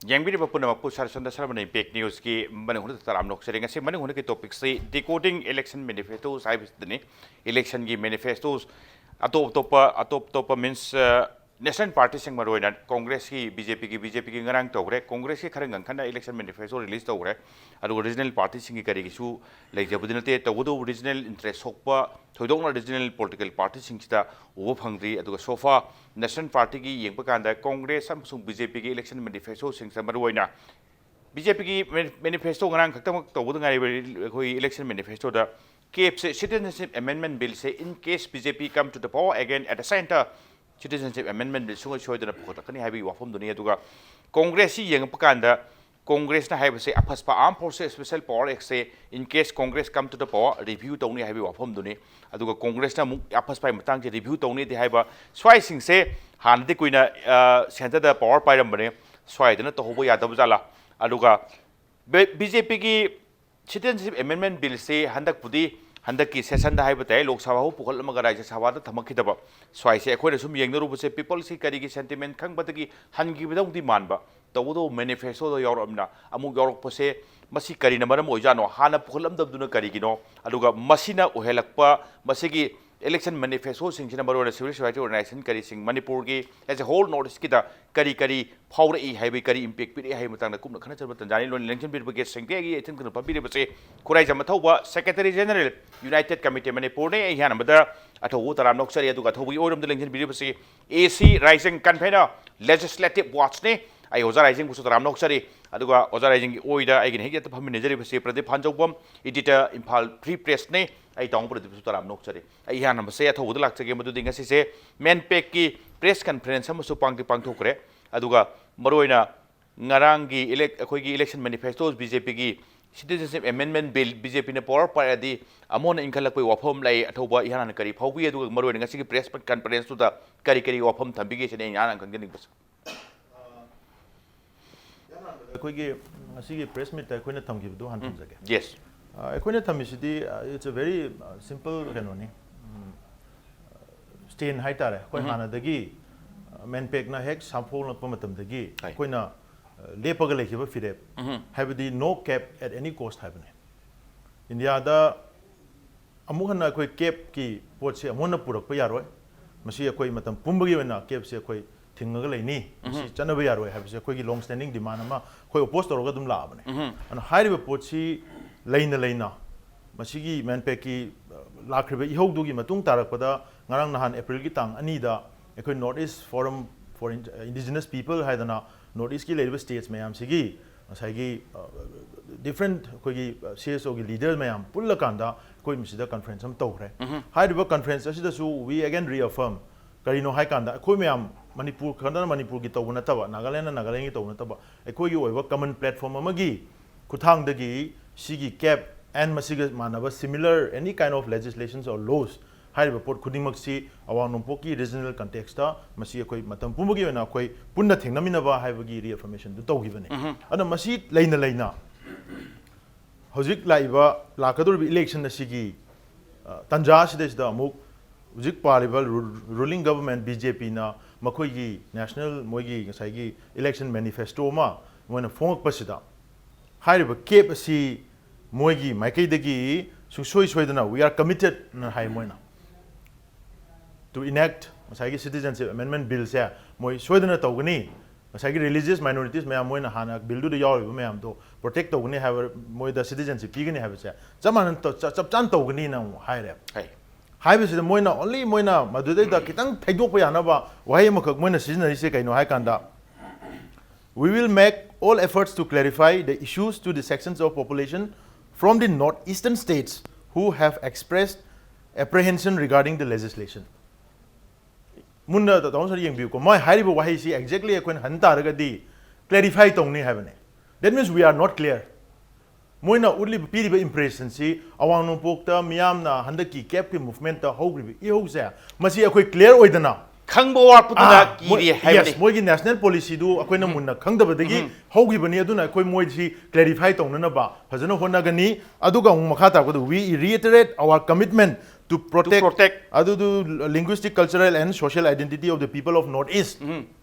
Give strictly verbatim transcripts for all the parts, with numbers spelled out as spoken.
ꯌꯦꯡꯕꯤꯔꯤꯕ ꯄꯨꯝꯅꯃꯛꯄꯨ ꯁꯔꯁꯟꯗ ꯁꯔꯃꯅ ꯏꯝꯄꯦꯛ ꯅ꯭ꯌꯨꯁꯀꯤ ꯃꯅꯨꯡ ꯍꯨꯠꯅ ꯇꯔꯥꯝꯅ ꯑꯣꯛꯆꯔꯤ꯫ ꯉꯁꯤ ꯃꯅꯨꯡ ꯍꯨꯠꯅꯒꯤ ꯇꯣꯄꯤꯛꯁꯤ ꯗꯤꯀꯣꯗꯤꯡ ꯏꯂꯦꯛꯁꯟ ꯃꯦꯅꯤꯐꯦꯁꯇꯣꯁ ꯍꯥꯏꯕꯁꯤꯗꯅꯤ꯫ ꯏꯂꯦꯛꯁꯟꯒꯤ ꯃꯦꯅꯤꯐꯦꯁꯇꯣꯁ ꯑꯇꯣꯞ ꯑꯇꯣꯞꯄ ꯑꯇꯣꯞ ꯑꯇꯣꯞꯄ ꯃꯤꯟꯁ ꯅꯦꯁꯅꯦꯜ ꯄꯥꯔꯇꯤꯁꯤꯡ, ꯃꯔꯨꯑꯣꯏꯅ ꯀꯣꯡꯒ꯭ꯔꯦꯁꯀꯤ, ꯕꯤ ꯖꯦ ꯄꯤꯒꯤ, ꯕꯤ ꯖꯦ ꯄꯤꯒꯤ ꯉꯔꯥꯡ ꯇꯧꯈ꯭ꯔꯦ꯫ ꯀꯣꯡꯒ꯭ꯔꯦꯁꯀꯤ ꯈꯔ ꯉꯟꯈꯠꯅ ꯏꯂꯦꯛꯁꯟ ꯃꯦꯅꯤꯐꯦꯁꯇꯣ ꯔꯤꯂꯤꯁ ꯇꯧꯈ꯭ꯔꯦ꯫ ꯑꯗꯨꯒ ꯔꯤꯖꯅꯦꯜ ꯄꯥꯔꯇꯤꯁꯤꯡꯒꯤ ꯀꯔꯤꯒꯤꯁꯨ ꯂꯩꯖꯕꯗꯤ ꯅꯠꯇꯦ꯫ ꯇꯧꯕꯇꯕꯨ ꯔꯤꯖꯅꯦꯜ ꯏꯟꯇꯔꯦꯁ ꯊꯣꯛꯄ ꯊꯣꯏꯗꯣꯛꯅ ꯔꯤꯖꯅꯦꯜ ꯄꯣꯂꯤꯇꯤꯀꯦꯜ ꯄꯥꯔꯇꯤꯁꯤꯡꯁꯤꯗ ꯎꯕ ꯐꯪꯗ꯭ꯔꯤ꯫ ꯑꯗꯨꯒ ꯁꯣꯐꯥ ꯅꯦꯁꯅꯦꯜ ꯄꯥꯔꯇꯤꯒꯤ ꯌꯦꯡꯕ ꯀꯥꯟꯗ ꯀꯣꯡꯒ꯭ꯔꯦꯁ ꯑꯃꯁꯨꯡ ꯕꯤ ꯖꯦ ꯄꯤꯒꯤ ꯏꯂꯦꯛꯁꯟ ꯃꯦꯅꯤꯐꯦꯁꯇꯣꯁꯤꯡꯁꯤꯗ ꯃꯔꯨꯑꯣꯏꯅ ꯕꯤ ꯖꯦ ꯄꯤꯒꯤ ꯃꯦꯅꯤꯐꯦꯁꯇꯣ ꯉꯔꯥꯡ ꯈꯛꯇꯃꯛ ꯇꯧꯕꯗ ꯉꯥꯏꯔꯤꯕ ꯑꯩꯈꯣꯏ ꯏꯂꯦꯛꯁꯟ ꯃꯦꯅꯤꯐꯦꯁꯇꯣꯗ ꯀꯦꯞꯁꯦ, Citizenship Amendment Billꯁꯦ, in case B J P come to the power again at the centre, Citizenship Amendment Bill ꯁꯨꯡꯁꯣꯏ ꯁꯣꯏꯗꯅ ꯄꯨꯈꯠꯂꯛꯀꯅꯤ ꯍꯥꯏꯕꯒꯤ ꯋꯥꯐꯝꯗꯨꯅꯤ꯫ ꯑꯗꯨꯒ ꯀꯣꯡꯒ꯭ꯔꯦꯁꯁꯤ ꯌꯦꯡꯉꯛꯄ ꯀꯥꯟꯗ ꯀꯣꯡꯒ꯭ꯔꯦꯁꯅ ꯍꯥꯏꯕꯁꯦ, ꯑꯐꯁꯄꯥ Armed Forces Special Power Actꯁꯦ, in case Congress come to the power, review ꯇꯧꯅꯤ ꯍꯥꯏꯕꯒꯤ ꯋꯥꯐꯝꯗꯨꯅꯤ꯫ ꯑꯗꯨꯒ ꯀꯣꯡꯒ꯭ꯔꯦꯁꯅ ꯑꯃꯨꯛ ꯑꯐꯁꯄꯥꯒꯤ ꯃꯇꯥꯡꯁꯦ ꯔꯤꯚ꯭ꯌꯨ ꯇꯧꯅꯤꯗꯤ ꯍꯥꯏꯕ, ꯁ꯭ꯋꯥꯏꯁꯤꯡꯁꯦ ꯍꯥꯟꯅꯗꯤ ꯀꯨꯏꯅ, ꯑ, ꯁꯦꯟꯇꯔꯗ ꯄꯋꯥꯔ ꯄꯥꯏꯔꯝꯕꯅꯦ, ꯁ꯭ꯋꯥꯏꯗꯅ ꯇꯧꯍꯧꯕ ꯌꯥꯗꯕ ꯖꯥꯠꯂꯥ? ꯑꯗꯨꯒ ꯕꯤ ꯖꯦ ꯄꯤꯒꯤ Citizenship Amendment Billꯁꯤ ꯍꯟꯗꯛꯄꯨꯗꯤ, ꯍꯟꯗꯛꯀꯤ ꯁꯦꯁꯟꯗ ꯍꯥꯏꯕ ꯇꯥꯏ, ꯂꯣꯛ ꯁꯚꯥ ꯐꯥꯎ ꯄꯨꯈꯠꯂꯝꯃꯒ ꯔꯥꯖ꯭ꯌ ꯁꯚꯥꯗ ꯊꯝꯃꯛꯈꯤꯗꯕ ꯁ꯭ꯋꯥꯏꯁꯦ ꯑꯩꯈꯣꯏꯅ ꯁꯨꯝ ꯌꯦꯡꯅꯔꯨꯕꯁꯦ, ꯄꯤꯄꯜꯁꯀꯤ ꯀꯔꯤꯒꯤ ꯁꯦꯟꯇꯤꯃꯦꯟ ꯈꯪꯕꯗꯒꯤ ꯍꯟꯈꯤꯕꯗꯧꯗꯤ ꯃꯥꯟꯕ, ꯇꯧꯕꯇꯕꯨ ꯃꯦꯅꯤꯐꯦꯁꯇꯣꯗ ꯌꯥꯎꯔꯛꯑꯕꯅꯤꯅ ꯑꯃꯨꯛ ꯌꯥꯎꯔꯛꯄꯁꯦ, ꯃꯁꯤ ꯀꯔꯤꯅ ꯃꯔꯝ ꯑꯣꯏꯖꯥꯠꯅꯣ? ꯍꯥꯟꯅ ꯄꯨꯈꯠꯂꯝꯗꯕꯗꯨꯅ ꯀꯔꯤꯒꯤꯅꯣ? ꯑꯗꯨꯒ ꯃꯁꯤꯅ ꯑꯣꯏꯍꯜꯂꯛꯄ, ꯃꯁꯤꯒꯤ ꯏꯂꯦꯛꯁꯟ ꯃꯦꯅꯤꯐꯦꯁꯇꯣꯁꯤꯡꯁꯤꯅ ꯃꯔꯨꯑꯣꯏꯅ civil society organization ꯀꯔꯤꯁꯤꯡ ꯃꯅꯤꯄꯨꯔꯒꯤ as a whole North Eastꯀꯤꯗ ꯀꯔꯤ ꯀꯔꯤ ꯐꯥꯎꯔꯛꯏ ꯍꯥꯏꯕꯒꯤ, ꯀꯔꯤ ꯏꯝꯄꯦꯛ ꯄꯤꯔꯛꯏ ꯍꯥꯏꯕꯒꯤ ꯃꯇꯥꯡꯗ ꯀꯨꯞꯅ ꯈꯟꯅ ꯆꯠꯄ ꯇꯟꯖꯥꯅꯤ꯫ ꯂꯣꯏꯅ ꯂꯦꯡꯁꯤꯟꯕꯤꯔꯤꯕ ꯒꯦꯁꯁꯤꯡꯗꯤ ꯑꯩꯒꯤ ꯏꯊꯤꯟ ꯈꯨꯅꯨ ꯐꯝꯕꯤꯔꯤꯕꯁꯤ Khuraijam ꯑꯊꯧꯕ, Secretary General, United Committee ꯃꯅꯤꯄꯨꯔꯅꯤ꯫ ꯑꯩ ꯑꯍꯥꯟꯕꯗ ꯑꯊꯧꯕ ꯇꯔꯥꯝꯅ ꯑꯣꯛꯆꯔꯤ, ꯑꯗꯨꯒ ꯑꯊꯧꯕꯒꯤ ꯑꯣꯏꯔꯣꯝꯗ ꯂꯦꯡꯁꯤꯟꯕꯤꯔꯤꯕꯁꯤ A C Raijeng, Convener, Legislative Watchꯅꯤ꯫ ꯑꯩ ꯑꯣꯖꯥ ꯔꯥꯏꯖꯦꯡꯕꯨꯁꯨ ꯇꯔꯥꯝꯅ ꯑꯣꯛꯆꯔꯤ, ꯑꯗꯨꯒ ꯑꯣꯖꯥ ꯔꯥꯏꯖꯦꯡꯒꯤ ꯑꯣꯏꯗ ꯑꯩꯒꯤꯅ ꯍꯦꯛ ꯌꯦꯠꯇ ꯐꯝꯃꯤꯟꯅꯖꯔꯤꯕꯁꯤ ꯄ꯭ꯔꯗꯤꯞ ꯐꯥꯟꯖꯧꯕꯝ, Editor, Imphal Free Pressꯅꯤ꯫ ꯑꯩ ꯇꯥꯃꯣ ꯄ꯭ꯔꯗꯤꯞꯁꯨ ꯇꯔꯥꯝꯅ ꯑꯣꯛꯆꯔꯤ꯫ ꯑꯩ ꯏꯍꯥꯟ ꯍꯥꯟꯕꯁꯦ ꯑꯊꯧꯕꯗ ꯂꯥꯛꯆꯒꯦ, ꯃꯗꯨꯗꯤ ꯉꯁꯤꯁꯦ ꯃꯦꯟꯄꯦꯛꯀꯤ press conference ꯑꯃꯁꯨ ꯄꯥꯡꯗꯤ ꯄꯥꯡꯊꯣꯛꯈ꯭ꯔꯦ꯫ ꯑꯗꯨꯒ ꯃꯔꯨꯑꯣꯏꯅ ꯉꯔꯥꯡꯒꯤ ꯏꯂꯦꯛ-, ꯑꯩꯈꯣꯏꯒꯤ ꯏꯂꯦꯛꯁꯟ ꯃꯦꯅꯤꯐꯦꯁꯇꯣ, ꯕꯤ ꯖꯦ ꯄꯤꯒꯤ Citizenship Amendment Bill, B J ꯄꯤꯅ ꯄꯋꯥꯔ ꯄꯥꯏꯔꯗꯤ ꯑꯃꯨꯛ ꯍꯦꯟꯅ ꯏꯟꯈꯠꯂꯛꯄꯒꯤ ꯋꯥꯐꯝ ꯂꯩ꯫ ꯑꯊꯧꯕ ꯏꯍꯥꯟ ꯍꯥꯟꯅ ꯀꯔꯤ ꯐꯥꯎꯕꯤ? ꯑꯗꯨꯒ ꯃꯔꯨꯑꯣꯏꯅ ꯉꯁꯤꯒꯤ press conferenceꯇꯨꯗ ꯀꯔꯤ ꯀꯔꯤ ꯋꯥꯐꯝ ꯊꯝꯕꯤꯒꯦ ꯁꯤꯅꯤ ꯑꯩꯅ ꯏꯍꯥꯟ ꯍꯥꯟꯅ ꯈꯪꯖꯅꯤꯡꯕꯁꯦ꯫ ꯑꯩꯈꯣꯏꯒꯤ ꯉꯁꯤꯒꯤ press meetꯇ ꯑꯩꯈꯣꯏꯅ ꯊꯝꯈꯤꯕꯗꯣ ꯍꯥꯟꯅ ꯊꯝꯖꯒꯦ꯫ Yes. ꯑ, ꯑꯩꯈꯣꯏꯅ ꯊꯝꯃꯤꯁꯤꯗꯤ, ꯑ, it's a very, ꯑ, simple ꯀꯩꯅꯣꯅꯤ꯫ ꯎꯝ, stand ꯍꯥꯏꯇꯥꯔꯦ꯫ ꯑꯩꯈꯣꯏ ꯍꯥꯟꯅꯗꯒꯤ, ꯑ, ꯃꯦꯟꯄꯦꯛꯅ ꯍꯦꯛ ꯁꯥꯐꯣꯡꯂꯛꯄ ꯃꯇꯝꯗꯒꯤ ꯍꯥꯏ꯫ ꯑꯩꯈꯣꯏꯅ ꯂꯦꯞꯄꯒ ꯂꯩꯈꯤꯕ ꯐꯤꯔꯦꯞ, ꯍꯥꯏꯕꯗꯤ "No cap at any cost" ꯍꯥꯏꯕꯅꯤ꯫ ꯏꯟꯗꯤꯌꯥꯗ ꯑꯃꯨꯛ ꯍꯟꯅ ꯑꯩꯈꯣꯏ ꯀꯦꯞꯀꯤ ꯄꯣꯠꯁꯤ ꯑꯃꯨꯛ ꯍꯟꯅ ꯄꯨꯔꯛꯄ ꯌꯥꯔꯣꯏ꯫ ꯃꯁꯤ ꯑꯩꯈꯣꯏ ꯃꯇꯝ ꯄꯨꯝꯕꯒꯤ ꯑꯣꯏꯅ ꯀꯦꯞꯁꯤ ꯑꯩꯈꯣꯏ ꯊꯤꯡꯉꯒ ꯂꯩꯅꯤ꯫ ꯃꯁꯤ ꯆꯠꯅꯕ ꯌꯥꯔꯣꯏ ꯍꯥꯏꯕꯁꯤ ꯑꯩꯈꯣꯏꯒꯤ long standing demand ꯑꯃ ꯑꯩꯈꯣꯏ oppose ꯇꯧꯔꯒ ꯑꯗꯨꯝ ꯂꯥꯛꯑꯕꯅꯦ꯫ ꯑꯗꯨꯅ ꯍꯥꯏꯔꯤꯕ ꯄꯣꯠꯁꯤ ꯂꯩꯅ ꯂꯩꯅ ꯃꯁꯤꯒꯤ ꯃꯦꯟꯄꯦꯛꯀꯤ, ꯑ, ꯂꯥꯛꯈ꯭ꯔꯤꯕ ꯏꯍꯧꯗꯨꯒꯤ ꯃꯇꯨꯡ ꯇꯥꯔꯛꯄꯗ, ꯉꯔꯥꯡ ꯅꯍꯥꯟ ꯑꯦꯄ꯭ꯔꯤꯜꯒꯤ ꯇꯥꯡ ꯑꯅꯤꯗ ꯑꯩꯈꯣꯏ North East Forum for In-, Indigenous People ꯍꯥꯏꯗꯅ North Eastꯀꯤ ꯂꯩꯔꯤꯕ states ꯃꯌꯥꯝꯁꯤꯒꯤ ꯉꯁꯥꯏꯒꯤ, ꯑ, different ꯑꯩꯈꯣꯏꯒꯤ, ꯑ, CSOꯒꯤ leader ꯃꯌꯥꯝ ꯄꯨꯜꯂꯀꯥꯟꯗ ꯑꯩꯈꯣꯏ ꯃꯁꯤꯗ conference ꯑꯃ ꯇꯧꯈ꯭ꯔꯦ꯫ ꯍꯥꯏꯔꯤꯕ conference ꯑꯁꯤꯗꯁꯨ we again reaffirm, ꯀꯔꯤꯅꯣ ꯍꯥꯏꯀꯥꯟꯗ ꯑꯩꯈꯣꯏ ꯃꯌꯥꯝ, ꯃꯅꯤꯄꯨꯔ ꯈꯛꯇꯅ ꯃꯅꯤꯄꯨꯔꯒꯤ ꯇꯧꯕ ꯅꯠꯇꯕ, ꯅꯥꯒꯥꯂꯦꯟꯗꯅ ꯅꯥꯒꯥꯂꯦꯟꯒꯤ ꯇꯧꯕ ꯅꯠꯇꯕ, ꯑꯩꯈꯣꯏꯒꯤ ꯑꯣꯏꯕ common platform ꯑꯃꯒꯤ ꯈꯨꯠꯊꯥꯡꯗꯒꯤ ꯁꯤꯒꯤ cap and ꯃꯁꯤꯒ ꯃꯥꯟꯅꯕ similar any kind of legislations or laws ꯍꯥꯏꯔꯤꯕ ꯄꯣꯠ ꯈꯨꯗꯤꯡꯃꯛꯁꯤ ꯑꯋꯥꯡ ꯅꯣꯡꯄꯣꯛꯀꯤ regional contextꯇ ꯃꯁꯤ ꯑꯩꯈꯣꯏ ꯃꯇꯝ ꯄꯨꯝꯕꯒꯤ ꯑꯣꯏꯅ ꯑꯩꯈꯣꯏ ꯄꯨꯟꯅ ꯊꯦꯡꯅꯃꯤꯟꯅꯕ ꯍꯥꯏꯕꯒꯤ reaffirmationꯗꯨ ꯇꯧꯈꯤꯕꯅꯤ꯫ ꯑꯗꯨꯅ ꯃꯁꯤ ꯂꯩꯅ ꯂꯩꯅ ꯍꯧꯖꯤꯛ ꯂꯥꯛꯏꯕ, ꯂꯥꯛꯀꯗꯧꯔꯤꯕ election ꯑꯁꯤꯒꯤ, ꯑ, ꯇꯥꯟꯖꯥ ꯑꯁꯤꯗꯩꯁꯤꯗ ꯑꯃꯨꯛ ꯍꯧꯖꯤꯛ ꯄꯥꯜꯂꯤꯕ ꯔꯨ-, ruling government BJPꯅ ꯃꯈꯣꯏꯒꯤ national, ꯃꯣꯏꯒꯤ ꯉꯁꯥꯏꯒꯤ election manifesto ꯑꯃ ꯃꯣꯏꯅ ꯐꯣꯡꯉꯛꯄꯁꯤꯗ ꯍꯥꯏꯔꯤꯕ cap ꯑꯁꯤ ꯃꯣꯏꯒꯤ ꯃꯥꯏꯀꯩꯗꯒꯤ ꯁꯨꯡꯁꯣꯏ ꯁꯣꯏꯗꯅ "We are committedꯅ" ꯍꯥꯏ ꯃꯣꯏꯅ꯫ "To enact" ꯉꯁꯥꯏꯒꯤ Citizenship Amendment Billꯁꯦ ꯃꯣꯏ ꯁꯣꯏꯗꯅ ꯇꯧꯒꯅꯤ꯫ ꯉꯁꯥꯏꯒꯤ religious minorities ꯃꯌꯥꯝ, ꯃꯣꯏꯅ ꯍꯥꯟꯅ billꯗꯨꯗ ꯌꯥꯎꯔꯤꯕ ꯃꯌꯥꯝꯗꯣ protect ꯇꯧꯒꯅꯤ ꯍꯥꯏꯕ, ꯃꯣꯏꯗ citizenship ꯄꯤꯒꯅꯤ ꯍꯥꯏꯕꯁꯦ ꯆꯞ ꯃꯥꯟꯅ ꯇꯧ-, ꯆ-, ꯆꯞ ꯆꯥꯅ ꯇꯧꯒꯅꯤꯅ ꯑꯃꯨꯛ ꯍꯥꯏꯔꯦ꯫ ꯍꯥꯏ꯫ ꯍꯥꯏꯕꯁꯤꯗ ꯃꯣꯏꯅ only, ꯃꯣꯏꯅ ꯃꯗꯨꯗꯩꯗ ꯈꯤꯇꯪ ꯊꯩꯗꯣꯛꯄ ꯌꯥꯅꯕ ꯋꯥꯍꯩ ꯑꯃꯈꯛ ꯃꯣꯏꯅ ꯁꯤꯖꯤꯟꯅꯔꯤꯁꯦ ꯀꯩꯅꯣ ꯍꯥꯏ ꯀꯥꯟꯗ, "We will make all efforts to clarify the issues to the sections of population from the northeastern states who have expressed apprehension regarding the legislation." ꯃꯨꯟꯅ ꯇꯥꯃꯣ ꯁꯥꯔ ꯌꯦꯡꯕꯤꯌꯨꯀꯣ, ꯃꯣꯏ ꯍꯥꯏꯔꯤꯕ ꯋꯥꯍꯩꯁꯤ exactly ꯑꯩꯈꯣꯏꯅ ꯍꯟ ꯇꯥꯔꯒꯗꯤ clarify ꯇꯧꯅꯤ ꯍꯥꯏꯕꯅꯦ꯫ That means we are not clear. ꯃꯣꯏꯅ ꯎꯠꯂꯤꯕ, ꯄꯤꯔꯤꯕ impressionꯁꯤ ꯑꯋꯥꯡ ꯅꯣꯡꯄꯣꯛꯇ ꯃꯤꯌꯥꯝꯅ ꯍꯟꯗꯛꯀꯤ capꯀꯤ movementꯇ ꯍꯧꯈ꯭ꯔꯤꯕ ꯏꯍꯧꯁꯦ, ꯃꯁꯤ ꯑꯩꯈꯣꯏ clear ꯑꯣꯏꯗꯅ ꯈꯪꯕ ꯋꯥꯠꯄꯗꯨꯅ ꯑꯥ, ꯃꯣꯏ-, ꯀꯤꯔꯤ ꯍꯥꯏꯕꯅꯤ꯫ Yes, ꯃꯣꯏꯒꯤ national policyꯗꯨ ꯑꯩꯈꯣꯏꯅ ꯃꯨꯟꯅ ꯈꯪꯗꯕꯗꯒꯤ ꯍꯧꯈꯤꯕꯅꯤ꯫ ꯑꯗꯨꯅ ꯑꯩꯈꯣꯏ ꯃꯣꯏꯁꯤ clarify ꯇꯧꯅꯅꯕ ꯐꯖꯅ ꯍꯣꯠꯅꯒꯅꯤ꯫ ꯑꯗꯨꯒ ꯑꯃꯨꯛ ꯃꯈꯥ ꯇꯥꯔꯛꯄꯗ, "We reiterate our commitment to protect, protect. ꯑꯗꯨꯗꯨ linguistic, cultural and social identity of the people of North East"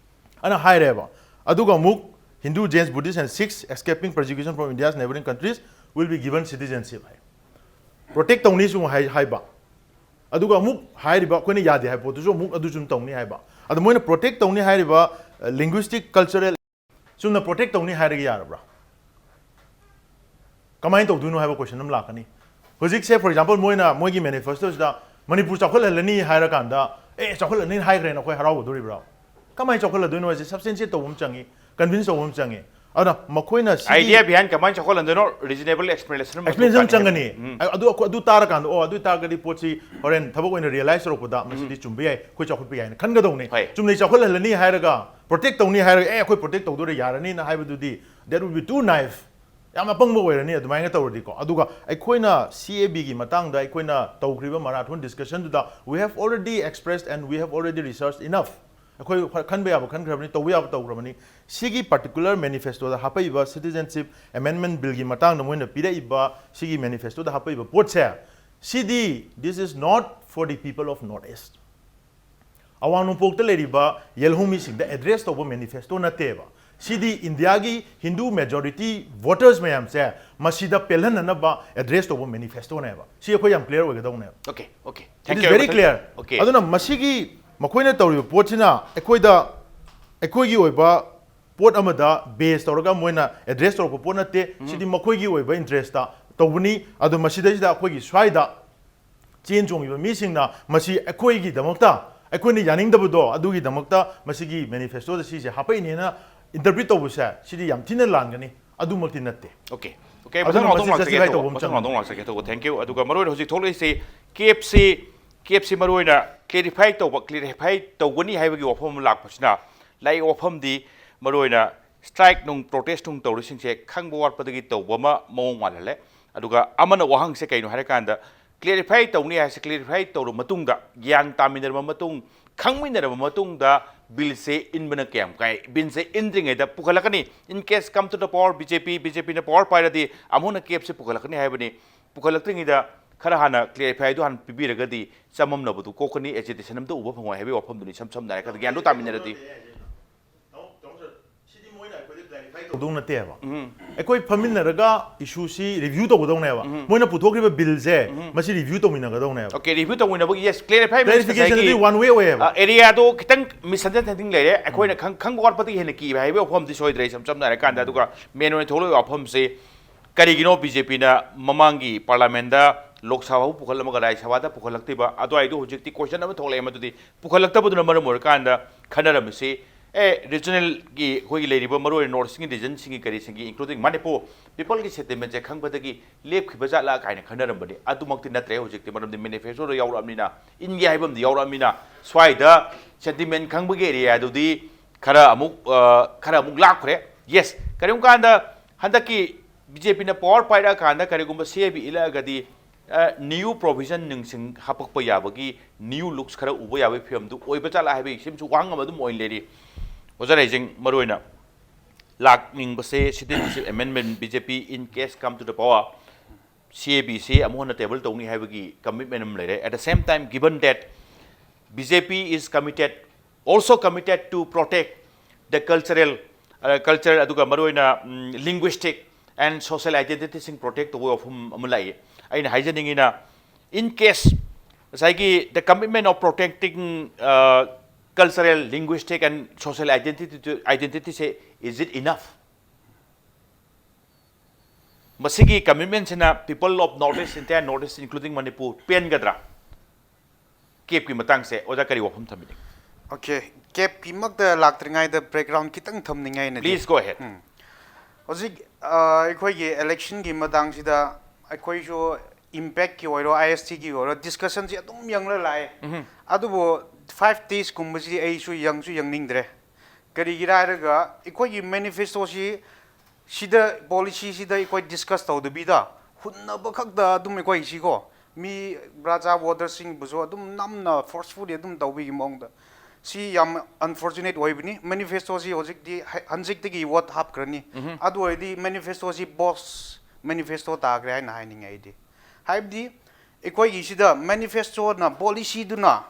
ꯑꯅ ꯍꯥꯏꯔꯦꯕ꯫ ꯑꯗꯨꯒ ꯑꯃꯨꯛ Hindu, Jains, Buddhist and Sikhs escaping persecution from India's neighboring countries will be given citizenship high. Protect ꯇꯧꯅꯤ ꯁꯨꯝ ꯍꯥꯏ ꯍꯥꯏꯕ꯫ ꯑꯗꯨꯒ ꯑꯃꯨꯛ ꯍꯥꯏꯔꯤꯕ ꯑꯩꯈꯣꯏꯅ ꯌꯥꯗꯦ ꯍꯥꯏꯕ ꯄꯣꯠꯇꯨꯁꯨ ꯑꯃꯨꯛ ꯑꯗꯨꯁꯨ ꯇꯧꯅꯤ ꯍꯥꯏꯕ꯫ ꯑꯗꯣ ꯃꯣꯏꯅ protect ꯇꯧꯅꯤ ꯍꯥꯏꯔꯤꯕ linguistic cultural ꯆꯨꯝꯅ protect ꯇꯧꯅꯤ ꯍꯥꯏꯔꯒ ꯌꯥꯔꯕ꯭ꯔꯥ? ꯀꯃꯥꯏꯅ ꯇꯧꯗꯣꯏꯅꯣ ꯍꯥꯏꯕ question ꯑꯃ ꯂꯥꯛꯀꯅꯤ꯫ ꯍꯧꯖꯤꯛꯁꯦ for example ꯃꯣꯏꯅ ꯃꯣꯏꯒꯤ manifestoꯁꯤꯗ ꯃꯅꯤꯄꯨꯔ ꯆꯥꯎꯈꯠꯍꯜꯂꯅꯤ ꯍꯥꯏꯔꯀꯥꯟꯗ ꯑꯦ ꯆꯥꯎꯈꯠꯍꯜꯂꯅꯤ ꯍꯥꯏꯈ꯭ꯔꯦꯅ ꯑꯩꯈꯣꯏ ꯍꯔꯥꯎꯒꯗꯣꯔꯤꯕ꯭ꯔꯥ? ꯀꯃꯥꯏꯅ ꯆꯥꯎꯈꯠꯍꯜꯂꯗꯣꯏꯅꯣ ꯍꯥꯏꯁꯦ substantiate ꯇꯧꯕ ꯑꯃ ꯆꯪꯉꯤ, convince ꯇꯧꯕ ꯑꯃ ꯆꯪꯉꯤ꯫ ꯑꯗꯨꯅ ꯃꯈꯣꯏꯅ ꯁꯤꯒꯤ idea behind ꯀꯃꯥꯏꯅ ꯆꯥꯎꯈꯠꯍꯟꯗꯣꯏꯅꯣ reasonable explanation ꯑꯃ explanation ꯑꯃ ꯆꯪꯒꯅꯤ꯫ ꯎꯝ꯫ ꯑꯗꯨ ꯑꯗꯨ ꯇꯥꯔꯀꯥꯟꯗ ꯑꯣ ꯑꯗꯨ ꯑꯣꯏꯇꯥꯔꯒꯗꯤ ꯄꯣꯠꯁꯤ ꯍꯣꯔꯦꯟ ꯊꯕꯛ ꯑꯣꯏꯅ realize ꯇꯧꯔꯛꯄꯗ ꯃꯁꯤꯗꯤ ꯆꯨꯝꯕ ꯌꯥꯏ, ꯑꯩꯈꯣꯏ ꯆꯥꯎꯈꯠꯄ ꯌꯥꯏꯅ ꯈꯟꯒꯗꯧꯅꯤ꯫ ꯍꯣꯏ꯫ ꯆꯨꯝꯅꯩ ꯆꯥꯎꯈꯠꯍꯜꯂꯅꯤ ꯍꯥꯏꯔꯒ protect ꯇꯧꯅꯤ ꯍꯥꯏꯔꯒ ꯑꯦ ꯑꯩꯈꯣꯏ protect ꯇꯧꯗꯣꯔꯦ ꯌꯥꯔꯅꯤꯅ ꯍꯥꯏꯕꯗꯨꯗꯤ that would be too naive꯫ ꯌꯥꯝ ꯑꯄꯪꯕ ꯑꯣꯏꯔꯅꯤ ꯑꯗꯨꯃꯥꯏꯅ ꯇꯧꯔꯗꯤꯀꯣ꯫ ꯑꯗꯨꯒ ꯑꯩꯈꯣꯏꯅ C A B ꯒꯤ ꯃꯇꯥꯡꯗ ꯑꯩꯈꯣꯏꯅ ꯇꯧꯈ꯭ꯔꯤꯕ marathon discussionꯗꯨꯗ we have already expressed and we have already researched enough꯫ ꯑꯩꯈꯣꯏ ꯈꯟꯕ ꯌꯥꯕ ꯈꯟꯈ꯭ꯔꯕꯅꯤ, ꯇꯧꯕ ꯌꯥꯕ ꯇꯧꯈ꯭ꯔꯕꯅꯤ꯫ ꯁꯤꯒꯤ particular manifestoꯗ ꯍꯥꯞꯄꯛꯏꯕ citizenship amendment billꯒꯤ ꯃꯇꯥꯡꯗ ꯃꯣꯏꯅ ꯄꯤꯔꯛꯏꯕ ꯁꯤꯒꯤ manifestoꯗ ꯍꯥꯞꯄꯛꯏꯕ ꯄꯣꯠꯁꯦ, ꯁꯤꯗꯤ this is not for the people of North East꯫ ꯑꯋꯥꯡ ꯅꯣꯡꯄꯣꯛꯇ ꯂꯩꯔꯤꯕ ꯌꯦꯜꯍꯧꯃꯤꯁꯤꯡꯗ address ꯇꯧꯕ manifesto ꯅꯠꯇꯦꯕ꯫ ꯁꯤꯗꯤ ꯏꯟꯗꯤꯌꯥꯒꯤ ꯍꯤꯟꯗꯨ majority voters ꯃꯌꯥꯝꯁꯦ ꯃꯁꯤꯗ ꯄꯦꯜꯍꯟꯅꯅꯕ address ꯇꯧꯕ manifestoꯅꯦꯕ꯫ ꯁꯤ ꯑꯩꯈꯣꯏ ꯌꯥꯝ clear ꯑꯣꯏꯒꯗꯧꯅꯦꯕꯕ꯫ Okay, okay. It Thank is you. very clear. Okay. ꯑꯗꯨꯅ ꯃꯁꯤꯒꯤ ꯃꯈꯣꯏꯅ ꯇꯧꯔꯤꯕ ꯄꯣꯠꯁꯤꯅ ꯑꯩꯈꯣꯏꯗ, ꯑꯩꯈꯣꯏꯒꯤ ꯑꯣꯏꯕ ꯄꯣꯠ ꯑꯃꯗ base ꯇꯧꯔꯒ ꯃꯣꯏꯅ address ꯇꯧꯔꯛꯄ ꯄꯣꯠ ꯅꯠꯇꯦ꯫ ꯎꯝ꯫ ꯁꯤꯗꯤ ꯃꯈꯣꯏꯒꯤ ꯑꯣꯏꯕ interestꯇ ꯇꯧꯕꯅꯤ꯫ ꯑꯗꯣ ꯃꯁꯤꯗꯩꯁꯤꯗ ꯑꯩꯈꯣꯏꯒꯤ ꯁ꯭ꯋꯥꯏꯗ ꯆꯦꯟ ꯆꯣꯡꯉꯤꯕ ꯃꯤꯁꯤꯡꯅ ꯃꯁꯤ ꯑꯩꯈꯣꯏꯒꯤꯗꯃꯛꯇ, ꯑꯩꯈꯣꯏꯅ ꯌꯥꯅꯤꯡꯗꯕꯗꯣ ꯑꯗꯨꯒꯤꯗꯃꯛꯇ ꯃꯁꯤꯒꯤ manifestoꯗ ꯁꯤꯁꯦ ꯍꯥꯞꯄꯛꯏꯅꯦꯅ interpret ꯇꯧꯕꯁꯦ ꯁꯤꯗꯤ ꯌꯥꯝ ꯊꯤꯅ ꯂꯥꯟꯒꯅꯤ꯫ ꯑꯗꯨꯃꯛꯇꯤ ꯅꯠꯇꯦ꯫ Okay, okay. ꯑꯗꯨꯅ ꯃꯊꯪ ꯃꯊꯪ ꯃꯁꯤ ꯂꯥꯛꯆꯒꯦ justify ꯇꯧꯕ, ꯇꯧꯕ ꯑꯃ ꯃꯊꯪ ꯆꯪꯒꯅꯤ꯫ ꯃꯊꯪ ꯂꯥꯛꯆꯒꯦ ꯇꯧꯕ꯫ Thank you. ꯑꯗꯨꯒ ꯃꯔꯨꯑꯣꯏꯅ ꯍꯧꯖꯤꯛ ꯊꯣꯛꯂꯛꯏꯁꯤ ꯀꯦꯞꯁꯤ, ꯀꯦꯞꯁꯤ ꯃꯔꯨꯑꯣꯏꯅ clarify ꯇꯧꯕ, clarify ꯇꯧꯒꯅꯤ ꯍꯥꯏꯕꯒꯤ ꯋꯥꯐꯝ ꯑꯃ ꯂꯥꯛꯄꯁꯤꯅ ꯂꯥꯛꯏ ꯋꯥꯐꯝꯗꯤ ꯃꯔꯨꯑꯣꯏꯅ strike ꯅꯨꯡ protest ꯅꯨꯡ ꯇꯧꯔꯤꯁꯤꯡꯁꯦ ꯈꯪꯕ ꯋꯥꯠꯄꯗꯒꯤ ꯇꯧꯕ ꯑꯃ ꯃꯑꯣꯡ ꯃꯥꯜꯍꯜꯂꯦ꯫ ꯑꯗꯨꯒ ꯑꯃꯅ ꯋꯥꯍꯪꯁꯦ ꯀꯩꯅꯣ ꯍꯥꯏꯔꯀꯥꯟꯗ clarify ꯇꯧꯅꯤ ꯍꯥꯏꯁꯦ clarify ꯇꯧꯔꯕ ꯃꯇꯨꯡꯗ, ꯒ꯭ꯌꯥꯟ ꯇꯥꯃꯤꯟꯅꯔꯕ ꯃꯇꯨꯡ, ꯈꯪꯃꯤꯟꯅꯔꯕ ꯃꯇꯨꯡꯗ billꯁꯦ ꯏꯟꯕꯅ ꯀꯌꯥꯝ ꯀꯥꯏ? Billꯁꯦ ꯏꯟꯗ꯭ꯔꯤꯉꯩꯗ ꯄꯨꯈꯠꯂꯛꯀꯅꯤ꯫ In case come to the power B J P, B J Pꯅ power ꯄꯥꯏꯔꯗꯤ ꯑꯃꯨꯛ ꯍꯟꯅ ꯀꯦꯞꯁꯦ ꯄꯨꯈꯠꯂꯛꯀꯅꯤ ꯍꯥꯏꯕꯅꯤ꯫ ꯄꯨꯈꯠꯂꯛꯇ꯭ꯔꯤꯉꯩꯗ ꯈꯔ ꯍꯥꯟꯅ clarifiedꯨ ꯍꯥꯟꯅ ꯄꯤꯕꯤꯔꯒꯗꯤ ꯆꯃꯝꯅꯕꯗꯨ ꯀꯣꯛꯀꯅꯤ, agitation ꯑꯝꯇ ꯎꯕ ꯐꯪꯉꯣꯏ ꯍꯥꯏꯕꯒꯤ ꯋꯥꯐꯝꯗꯨꯅꯤ ꯏꯁꯝ ꯁꯝꯅ ꯍꯥꯏꯔꯀꯥꯟꯗ ꯒ꯭ꯌꯥꯟꯗꯣ ꯇꯥꯃꯤꯟꯅꯔꯗꯤ꯫ ꯇꯧꯗꯧ ꯅꯠꯇꯦꯕ꯫ ꯑꯩꯈꯣꯏ ꯐꯝꯃꯤꯟꯅꯔꯒ ꯏꯁꯨꯁꯤ ꯔꯤꯚ꯭ꯌꯨ ꯇꯧꯒꯗꯧꯅꯦꯕ꯫ ꯃꯣꯏꯅ ꯄꯨꯊꯣꯛꯈꯤꯕ ꯕꯤꯜꯁꯦ ꯃꯁꯤ ꯔꯤꯚ꯭ꯌꯨ ꯇꯧꯃꯤꯟꯅꯒꯗꯧꯅꯦꯕ꯫ Okay, review ꯇꯧꯃꯤꯟꯅꯕꯒꯤ, yes, clarify, Clarification ꯑꯗꯨꯗꯤ one way ꯑꯣꯏꯌꯦꯕ꯫ Area ꯗꯣ ꯈꯤꯇꯪ misunderstanding ꯂꯩꯔꯦ꯫ ꯑꯩꯈꯣꯏꯅ ꯈꯪ- ꯈꯪꯕ ꯋꯥꯠꯄꯗꯒꯤ ꯍꯦꯟꯅ ꯀꯤꯕ ꯍꯥꯏꯕ ꯋꯥꯐꯝꯗꯤ ꯁꯣꯏꯗ꯭ꯔꯦ, ꯏꯁꯝ ꯁꯝꯅ ꯍꯥꯏꯔꯀꯥꯟꯗ꯫ ꯑꯗꯨꯒ main ꯑꯣꯏꯅ ꯊꯣꯛꯂꯛꯏꯕ ꯋꯥꯐꯝꯁꯤ ꯀꯔꯤꯒꯤꯅꯣ BJP ꯅ ꯃꯃꯥꯡꯒꯤ parliament ꯗ, ꯂꯣꯛ ꯁꯚꯥꯕꯨ ꯄꯨꯈꯠꯂꯝꯃꯒ ꯔꯥꯖ꯭ꯌ ꯁꯚꯥꯗ ꯄꯨꯈꯠꯂꯛꯇ꯭ꯔꯤꯕ? ꯑꯗꯨꯋꯥꯏꯗꯨ ꯍꯧꯖꯤꯛꯇꯤ question ꯑꯃ ꯊꯣꯛꯂꯛꯑꯦ, ꯃꯗꯨꯗꯤ ꯄꯨꯈꯠꯂꯛꯇꯕꯗꯨꯅ ꯃꯔꯝ ꯑꯣꯏꯔꯀꯥꯟꯗ ꯈꯟꯅꯔꯝꯃꯤꯁꯤ, ꯑꯦ, regional ꯒꯤ ꯑꯩꯈꯣꯏꯒꯤ ꯂꯩꯔꯤꯕ ꯃꯔꯨ ꯑꯣꯏꯅ North East ꯀꯤ region ꯁꯤꯡꯒꯤ ꯀꯔꯤꯁꯤꯡꯒꯤ, including ꯃꯅꯤꯄꯨꯔ, people ꯒꯤ sentiment ꯁꯦ ꯈꯪꯕꯗꯒꯤ ꯂꯦꯞꯈꯤꯕ ꯖꯥꯠꯂꯥ ꯀꯥꯏꯅ ꯈꯟꯅꯔꯝꯕꯅꯤ꯫ ꯑꯗꯨꯃꯛꯇꯤ ꯅꯠꯇ꯭ꯔꯦ꯫ ꯍꯧꯖꯤꯛꯇꯤ ꯃꯔꯝꯗꯤ manifesto ꯗ ꯌꯥꯎꯔꯛꯑꯕꯅꯤꯅ, ꯏꯟꯒꯦ ꯍꯥꯏꯕ ꯑꯃꯗꯤ ꯌꯥꯎꯔꯛꯑꯕꯅꯤꯅ, ꯁ꯭ꯋꯥꯏꯗ sentiment ꯈꯪꯕꯒꯤ area ꯗꯨꯗꯤ ꯈꯔ ꯑꯃꯨꯛ, ꯑ, ꯈꯔ ꯑꯃꯨꯛ ꯂꯥꯞꯈ꯭ꯔꯦ꯫ Yes, ꯀꯔꯤꯒꯨꯝꯕ ꯀꯥꯟꯗ ꯍꯟꯗꯛꯀꯤ BJP ꯅ power ꯄꯥꯏꯔꯛꯑꯀꯥꯟꯗ ꯀꯔꯤꯒꯨꯝꯕ CAB ꯏꯜꯂꯛꯑꯒꯗꯤ, ꯑ, new provision ꯅꯨꯡꯁꯤꯡ ꯍꯥꯄꯛꯄ ꯌꯥꯕꯒꯤ new looks ꯈꯔ ꯎꯕ ꯌꯥꯕꯒꯤ ꯐꯤꯕꯝꯗꯨ ꯑꯣꯏꯕ ꯖꯥꯠꯂꯥ ꯍꯥꯏꯕꯒꯤ ꯁꯤꯃꯁꯨ ꯋꯥꯍꯪ ꯑꯃ ꯑꯗꯨꯝ ꯑꯣꯏꯅ ꯂꯩꯔꯤ꯫ ꯑꯣꯖꯥ ꯂꯩꯖꯤꯡ, ꯃꯔꯨꯑꯣꯏꯅ ꯂꯥꯛꯅꯤꯡꯕꯁꯦ, citizenship amendment, BJP in case come to the power, CAB ꯁꯤ ꯑꯃꯨꯛ ꯍꯟꯅ table ꯇꯧꯅꯤ ꯍꯥꯏꯕꯒꯤ commitment ꯑꯃ ꯂꯩꯔꯦ꯫ At the same time, given that BJP is committed, also committed to protect the cultural, uh, culture, ꯑꯗꯨꯒ ꯃꯔꯨꯑꯣꯏꯅ, ꯎꯝ, linguistic and social identity ꯁꯤꯡ protect ꯇꯧꯕ ꯋꯥꯐꯝ ꯑꯃ ꯂꯥꯛꯏ꯫ ꯑꯩꯅ ꯍꯥꯏꯖꯅꯤꯡꯉꯤꯅ, in case ꯉꯁꯥꯏꯒꯤ the commitment of protecting, uh, cultural, linguistic and social identity, identity say, is it enough? ꯃꯁꯤꯒꯤ commitment ꯁꯤꯅ people of North East, entire North East, including Manipur, ꯄꯦꯟꯒꯗ꯭ꯔꯥ? CAB ꯀꯤ ꯃꯇꯥꯡꯁꯦ ꯑꯣꯖꯥ ꯀꯔꯤ ꯋꯥꯐꯝ ꯊꯝꯕꯤꯅꯤꯡ? Okay, CAB ꯀꯤ ꯃꯛꯇ ꯂꯥꯛꯇ꯭ꯔꯤꯉꯩꯗ background ꯈꯤꯇꯪ ꯊꯝꯅꯤꯡꯉꯥꯏꯅꯗꯤ꯫ Please go ahead. ꯎꯝ꯫ ꯍꯧꯖꯤꯛ, ꯑ, ꯑꯩꯈꯣꯏꯒꯤ election ꯒꯤ ꯃꯇꯥꯡꯁꯤꯗ ꯑꯩꯈꯣꯏꯁꯨ impact ꯀꯤ ꯑꯣꯏꯔꯣ, IST ꯒꯤ ꯑꯣꯏꯔꯣ, discussion ꯁꯤ ꯑꯗꯨꯝ ꯌꯦꯡꯂ ꯂꯥꯛꯑꯦ꯫ ꯑꯗꯨꯕꯨ five days ꯀꯨꯝꯕꯁꯤꯗꯤ ꯑꯩꯁꯨ ꯌꯦꯡꯁꯨ ꯌꯦꯡꯅꯤꯡꯗ꯭ꯔꯦ꯫ ꯀꯔꯤꯒꯤꯔ ꯍꯥꯏꯔꯒ ꯑꯩꯈꯣꯏꯒꯤ manifesto ꯁꯤ, ꯁꯤꯗ, policy ꯁꯤꯗ ꯑꯩꯈꯣꯏ discuss ꯇꯧꯗꯕꯤꯗ ꯍꯨꯟꯅꯕ ꯈꯛꯇ ꯑꯗꯨꯝ ꯑꯩꯈꯣꯏ ꯁꯤꯀꯣ, ꯃꯤ ꯕ꯭ꯔꯥꯖꯥ voter ꯁꯤꯡꯕꯨꯁꯨ ꯑꯗꯨꯝ ꯅꯝꯅ forcefully ꯑꯗꯨꯝ ꯇꯧꯕꯤꯒꯤ ꯃꯑꯣꯡꯗ, ꯁꯤ ꯌꯥꯝ unfortunate ꯑꯣꯏꯕꯅꯤ꯫ Manifesto ꯁꯤ ꯍꯧꯖꯤꯛꯇꯤ ꯍ-, ꯍꯟꯖꯤꯛꯇꯒꯤ vote ꯍꯥꯞꯈ꯭ꯔꯅꯤ꯫ ꯑꯗꯨ ꯑꯣꯏꯔꯗꯤ manifesto ꯁꯤ bogus manifesto ꯇꯥꯈ꯭ꯔꯦ ꯍꯥꯏꯅ ꯍꯥꯏꯅꯤꯡꯉꯦ ꯑꯩꯗꯤ꯫ ꯍꯥꯏꯕꯗꯤ ꯑꯩꯈꯣꯏꯒꯤ ꯁꯤꯗ manifesto ꯅ, policy ꯗꯨꯅ,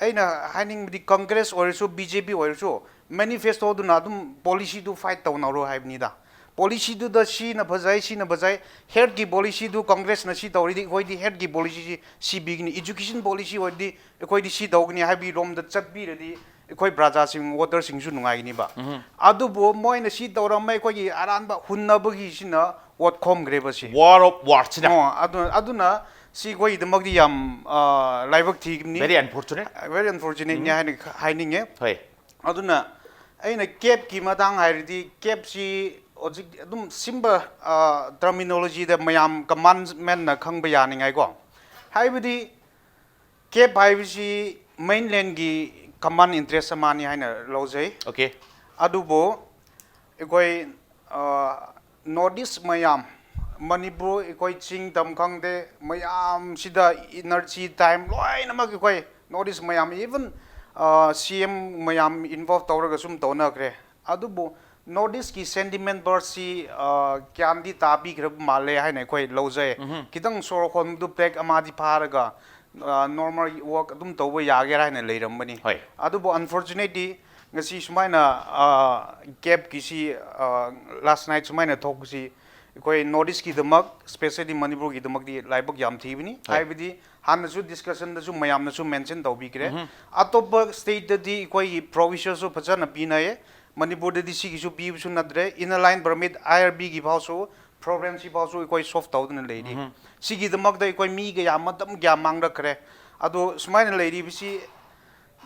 ꯑꯩꯅ ꯍꯥꯏꯅꯤꯡꯕꯗꯤ Congress ꯑꯣꯏꯔꯁꯨ, BJP ꯑꯣꯏꯔꯁꯨ, ꯃꯦꯅꯤꯐꯦꯁꯇꯣꯗꯨꯅ ꯑꯗꯨꯝ ꯄꯣꯂꯤꯁꯤꯗꯨ ꯐꯥꯏꯠ ꯇꯧꯅꯔꯣ ꯍꯥꯏꯕꯅꯤꯗ꯫ ꯄꯣꯂꯤꯁꯤꯗꯨꯗ ꯁꯤꯅ ꯐꯖꯩ, ꯁꯤꯅ ꯐꯖꯩ, ꯍꯦꯜꯠꯀꯤ ꯄꯣꯂꯤꯁꯤꯗꯨ ꯀꯪꯒ꯭ꯔꯦꯁꯅ ꯁꯤ ꯇꯧꯔꯤꯗꯤ ꯑꯩꯈꯣꯏꯗꯤ ꯍꯦꯜꯠꯀꯤ ꯄꯣꯂꯤꯁꯤꯁꯤ ꯁꯤ ꯄꯤꯒꯅꯤ, ꯏꯖꯨꯀꯦꯁꯟ ꯄꯣꯂꯤꯁꯤ ꯑꯣꯏꯔꯗꯤ ꯑꯩꯈꯣꯏꯗꯤ ꯁꯤ ꯇꯧꯒꯅꯤ ꯍꯥꯏꯕꯒꯤ ꯔꯣꯝꯗ ꯆꯠꯄꯤꯔꯗꯤ ꯑꯩꯈꯣꯏ ꯄ꯭ꯔꯖꯥꯁꯤꯡ, ꯋꯣꯇꯔꯁꯤꯡꯁꯨ ꯅꯨꯡꯉꯥꯏꯒꯅꯤꯕ꯫ ꯑꯗꯨꯕꯨ ꯃꯣꯏꯅ ꯁꯤ ꯇꯧꯔꯝꯃꯦ, ꯑꯩꯈꯣꯏꯒꯤ ꯑꯔꯥꯟꯕ ꯍꯨꯟꯅꯕꯒꯤꯁꯤꯅ ꯋꯥꯠ ꯈꯣꯝꯈ꯭ꯔꯦꯕ ꯁꯤ꯫ War of Wordsꯅ꯫ ꯑꯣ, ꯑꯗꯨ, ꯑꯗꯨꯅ ꯁꯤ ꯑꯩꯈꯣꯏꯒꯤꯗꯃꯛꯇꯤ ꯌꯥꯝ, ꯑ, ꯂꯥꯏꯕꯛ ꯊꯤꯕꯅꯤ꯫ Very unfortunate꯫ Very unfortunateꯅꯤ ꯍꯥꯏꯅ ꯈ-, ꯍꯥꯏꯅꯤꯡꯉꯦ꯫ ꯍꯣꯏ꯫ ꯑꯗꯨꯅ ꯑꯩꯅ ꯀꯦꯞꯀꯤ ꯃꯇꯥꯡ ꯍꯥꯏꯔꯗꯤ, ꯀꯦꯞꯁꯤ ꯍꯧꯖꯤꯛ ꯑꯗꯨꯝ ꯁꯤꯝꯕ, ꯑ, ꯇꯔꯃꯤꯅꯣꯂꯣꯖꯤꯗ ꯃꯌꯥꯝ ꯀꯃꯟ ꯃꯦꯟꯅ ꯈꯪꯕ ꯌꯥꯅꯤꯡꯉꯥꯏꯀꯣ꯫ ꯍꯥꯏꯕꯗꯤ ꯀꯦꯞ ꯍꯥꯏꯕꯁꯤ ꯃꯦꯟꯂꯦꯟꯒꯤ ꯀꯃꯟ ꯏꯟꯇꯔꯦꯁ ꯑꯃꯅꯤ ꯍꯥꯏꯅ ꯂꯧꯖꯩ꯫ Okay꯫ ꯑꯗꯨꯕꯨ ꯑꯩꯈꯣꯏ, ꯑ, ꯅꯣꯔꯠ ꯏꯁ ꯃꯌꯥꯝ, ꯃꯅꯤꯄꯨꯔ, ꯑꯩꯈꯣꯏ ꯆꯤꯡ ꯇꯝ ꯈꯪꯗꯦ, ꯃꯌꯥꯝꯁꯤꯗ ꯏꯅꯔꯖꯤ, ꯇꯥꯏꯝ ꯂꯣꯏꯅꯃꯛ ꯑꯩꯈꯣꯏ ꯅꯣꯔꯠ ꯏꯁ ꯃꯌꯥꯝ, even, ꯑ, ꯁꯤ ꯑꯦꯝ ꯃꯌꯥꯝ ꯏꯟꯚꯣꯜꯚ ꯇꯧꯔꯒ ꯁꯨꯝ ꯇꯧꯅꯈ꯭ꯔꯦ꯫ ꯑꯗꯨꯕꯨ ꯅꯣꯔꯠ ꯏꯁꯀꯤ ꯁꯦꯟꯇꯤꯃꯦꯟ ꯕꯥꯔꯠꯁꯤ, ꯑ, ꯒ꯭ꯌꯥꯟꯗꯤ ꯇꯥꯕꯤꯈ꯭ꯔꯕ ꯃꯥꯜꯂꯦ ꯍꯥꯏꯅ ꯑꯩꯈꯣꯏ ꯂꯧꯖꯩ꯫ ꯎꯝꯍꯨꯝ꯫ ꯈꯤꯇꯪ ꯁꯣꯔ ꯍꯣꯟꯕꯗꯨ ꯕ꯭ꯔꯦꯛ ꯑꯃꯗꯤ ꯐꯥꯔꯒ, ꯑ, ꯅꯣꯔꯃꯦꯜ ꯋꯥꯛ ꯑꯗꯨꯝ ꯇꯧꯕ ꯌꯥꯒꯦꯔꯥ ꯍꯥꯏꯅ ꯂꯩꯔꯝꯕꯅꯤ꯫ ꯍꯣꯏ꯫ ꯑꯗꯨꯕꯨ unfortunately ꯉꯁꯤ ꯁꯨꯃꯥꯏꯅ, ꯑ, ꯀꯦꯞꯀꯤꯁꯤ, ꯑ, ꯂꯥꯁ ꯅꯥꯏꯠ ꯁꯨꯃꯥꯏꯅ ꯊꯣꯛꯄꯁꯤ ꯑꯩꯈꯣꯏ ꯅꯣꯔꯠ ꯏꯁꯀꯤꯗꯃꯛ, especially ꯃꯅꯤꯄꯨꯔꯒꯤꯗꯃꯛꯇꯤ ꯂꯥꯏꯕꯛ ꯌꯥꯝ ꯊꯤꯕꯅꯤ꯫ ꯍꯣꯏ꯫ ꯍꯥꯏꯕꯗꯤ ꯍꯥꯟꯅꯁꯨ ꯗꯤꯁꯀꯁꯟꯗꯁꯨ ꯃꯌꯥꯝꯅꯁꯨ ꯃꯦꯟꯁꯟ ꯇꯧꯕꯤꯈ꯭ꯔꯦ꯫ ꯎꯝꯍꯨꯝ꯫ ꯑꯇꯣꯞꯄ ꯁ꯭ꯇꯦꯠꯇꯗꯤ ꯑꯩꯈꯣꯏꯒꯤ ꯄ꯭ꯔꯣꯚꯤꯖꯟꯁꯨ ꯐꯖꯅ ꯄꯤꯅꯩꯌꯦ꯫ ꯃꯅꯤꯄꯨꯔꯗꯗꯤ ꯁꯤꯒꯤꯁꯨ ꯄꯤꯕꯁꯨ ꯅꯠꯇ꯭ꯔꯦ꯫ Inner Line Permit, ꯑꯥꯏ ꯑꯥꯔ ꯕꯤꯒꯤ ꯐꯥꯎꯁꯨ ꯄ꯭ꯔꯣꯕ꯭ꯂꯦꯝꯁꯤ ꯐꯥꯎꯁꯨ ꯑꯩꯈꯣꯏ ꯁꯣꯜꯚ ꯇꯧꯗꯨꯅ ꯂꯩꯔꯤ꯫ ꯎꯝꯍꯨꯝ꯫ ꯁꯤꯒꯤꯗꯃꯛꯇ ꯑꯩꯈꯣꯏ ꯃꯤ ꯀꯌꯥ ꯃꯇꯝ ꯀꯌꯥ ꯃꯥꯡꯂꯛꯈ꯭ꯔꯦ꯫ ꯑꯗꯣ ꯁꯨꯃꯥꯏꯅ ꯂꯩꯔꯤꯕꯁꯤ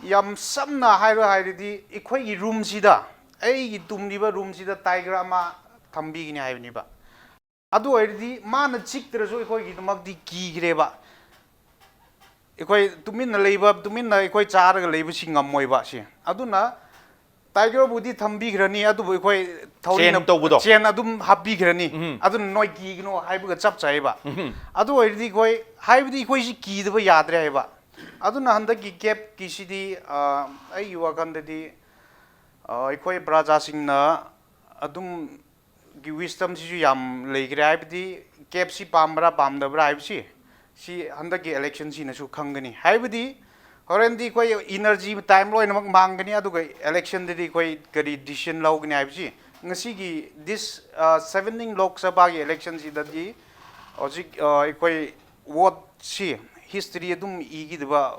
ꯌꯥꯝ ꯁꯝꯅ ꯍꯥꯏꯔꯣ ꯍꯥꯏꯔꯗꯤ ꯑꯩꯈꯣꯏꯒꯤ ꯔꯨꯝꯁꯤꯗ, ꯑꯩꯒꯤ ꯇꯨꯝꯂꯤꯕ ꯔꯨꯝꯁꯤꯗ ꯇꯥꯏꯒꯔ ꯑꯃ ꯊꯝꯕꯤꯒꯅꯤ ꯍꯥꯏꯕꯅꯦꯕ꯫ ꯑꯗꯨ ꯑꯣꯏꯔꯗꯤ ꯃꯥꯅ ꯆꯤꯛꯇ꯭ꯔꯁꯨ ꯑꯩꯈꯣꯏꯒꯤꯗꯃꯛꯇꯤ ꯀꯤꯈ꯭ꯔꯦꯕ꯫ ꯑꯩꯈꯣꯏ ꯇꯨꯃꯤꯟꯅ ꯂꯩꯕ, ꯇꯨꯃꯤꯟꯅ ꯑꯩꯈꯣꯏ ꯆꯥꯔꯒ ꯂꯩꯕꯁꯤ ꯉꯝꯃꯣꯏꯕ ꯁꯤ꯫ ꯑꯗꯨꯅ ꯇꯥꯏꯒꯔꯕꯨꯗꯤ ꯊꯝꯕꯤꯈ꯭ꯔꯅꯤ, ꯑꯗꯨꯕꯨ ꯑꯩꯈꯣꯏ ꯊꯧꯔꯤꯅ ꯆꯦꯟ ꯇꯧꯕꯗꯣ꯫ ꯆꯦꯟ ꯑꯗꯨꯝ ꯍꯥꯞꯄꯤꯈ꯭ꯔꯅꯤ꯫ ꯎꯝ꯫ ꯑꯗꯨꯅ ꯅꯣꯏ ꯀꯤꯒꯅꯣ ꯍꯥꯏꯕꯒ ꯆꯞ ꯆꯥꯏꯕ꯫ ꯎꯝ꯫ ꯑꯗꯨ ꯑꯣꯏꯔꯗꯤ ꯑꯩꯈꯣꯏ, ꯍꯥꯏꯕꯗꯤ ꯑꯩꯈꯣꯏꯁꯤ ꯀꯤꯗꯕ ꯌꯥꯗ꯭ꯔꯦ ꯍꯥꯏꯕ꯫ ꯑꯗꯨꯅ ꯍꯟꯗꯛꯀꯤ ꯀꯦꯞꯀꯤꯁꯤꯗꯤ, ꯑ, ꯑꯩꯒꯤ ꯋꯥꯈꯜꯗꯗꯤ, ꯑ, ꯑꯩꯈꯣꯏ ꯄ꯭ꯔꯖꯥꯁꯤꯡꯅ ꯑꯗꯨꯝ ꯒꯤ wisdomꯁꯤꯁꯨ ꯌꯥꯝ ꯂꯩꯈ꯭ꯔꯦ꯫ ꯍꯥꯏꯕꯗꯤ ꯀꯦꯞꯁꯤ ꯄꯥꯝꯕ꯭ꯔꯥ ꯄꯥꯝꯗꯕ꯭ꯔꯥ ꯍꯥꯏꯕꯁꯤ, ꯁꯤ ꯍꯟꯗꯛꯀꯤ electionꯁꯤꯅꯁꯨ ꯈꯪꯒꯅꯤ꯫ ꯍꯥꯏꯕꯗꯤ ꯍꯣꯔꯦꯟꯗꯤ ꯑꯩꯈꯣꯏ ꯏꯅꯔꯖꯤ ꯇꯥꯏꯝ ꯂꯣꯏꯅꯃꯛ ꯃꯥꯡꯒꯅꯤ, ꯑꯗꯨꯒ ꯏꯂꯦꯛꯁꯟꯗꯗꯤ ꯑꯩꯈꯣꯏ ꯀꯔꯤ ꯗꯤꯁꯤꯖꯟ ꯂꯧꯒꯅꯤ ꯍꯥꯏꯕꯁꯤ ꯉꯁꯤꯒꯤ ꯗꯤꯁ ꯁꯕꯦꯟꯇꯤꯟ ꯂꯣꯛ ꯁꯚꯥꯒꯤ ꯏꯂꯦꯛꯁꯟꯁꯤꯗꯗꯤ ꯍꯧꯖꯤꯛ ꯑꯩꯈꯣꯏ ꯋꯣꯠꯁꯤ ꯍꯤꯁꯇ꯭ꯔꯤ ꯑꯗꯨꯝ ꯏꯒꯗꯕ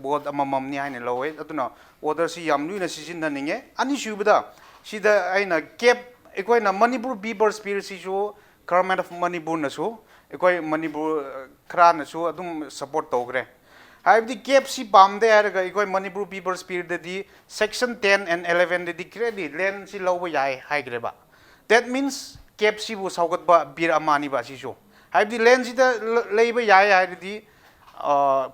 ꯋꯣꯠ ꯑꯃꯃꯝꯅꯤ ꯍꯥꯏꯅ ꯂꯧꯋꯦ꯫ ꯑꯗꯨꯅ ꯋꯣꯠꯁꯤ ꯌꯥꯝ ꯂꯨꯅ ꯁꯤꯖꯤꯟꯅꯅꯤꯡꯉꯦ꯫ ꯑꯅꯤꯁꯨꯕꯗ ꯁꯤꯗ ꯑꯩꯅ ꯀꯦꯞ ꯑꯩꯈꯣꯏꯅ ꯃꯅꯤꯄꯨꯔ ꯄꯤꯄꯜꯁ ꯄꯤꯔꯁꯤꯁꯨ ꯒꯚꯔꯟꯃꯦꯟ ꯑꯣꯐ ꯃꯅꯤꯄꯨꯔꯅꯁꯨ ꯑꯩꯈꯣꯏ ꯃꯅꯤꯄꯨꯔ ꯈꯔꯅꯁꯨ ꯑꯗꯨꯝ ꯁꯞꯄꯣꯔꯠ ꯇꯧꯈ꯭ꯔꯦ꯫ ꯍꯥꯏꯕꯗꯤ ꯀꯦꯞꯁꯤ ꯄꯥꯝꯗꯦ ꯍꯥꯏꯔꯒ ꯑꯩꯈꯣꯏ ꯃꯅꯤꯄꯨꯔ ꯄꯤꯄꯜꯁ ꯄꯤꯔꯗꯗꯤ ꯁꯦꯛꯁꯟ ꯇꯦꯟ ꯑꯦꯟ ꯑꯦꯂꯦꯚꯦꯟꯗꯗꯤ ꯀ꯭ꯂꯤꯌꯔꯂꯤ ꯂꯦꯟꯁꯤ ꯂꯧꯕ ꯌꯥꯏ ꯍꯥꯏꯈ꯭ꯔꯦꯕ꯫ That means ꯀꯦꯞꯁꯤꯕꯨ ꯁꯧꯒꯠꯄ ꯕꯤꯜ ꯑꯃꯅꯤꯕ ꯑꯁꯤꯁꯨ꯫ ꯍꯥꯏꯕꯗꯤ ꯂꯦꯟꯁꯤꯗ ꯂꯩꯕ ꯌꯥꯏ ꯍꯥꯏꯔꯗꯤ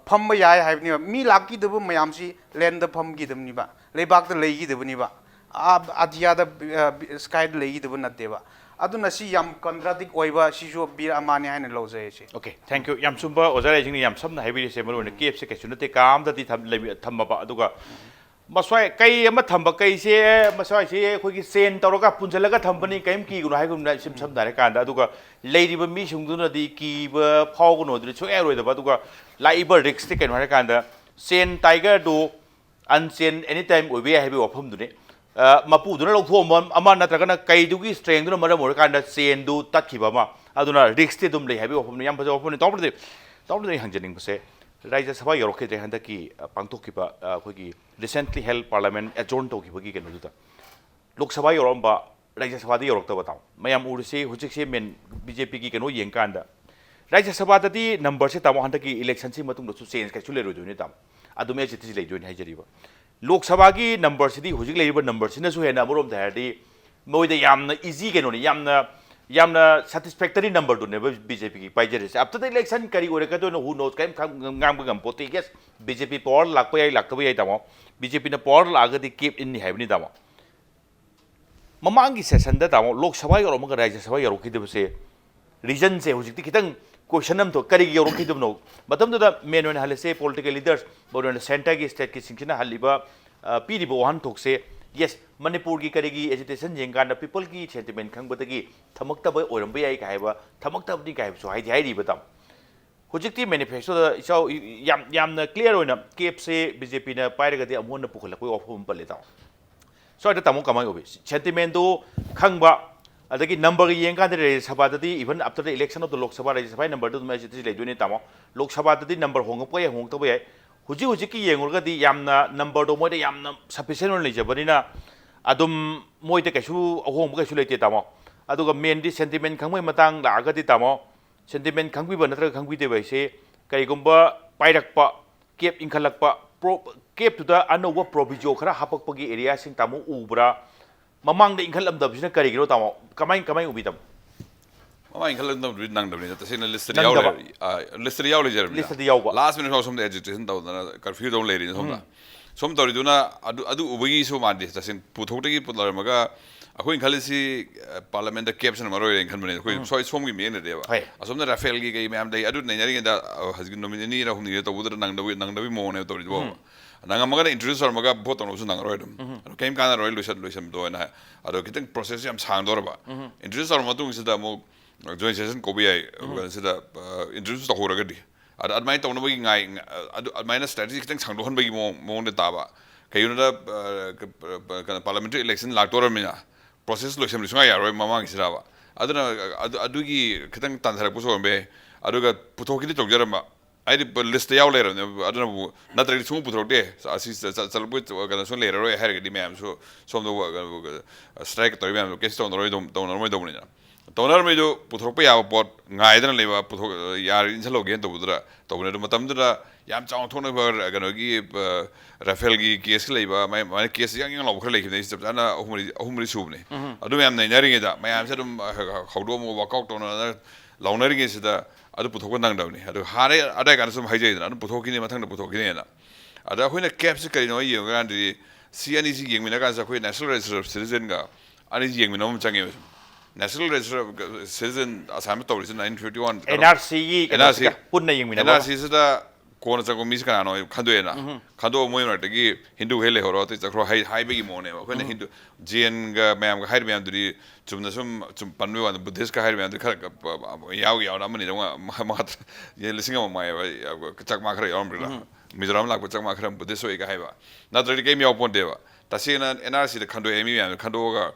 ꯐꯝꯕ ꯌꯥꯏ ꯍꯥꯏꯕꯅꯦꯕ꯫ ꯃꯤ ꯂꯥꯛꯈꯤꯗꯕ ꯃꯌꯥꯝꯁꯤ ꯂꯦꯟꯗ ꯐꯝꯈꯤꯗꯕꯅꯤꯕ, ꯂꯩꯕꯥꯛꯇ ꯂꯩꯈꯤꯗꯕꯅꯤꯕ꯫ ꯑꯇꯤꯌꯥꯗ, ꯁ꯭ꯀꯥꯏꯗ ꯂꯩꯈꯤꯗꯕ ꯅꯠꯇꯦꯕ꯫ ꯑꯗꯨꯅ ꯁꯤ ꯌꯥꯝ ꯀꯟꯇ꯭ꯔꯥꯗꯤꯛ ꯑꯣꯏꯕ ꯁꯤꯁꯨ ꯕꯤꯜ ꯑꯃꯅꯤ ꯍꯥꯏꯅ ꯂꯧꯖꯩ ꯑꯩꯁꯦ꯫ Okay, thank you꯫ ꯌꯥꯝ ꯆꯨꯝꯕ ꯑꯣꯖꯥ ꯂꯩꯁꯤꯡꯅ ꯌꯥꯝ ꯁꯝꯅ ꯍꯥꯏꯕꯤꯔꯤꯁꯦ꯫ ꯃꯔꯨꯑꯣꯏꯅ ꯀꯦꯞꯁꯦ ꯀꯩꯁꯨ ꯅꯠꯇꯦ, ꯀꯥ ꯑꯃꯗꯗꯤ ꯊꯝ- ꯂꯩꯕ- ꯊꯝꯃꯕ, ꯑꯗꯨꯒ ꯃꯁ꯭ꯋꯥꯏ ꯀꯩ ꯑꯃ ꯊꯝꯕ, ꯀꯩꯁꯦ ꯃꯁ꯭ꯋꯥꯏꯁꯦ ꯑꯩꯈꯣꯏꯒꯤ ꯆꯦꯟ ꯇꯧꯔꯒ ꯄꯨꯟꯁꯤꯜꯂꯒ ꯊꯝꯕꯅꯤ, ꯀꯔꯤꯝ ꯀꯤꯒꯅꯨ ꯍꯥꯏꯒꯨꯝꯅ ꯏꯁꯝ ꯁꯝꯅ ꯍꯥꯏꯔꯀꯥꯟꯗ꯫ ꯑꯗꯨꯒ ꯂꯩꯔꯤꯕ ꯃꯤꯁꯤꯡꯗꯨꯅꯗꯤ ꯀꯤꯕ ꯐꯥꯎꯒꯅꯨ ꯑꯗꯨꯗꯤ ꯁꯨꯡꯌꯥ ꯌꯥꯔꯣꯏꯗꯕ꯫ ꯑꯗꯨꯒ ꯂꯥꯛꯏꯕ ꯔꯤꯛꯁꯇꯤ ꯀꯩꯅꯣ ꯍꯥꯏꯔꯀꯥꯟꯗ ꯆꯦꯟ ꯇꯥꯏꯒꯔꯗꯨ ꯑꯟꯆꯦꯟ ꯑꯦꯅꯤ ꯇꯥꯏꯝ ꯑꯣꯏꯕ ꯌꯥꯏ ꯍꯥꯏꯕꯒꯤ ꯋꯥꯐꯝꯗꯨꯅꯤ꯫ ꯃꯄꯨꯗꯨꯅ ꯂꯧꯊꯣꯛꯑꯝꯕ ꯑꯃ ꯅꯠꯇ꯭ꯔꯒꯅ ꯀꯩꯗꯨꯒꯤ ꯁ꯭ꯇꯔꯦꯡꯗꯨꯅ ꯃꯔꯝ ꯑꯣꯏꯔꯀꯥꯟꯗ ꯆꯦꯟꯗꯨ ꯇꯠꯈꯤꯕ ꯑꯃ, ꯑꯗꯨꯅ ꯔꯤꯛꯁꯇꯤ ꯑꯗꯨꯝ ꯂꯩ ꯍꯥꯏꯕꯒꯤ ꯋꯥꯐꯝꯅꯤ꯫ ꯌꯥꯝ ꯐꯖꯕ ꯋꯥꯐꯝꯅꯤ꯫ ꯇꯥꯎꯕꯗꯗꯤ ꯇꯥꯎꯕꯗꯗꯤ ꯑꯩ ꯍꯪꯖꯅꯤꯡꯕꯁꯦ, ꯔꯥꯖ꯭ꯌ ꯁꯚꯥ ꯌꯧꯔꯛꯈꯤꯗ꯭ꯔꯦ ꯍꯟꯗꯛꯀꯤ ꯄꯥꯡꯊꯣꯛꯈꯤꯕ ꯑꯩꯈꯣꯏꯒꯤ recently held parliament adjourn ꯇꯧꯈꯤꯕꯒꯤ ꯀꯩꯅꯣꯗꯨꯗ꯫ ꯂꯣꯛ ꯁꯚꯥ ꯌꯧꯔꯛꯑꯝꯕ, ꯔꯥꯖ꯭ꯌ ꯁꯚꯥꯗ ꯌꯧꯔꯛꯇꯕ꯫ ꯇꯥꯎ ꯃꯌꯥꯝ ꯎꯔꯤꯁꯤ ꯍꯧꯖꯤꯛꯁꯦ ꯃꯦꯟ ꯕꯤ ꯖꯦ ꯄꯤꯒꯤ ꯀꯩꯅꯣ ꯌꯦꯡꯀꯥꯟꯗ ꯔꯥꯖ꯭ꯌ ꯁꯚꯥꯗꯗꯤ ꯅꯝꯕꯔꯁꯦ ꯇꯥꯃꯣ ꯍꯟꯗꯛꯀꯤ ꯏꯂꯦꯛꯁꯟꯁꯤ ꯃꯇꯨꯡꯗꯁꯨ ꯆꯦꯟꯖ ꯀꯩꯁꯨ ꯂꯩꯔꯣꯏꯗꯣꯏꯅꯤ ꯇꯥꯃꯣ꯫ ꯑꯗꯨꯝ ꯑꯦꯁ ꯏꯠ ꯏꯁ ꯂꯩꯗꯣꯏꯅꯤ ꯍꯥꯏꯖꯔꯤꯕ꯫ ꯂꯣꯛ ꯁꯚꯥꯒꯤ ꯅꯝꯕꯔꯁꯤꯗꯤ ꯍꯧꯖꯤꯛ ꯂꯩꯔꯤꯕ ꯅꯝꯕꯔꯁꯤꯅꯁꯨ ꯍꯦꯟꯅ ꯑꯃꯔꯣꯝꯗ ꯍꯥꯏꯔꯗꯤ ꯃꯣꯏꯗ ꯌꯥꯝꯅ ꯏꯖꯤ ꯀꯩꯅꯣꯅꯤ, ꯌꯥꯝꯅ ꯌꯥꯝꯅ ꯁꯦꯇꯤꯁꯐꯦꯛꯇꯔꯤ ꯅꯝꯕꯔꯗꯨꯅꯦꯕ ꯕꯤ ꯖꯦ ꯄꯤꯒꯤ ꯄꯥꯏꯖꯔꯤꯁꯦ꯫ ꯑꯞꯇꯔ ꯗ ꯏꯂꯦꯛꯁꯟ ꯀꯔꯤ ꯑꯣꯏꯔꯛꯀꯗꯣꯏꯅꯣ, who knows, ꯀꯔꯤꯝ ꯈꯪ- ꯉꯥꯡꯕ ꯉꯝꯄꯣꯠꯇꯦ꯫ ꯌꯦꯁ, ꯕꯤ ꯖꯦ ꯄꯤ ꯄꯋꯥꯔ ꯂꯥꯛꯄ ꯌꯥꯏ, ꯂꯥꯛꯇꯕ ꯌꯥꯏ ꯇꯥꯃꯣ꯫ ꯕꯤ ꯖꯦ ꯄꯤꯅ ꯄꯋꯥꯔ ꯂꯥꯛꯑꯒꯗꯤ ꯀꯦꯞ ꯏꯟꯅꯤ ꯍꯥꯏꯕꯅꯤ ꯇꯥꯃꯣ꯫ ꯃꯃꯥꯡꯒꯤ ꯁꯦꯁꯟꯗ ꯇꯥꯃꯣ ꯂꯣꯛ ꯁꯚꯥ ꯌꯧꯔꯝꯃꯒ ꯔꯥꯖ꯭ꯌ ꯁꯚꯥ ꯌꯧꯔꯛꯈꯤꯗꯕꯁꯦ ꯔꯤꯖꯟꯁꯦ ꯍꯧꯖꯤꯛꯇꯤ ꯈꯤꯇꯪ ꯀꯣꯏꯁꯟ ꯑꯃ ꯊꯣꯛ ꯀꯔꯤꯒꯤ ꯌꯧꯔꯛꯈꯤꯗꯕꯅꯣ? ꯃꯇꯝꯗꯨꯗ ꯃꯦꯟ ꯑꯣꯏꯅ ꯍꯜꯂꯁꯦ ꯄꯣꯂꯤꯇꯤꯀꯦꯜ ꯂꯤꯗꯔꯁ, ꯃꯔꯨꯑꯣꯏꯅ ꯁꯦꯟꯇꯔꯒꯤ ꯁ꯭ꯇꯦꯠꯀꯤꯁꯤꯡꯁꯤꯅ ꯍꯜꯂꯤꯕ ꯄꯤꯔꯤꯕ ꯋꯥꯍꯟꯊꯣꯛꯁꯦ꯫ ꯌꯦꯁ, ꯃꯅꯤꯄꯨꯔꯒꯤ ꯀꯔꯤꯒꯤ ꯑꯦꯖꯤꯇꯦꯁꯟ ꯌꯦꯡꯀꯥꯟꯗ ꯄꯤꯄꯜꯒꯤ ꯁꯦꯟꯇꯤꯃꯦꯟ ꯈꯪꯕꯗꯒꯤ ꯊꯝꯃꯛꯇꯕ ꯑꯣꯏꯔꯝꯕ ꯌꯥꯏ ꯀꯥꯏ ꯍꯥꯏꯕ, ꯊꯝꯃꯛꯇꯕꯅꯤ ꯀꯥꯏ ꯍꯥꯏꯕꯁꯨ ꯍꯥꯏꯗꯤ ꯍꯥꯏꯔꯤꯕ ꯇꯥꯃꯣ꯫ ꯍꯧꯖꯤꯛꯇꯤ ꯃꯦꯅꯤꯐꯦꯁꯇꯣꯗ ꯏꯆꯥꯎ ꯌꯥꯝ ꯌꯥꯝꯅ ꯀ꯭ꯂꯤꯌꯥꯔ ꯑꯣꯏꯅ ꯀꯦꯞꯁꯦ ꯕꯤ ꯖꯦ ꯄꯤꯅ ꯄꯥꯏꯔꯒꯗꯤ ꯑꯃꯨꯛ ꯍꯟꯅ ꯄꯨꯈꯠꯂꯛꯄꯒꯤ ꯋꯥꯐꯝ ꯑꯃ ꯄꯜꯂꯦ, ꯇꯥꯃꯣ꯫ ꯁ꯭ꯋꯥꯏꯗ ꯇꯥꯃꯣ ꯀꯃꯥꯏꯅ ꯎꯕꯤ? ꯁꯦꯟꯇꯤꯃꯦꯟꯗꯨ ꯈꯪꯕ, ꯑꯗꯒꯤ ꯅꯝꯕꯔꯒ ꯌꯦꯡꯀꯥꯟꯗ ꯔꯥꯖ꯭ꯌ ꯁꯚꯥꯗꯗꯤ, even after the election of the Lok Sabha, ꯔꯥꯖ꯭ꯌ ꯁꯚꯥꯒꯤ ꯅꯝꯕꯔꯗꯨ ꯑꯗꯨꯝ ꯑꯁꯤꯗꯁꯨ ꯂꯩꯗꯣꯏꯅꯤ, ꯇꯥꯃꯣ꯫ ꯂꯣꯛ ꯁꯚꯥꯗꯗꯤ ꯅꯝꯕꯔ ꯍꯣꯡꯉꯛꯄ ꯌꯥꯏ, ꯍꯣꯡꯉꯛꯇꯕ ꯌꯥꯏ꯫ ꯍꯧꯖꯤꯛ ꯍꯧꯖꯤꯛꯀꯤ ꯌꯦꯡꯉꯨꯔꯒꯗꯤ ꯌꯥꯝꯅ ꯅꯝꯕꯔꯗꯣ ꯃꯣꯏꯗ ꯌꯥꯝꯅ ꯁꯐꯤꯁꯦꯟ ꯑꯣꯏꯅ ꯂꯩꯖꯕꯅꯤꯅ ꯑꯗꯨꯝ ꯃꯣꯏꯗ ꯀꯩꯁꯨ ꯑꯍꯣꯡꯕ ꯀꯩꯁꯨ ꯂꯩꯇꯦ, ꯇꯥꯃꯣ꯫ ꯑꯗꯨꯒ ꯃꯦꯟꯗꯤ ꯁꯦꯟꯇꯤꯃꯦꯟ ꯈꯪꯕꯒꯤ ꯃꯇꯥꯡ ꯂꯥꯛꯑꯒꯗꯤ, ꯇꯥꯃꯣ, ꯁꯦꯟꯇꯤꯃꯦꯟ ꯈꯪꯕꯤꯕ ꯅꯠꯇ꯭ꯔꯒ ꯈꯪꯕꯤꯗꯕ ꯍꯥꯏꯁꯦ, ꯀꯔꯤꯒꯨꯝꯕ ꯄꯥꯏꯔꯛꯄ, ꯀꯦꯞ ꯏꯟꯈꯠꯂꯛꯄ, ꯄ꯭ꯔꯣ-, ꯀꯦꯞꯇꯨꯗ ꯑꯅꯧꯕ ꯄ꯭ꯔꯣꯚꯤꯖꯣ ꯈꯔ ꯍꯥꯄꯛꯄꯒꯤ ꯑꯦꯔꯤꯌꯥꯁꯤꯡ ꯇꯥꯃꯣ ꯎꯕ꯭ꯔꯥ? ꯃꯃꯥꯡꯗ ꯏꯟꯈꯠꯂꯝꯗꯕꯁꯤꯅ ꯀꯔꯤꯒꯤꯅꯣ, ꯇꯥꯃꯣ? ꯀꯃꯥꯏ, ꯀꯃꯥꯏ ꯎꯕꯤ, ꯇꯥꯃꯣ? ꯃꯃꯥꯡ ꯏꯟꯈꯠꯂꯛꯇꯕꯗꯨꯗꯤ ꯅꯪꯗꯕꯅꯤꯅ, ꯇꯁꯦꯡꯅ ꯂꯤꯁꯇꯗꯤ ꯅꯪꯗꯕ꯫ ꯌꯥꯎꯔꯦ꯫ ꯂꯤꯁꯇꯗꯤ ꯌꯥꯎ ꯂꯩꯖꯔꯕꯅꯤꯅ꯫ ꯂꯤꯁꯇꯗꯤ ꯌꯥꯎꯕ꯫ ꯂꯥꯁ ꯃꯤꯅꯤꯠ ꯐꯥꯎ ꯁꯣꯝꯗ ꯑꯦꯖꯤꯇꯦꯁꯟ ꯇꯧꯗꯅ ꯀꯔꯐ꯭ꯌꯨ ꯇꯧ ꯂꯩꯔꯤꯅꯤ ꯁꯣꯝꯗ꯫ ꯁꯣꯝ ꯇꯧꯔꯤꯗꯨꯅ ꯑꯗꯨ ꯑꯗꯨ ꯎꯕꯒꯤꯁꯨ ꯃꯥꯟꯗꯦ꯫ ꯇꯁꯦꯡ ꯄꯨꯊꯣꯛꯇꯒꯤ ꯄꯨ-, ꯂꯩꯔꯝꯃꯒ ꯑꯩꯈꯣꯏꯅ ꯈꯜꯂꯤꯁꯤ, ꯑ, ꯄꯥꯔꯂꯤꯌꯥꯃꯦꯟꯗ ꯀꯦꯞꯁꯤꯅ ꯃꯔꯨ ꯑꯣꯏꯔꯦꯅ ꯈꯟꯕꯅꯦ꯫ ꯑꯩꯈꯣꯏ ꯁꯣꯏ ꯁꯣꯝꯒꯤ ꯃꯤꯠꯌꯦꯡꯗꯗꯤꯕ꯫ ꯍꯣꯏ꯫ ꯑꯁꯣꯝꯗ ꯔꯥꯐꯦꯜꯒꯤ ꯀꯩ ꯃꯌꯥꯝ ꯂꯩ꯫ ꯑꯗꯨ ꯅꯩꯅꯔꯤꯉꯩꯗ, ꯑ, ꯍꯧꯖꯤꯛ ꯅꯨꯃꯤꯠ ꯅꯤꯅꯤꯔ ꯍꯨꯝꯅꯤꯔ ꯇꯧꯕꯗꯨꯗ ꯅꯪꯗꯕꯤ, ꯅꯪꯗꯕꯤ ꯃꯑꯣꯡꯅꯦꯕ ꯇꯧꯔꯤꯗꯨꯕꯣ꯫ ꯅꯪꯉꯝꯃꯒꯅ ꯏꯟꯇ꯭ꯔꯣꯗ꯭ꯌꯨꯁ ꯇꯧꯔꯝꯃꯒ ꯚꯣꯠ ꯇꯧꯅꯕꯁꯨ ꯅꯪꯉꯔꯣꯏ ꯑꯗꯨꯝ꯫ ꯑꯗꯨ ꯀꯩꯝ ꯀꯥꯟꯅꯔꯣꯏ, ꯂꯣꯏꯁꯟ-, ꯂꯣꯏꯁꯟꯕꯗꯣ ꯑꯣꯏꯅ ꯍꯥꯏ꯫ ꯑꯗꯣ ꯈꯤꯇꯪ ꯄ꯭ꯔꯣꯁꯦꯁ ꯌꯥꯝ ꯁꯥꯡꯗꯧꯔꯕ꯫ ꯏꯟꯇ꯭ꯔꯣꯗ꯭ꯌꯨꯁ ꯇꯧꯔꯕ ꯃꯇꯨꯡꯁꯤꯗ ꯑꯃꯨꯛ ꯖꯣꯏꯟ ꯁꯦꯁꯟ ꯀꯧꯕ ꯌꯥꯏ꯫ ꯀꯩꯅꯣꯁꯤꯗ, ꯑ, ꯏꯟꯇ꯭ꯔꯣꯗ꯭ꯌꯨꯁ ꯇꯧꯍꯧꯔꯒꯗꯤ꯫ ꯑꯗ ꯑꯗꯨꯃꯥꯏꯅ ꯇꯧꯅꯕꯒꯤ ꯉꯥꯏ-, ꯑꯗꯨ ꯑꯗꯨꯃꯥꯏꯅ ꯁ꯭ꯇ꯭ꯔꯦꯇꯦꯖꯤ ꯈꯤꯇꯪ ꯁꯥꯡꯗꯣꯛꯍꯟꯕꯒꯤ ꯃꯑꯣꯡ, ꯃꯑꯣꯡꯗ ꯇꯥꯕ꯫ ꯀꯩꯒꯤꯅꯣꯗ, ꯑ, ꯀ-, ꯄ-, ꯄ-, ꯀꯩꯅꯣ, ꯄꯥꯔꯂꯤꯌꯥꯃꯦꯟꯇꯔꯤ ꯏꯂꯦꯛꯁꯟ ꯂꯥꯛꯇꯧꯔꯕꯅꯤꯅ ꯄ꯭ꯔꯣꯁꯦꯁ ꯂꯣꯏꯁꯟꯕꯗꯤ ꯁꯨꯡꯌꯥ ꯌꯥꯔꯣꯏ ꯃꯃꯥꯡꯒꯤꯁꯤꯗꯕ꯫ ꯑꯗꯨꯅ ꯑꯗꯨ, ꯑꯗꯨꯒꯤ ꯈꯤꯇꯪ ꯇꯥꯟꯊꯔꯛꯄꯁꯨ ꯑꯣꯏꯔꯝꯕ ꯌꯥꯏ꯫ ꯑꯗꯨꯒ ꯄꯨꯊꯣꯛꯈꯤꯗꯤ ꯇꯧꯖꯔꯝꯕ, ꯍꯥꯏꯗꯤ ꯂꯤꯁꯇ ꯌꯥꯎ ꯂꯩꯔꯕꯅꯦ꯫ ꯑꯗꯨꯅꯕꯨ ꯅꯠꯇ꯭ꯔꯒꯗꯤ ꯁꯨꯡꯄꯨ ꯄꯨꯊꯣꯔꯛꯇꯦ꯫ ꯑꯁꯤ ꯆ-, ꯆ-, ꯆꯠꯂꯛꯄ ꯀꯩꯅꯣ ꯁꯨꯝ ꯂꯩꯔꯔꯣꯏ ꯍꯥꯏꯔꯒꯗꯤ ꯃꯌꯥꯝꯁꯨ ꯁꯣꯝꯗ ꯁ꯭ꯇ꯭ꯔꯥꯏꯛ ꯇꯧꯔꯤ ꯃꯌꯥꯝꯗꯣ ꯀꯦꯟꯁꯦꯜ ꯇꯧꯅꯔꯣꯏꯗꯧ-, ꯇꯧꯅꯔꯝꯃꯣꯏꯗꯧꯕꯅꯤꯅ꯫ ꯇꯧꯅꯔꯝꯃꯤꯗꯨ ꯄꯨꯊꯣꯔꯛꯄ ꯌꯥꯕ ꯄꯣꯠ ꯉꯥꯏꯗꯅ ꯂꯩꯕ, ꯄꯨꯊꯣꯛ-, ꯌꯥꯔꯦ ꯏꯟꯁꯤꯜꯍꯧꯒꯦꯅ ꯇꯧꯕꯗꯨꯗ ꯇꯧꯕꯅꯦ꯫ ꯑꯗꯨ ꯃꯇꯝꯗꯨꯗ ꯌꯥꯝ ꯆꯥꯎꯅ ꯊꯣꯛꯅꯕ ꯀꯩꯅꯣꯒꯤ, ꯑ, ꯔꯥꯐꯦꯜꯒꯤ ꯀꯦꯁꯀ ꯂꯩꯕ, ꯃꯥꯏ, ꯃꯥꯏ ꯀꯦꯁ ꯌꯥꯡ ꯌꯥꯡ ꯂꯥꯎꯕ ꯈꯔ ꯂꯩꯈꯤꯕꯅꯦ꯫ ꯑꯩꯁꯦ ꯆꯞ ꯆꯥꯅ ꯑꯍꯨꯝ ꯃꯔꯤ, ꯑꯍꯨꯝ ꯃꯔꯤ ꯁꯨꯕꯅꯦ꯫ ꯑꯗꯨ ꯃꯌꯥꯝ ꯅꯩꯅꯔꯤꯉꯩꯗ ꯃꯌꯥꯝꯁꯦ ꯑꯗꯨꯝ, ꯑ, ꯍꯧꯗꯣꯛꯑꯝꯃꯒ ꯋꯥꯛꯑꯥꯎꯠ ꯇꯧꯅꯗꯅ ꯂꯥꯎꯅꯔꯤꯉꯩꯁꯤꯗ ꯑꯗꯨ ꯄꯨꯊꯣꯛꯄ ꯅꯪꯗꯕꯅꯤ꯫ ꯑꯗꯨ ꯍꯥꯟꯅ ꯑꯗꯥꯏ ꯀꯥꯟꯗ ꯁꯨꯝ ꯍꯥꯏꯖꯩꯗꯅ, ꯑꯗꯨꯝ ꯄꯨꯊꯣꯛꯈꯤꯅꯤ, ꯃꯊꯪꯗ ꯄꯨꯊꯣꯛꯈꯤꯅꯤꯅ꯫ ꯑꯗ ꯑꯩꯈꯣꯏꯅ ꯀꯦꯞꯁꯤ ꯀꯔꯤꯅꯣ ꯌꯦꯡꯉꯀꯥꯟꯗꯗꯤ, ꯁꯤ ꯑꯅꯤꯁꯤ ꯌꯦꯡꯃꯤꯟꯅ ꯀꯥꯟꯁꯤꯗ ꯑꯩꯈꯣꯏ National Register of Citizenꯒ ꯑꯅꯤꯁꯤ ꯌꯦꯡꯃꯤꯟꯅꯕ ꯑꯃ ꯆꯪꯉꯦꯕ꯫ National Register of Citizen ꯑꯁꯥꯝꯗ ꯇꯧꯔꯤꯁꯤ nineteen fifty one, N R ꯁꯤꯒꯤ ꯀꯩꯅꯣꯁꯤꯒ NRC ꯄꯨꯟꯅ ꯌꯦꯡꯃꯤꯟꯅꯕ ꯑꯃ꯫ NRCꯁꯤꯗ ꯀꯣꯟꯅ ꯆꯪꯉꯛꯄ ꯃꯤꯁꯤ ꯀꯅꯥꯅꯣ ꯈꯟꯗꯣꯛꯑꯦꯅ꯫ ꯈꯟꯗꯣꯛꯑ ꯃꯣꯏ ꯃꯔꯛꯇꯒꯤ ꯍꯤꯟꯗꯨꯈꯩ ꯂꯩꯍꯧꯔꯣ, ꯑꯇꯩ ꯆꯠꯈ꯭ꯔꯣ ꯍꯥꯏ-, ꯍꯥꯏꯕꯒꯤ ꯃꯑꯣꯡꯅꯦꯕ꯫ ꯑꯩꯈꯣꯏꯅ ꯍꯤꯟꯗꯨ, ꯖꯦꯟꯒ ꯃꯌꯥꯝꯒ ꯍꯥꯏꯔꯤ ꯃꯌꯥꯝꯗꯨꯗꯤ ꯆꯨꯝꯅ ꯁꯨꯝ, ꯁꯨꯝ ꯄꯟꯕꯒꯤ ꯋꯥꯅꯤ꯫ ꯕꯨꯙꯤꯁꯀ ꯍꯥꯏꯔꯤ ꯃꯌꯥꯝꯗꯨꯗꯤ ꯈꯔ ꯌꯥꯎꯒꯦ ꯌꯥꯎꯅ ꯑꯃꯅꯤ ꯃꯉꯥ, ꯃꯉꯥ, ꯂꯤꯁꯤꯡ ꯑꯃ ꯃꯉꯥꯏꯕ ꯆꯥꯛꯃꯥ ꯈꯔ ꯌꯥꯎꯔꯝꯕ꯭ꯔꯤꯗ꯫ ꯃꯤꯖꯣꯔꯥꯝ ꯂꯥꯛꯄ ꯆꯥꯛꯃꯥ ꯈꯔ ꯕꯨꯙꯤꯁ ꯑꯣꯏꯒ ꯍꯥꯏꯕ, ꯅꯠꯇ꯭ꯔꯗꯤ ꯀꯩꯝ ꯌꯥꯎꯄꯣꯟꯇꯦꯕ꯫ ꯇꯁꯦꯡꯅ ꯑꯦꯟ ꯑꯥꯔ ꯁꯤꯗ ꯈꯟꯗꯣꯛꯑꯦ, ꯃꯤ ꯃꯌꯥꯝꯗꯣ ꯈꯟꯗꯣꯛꯑꯒ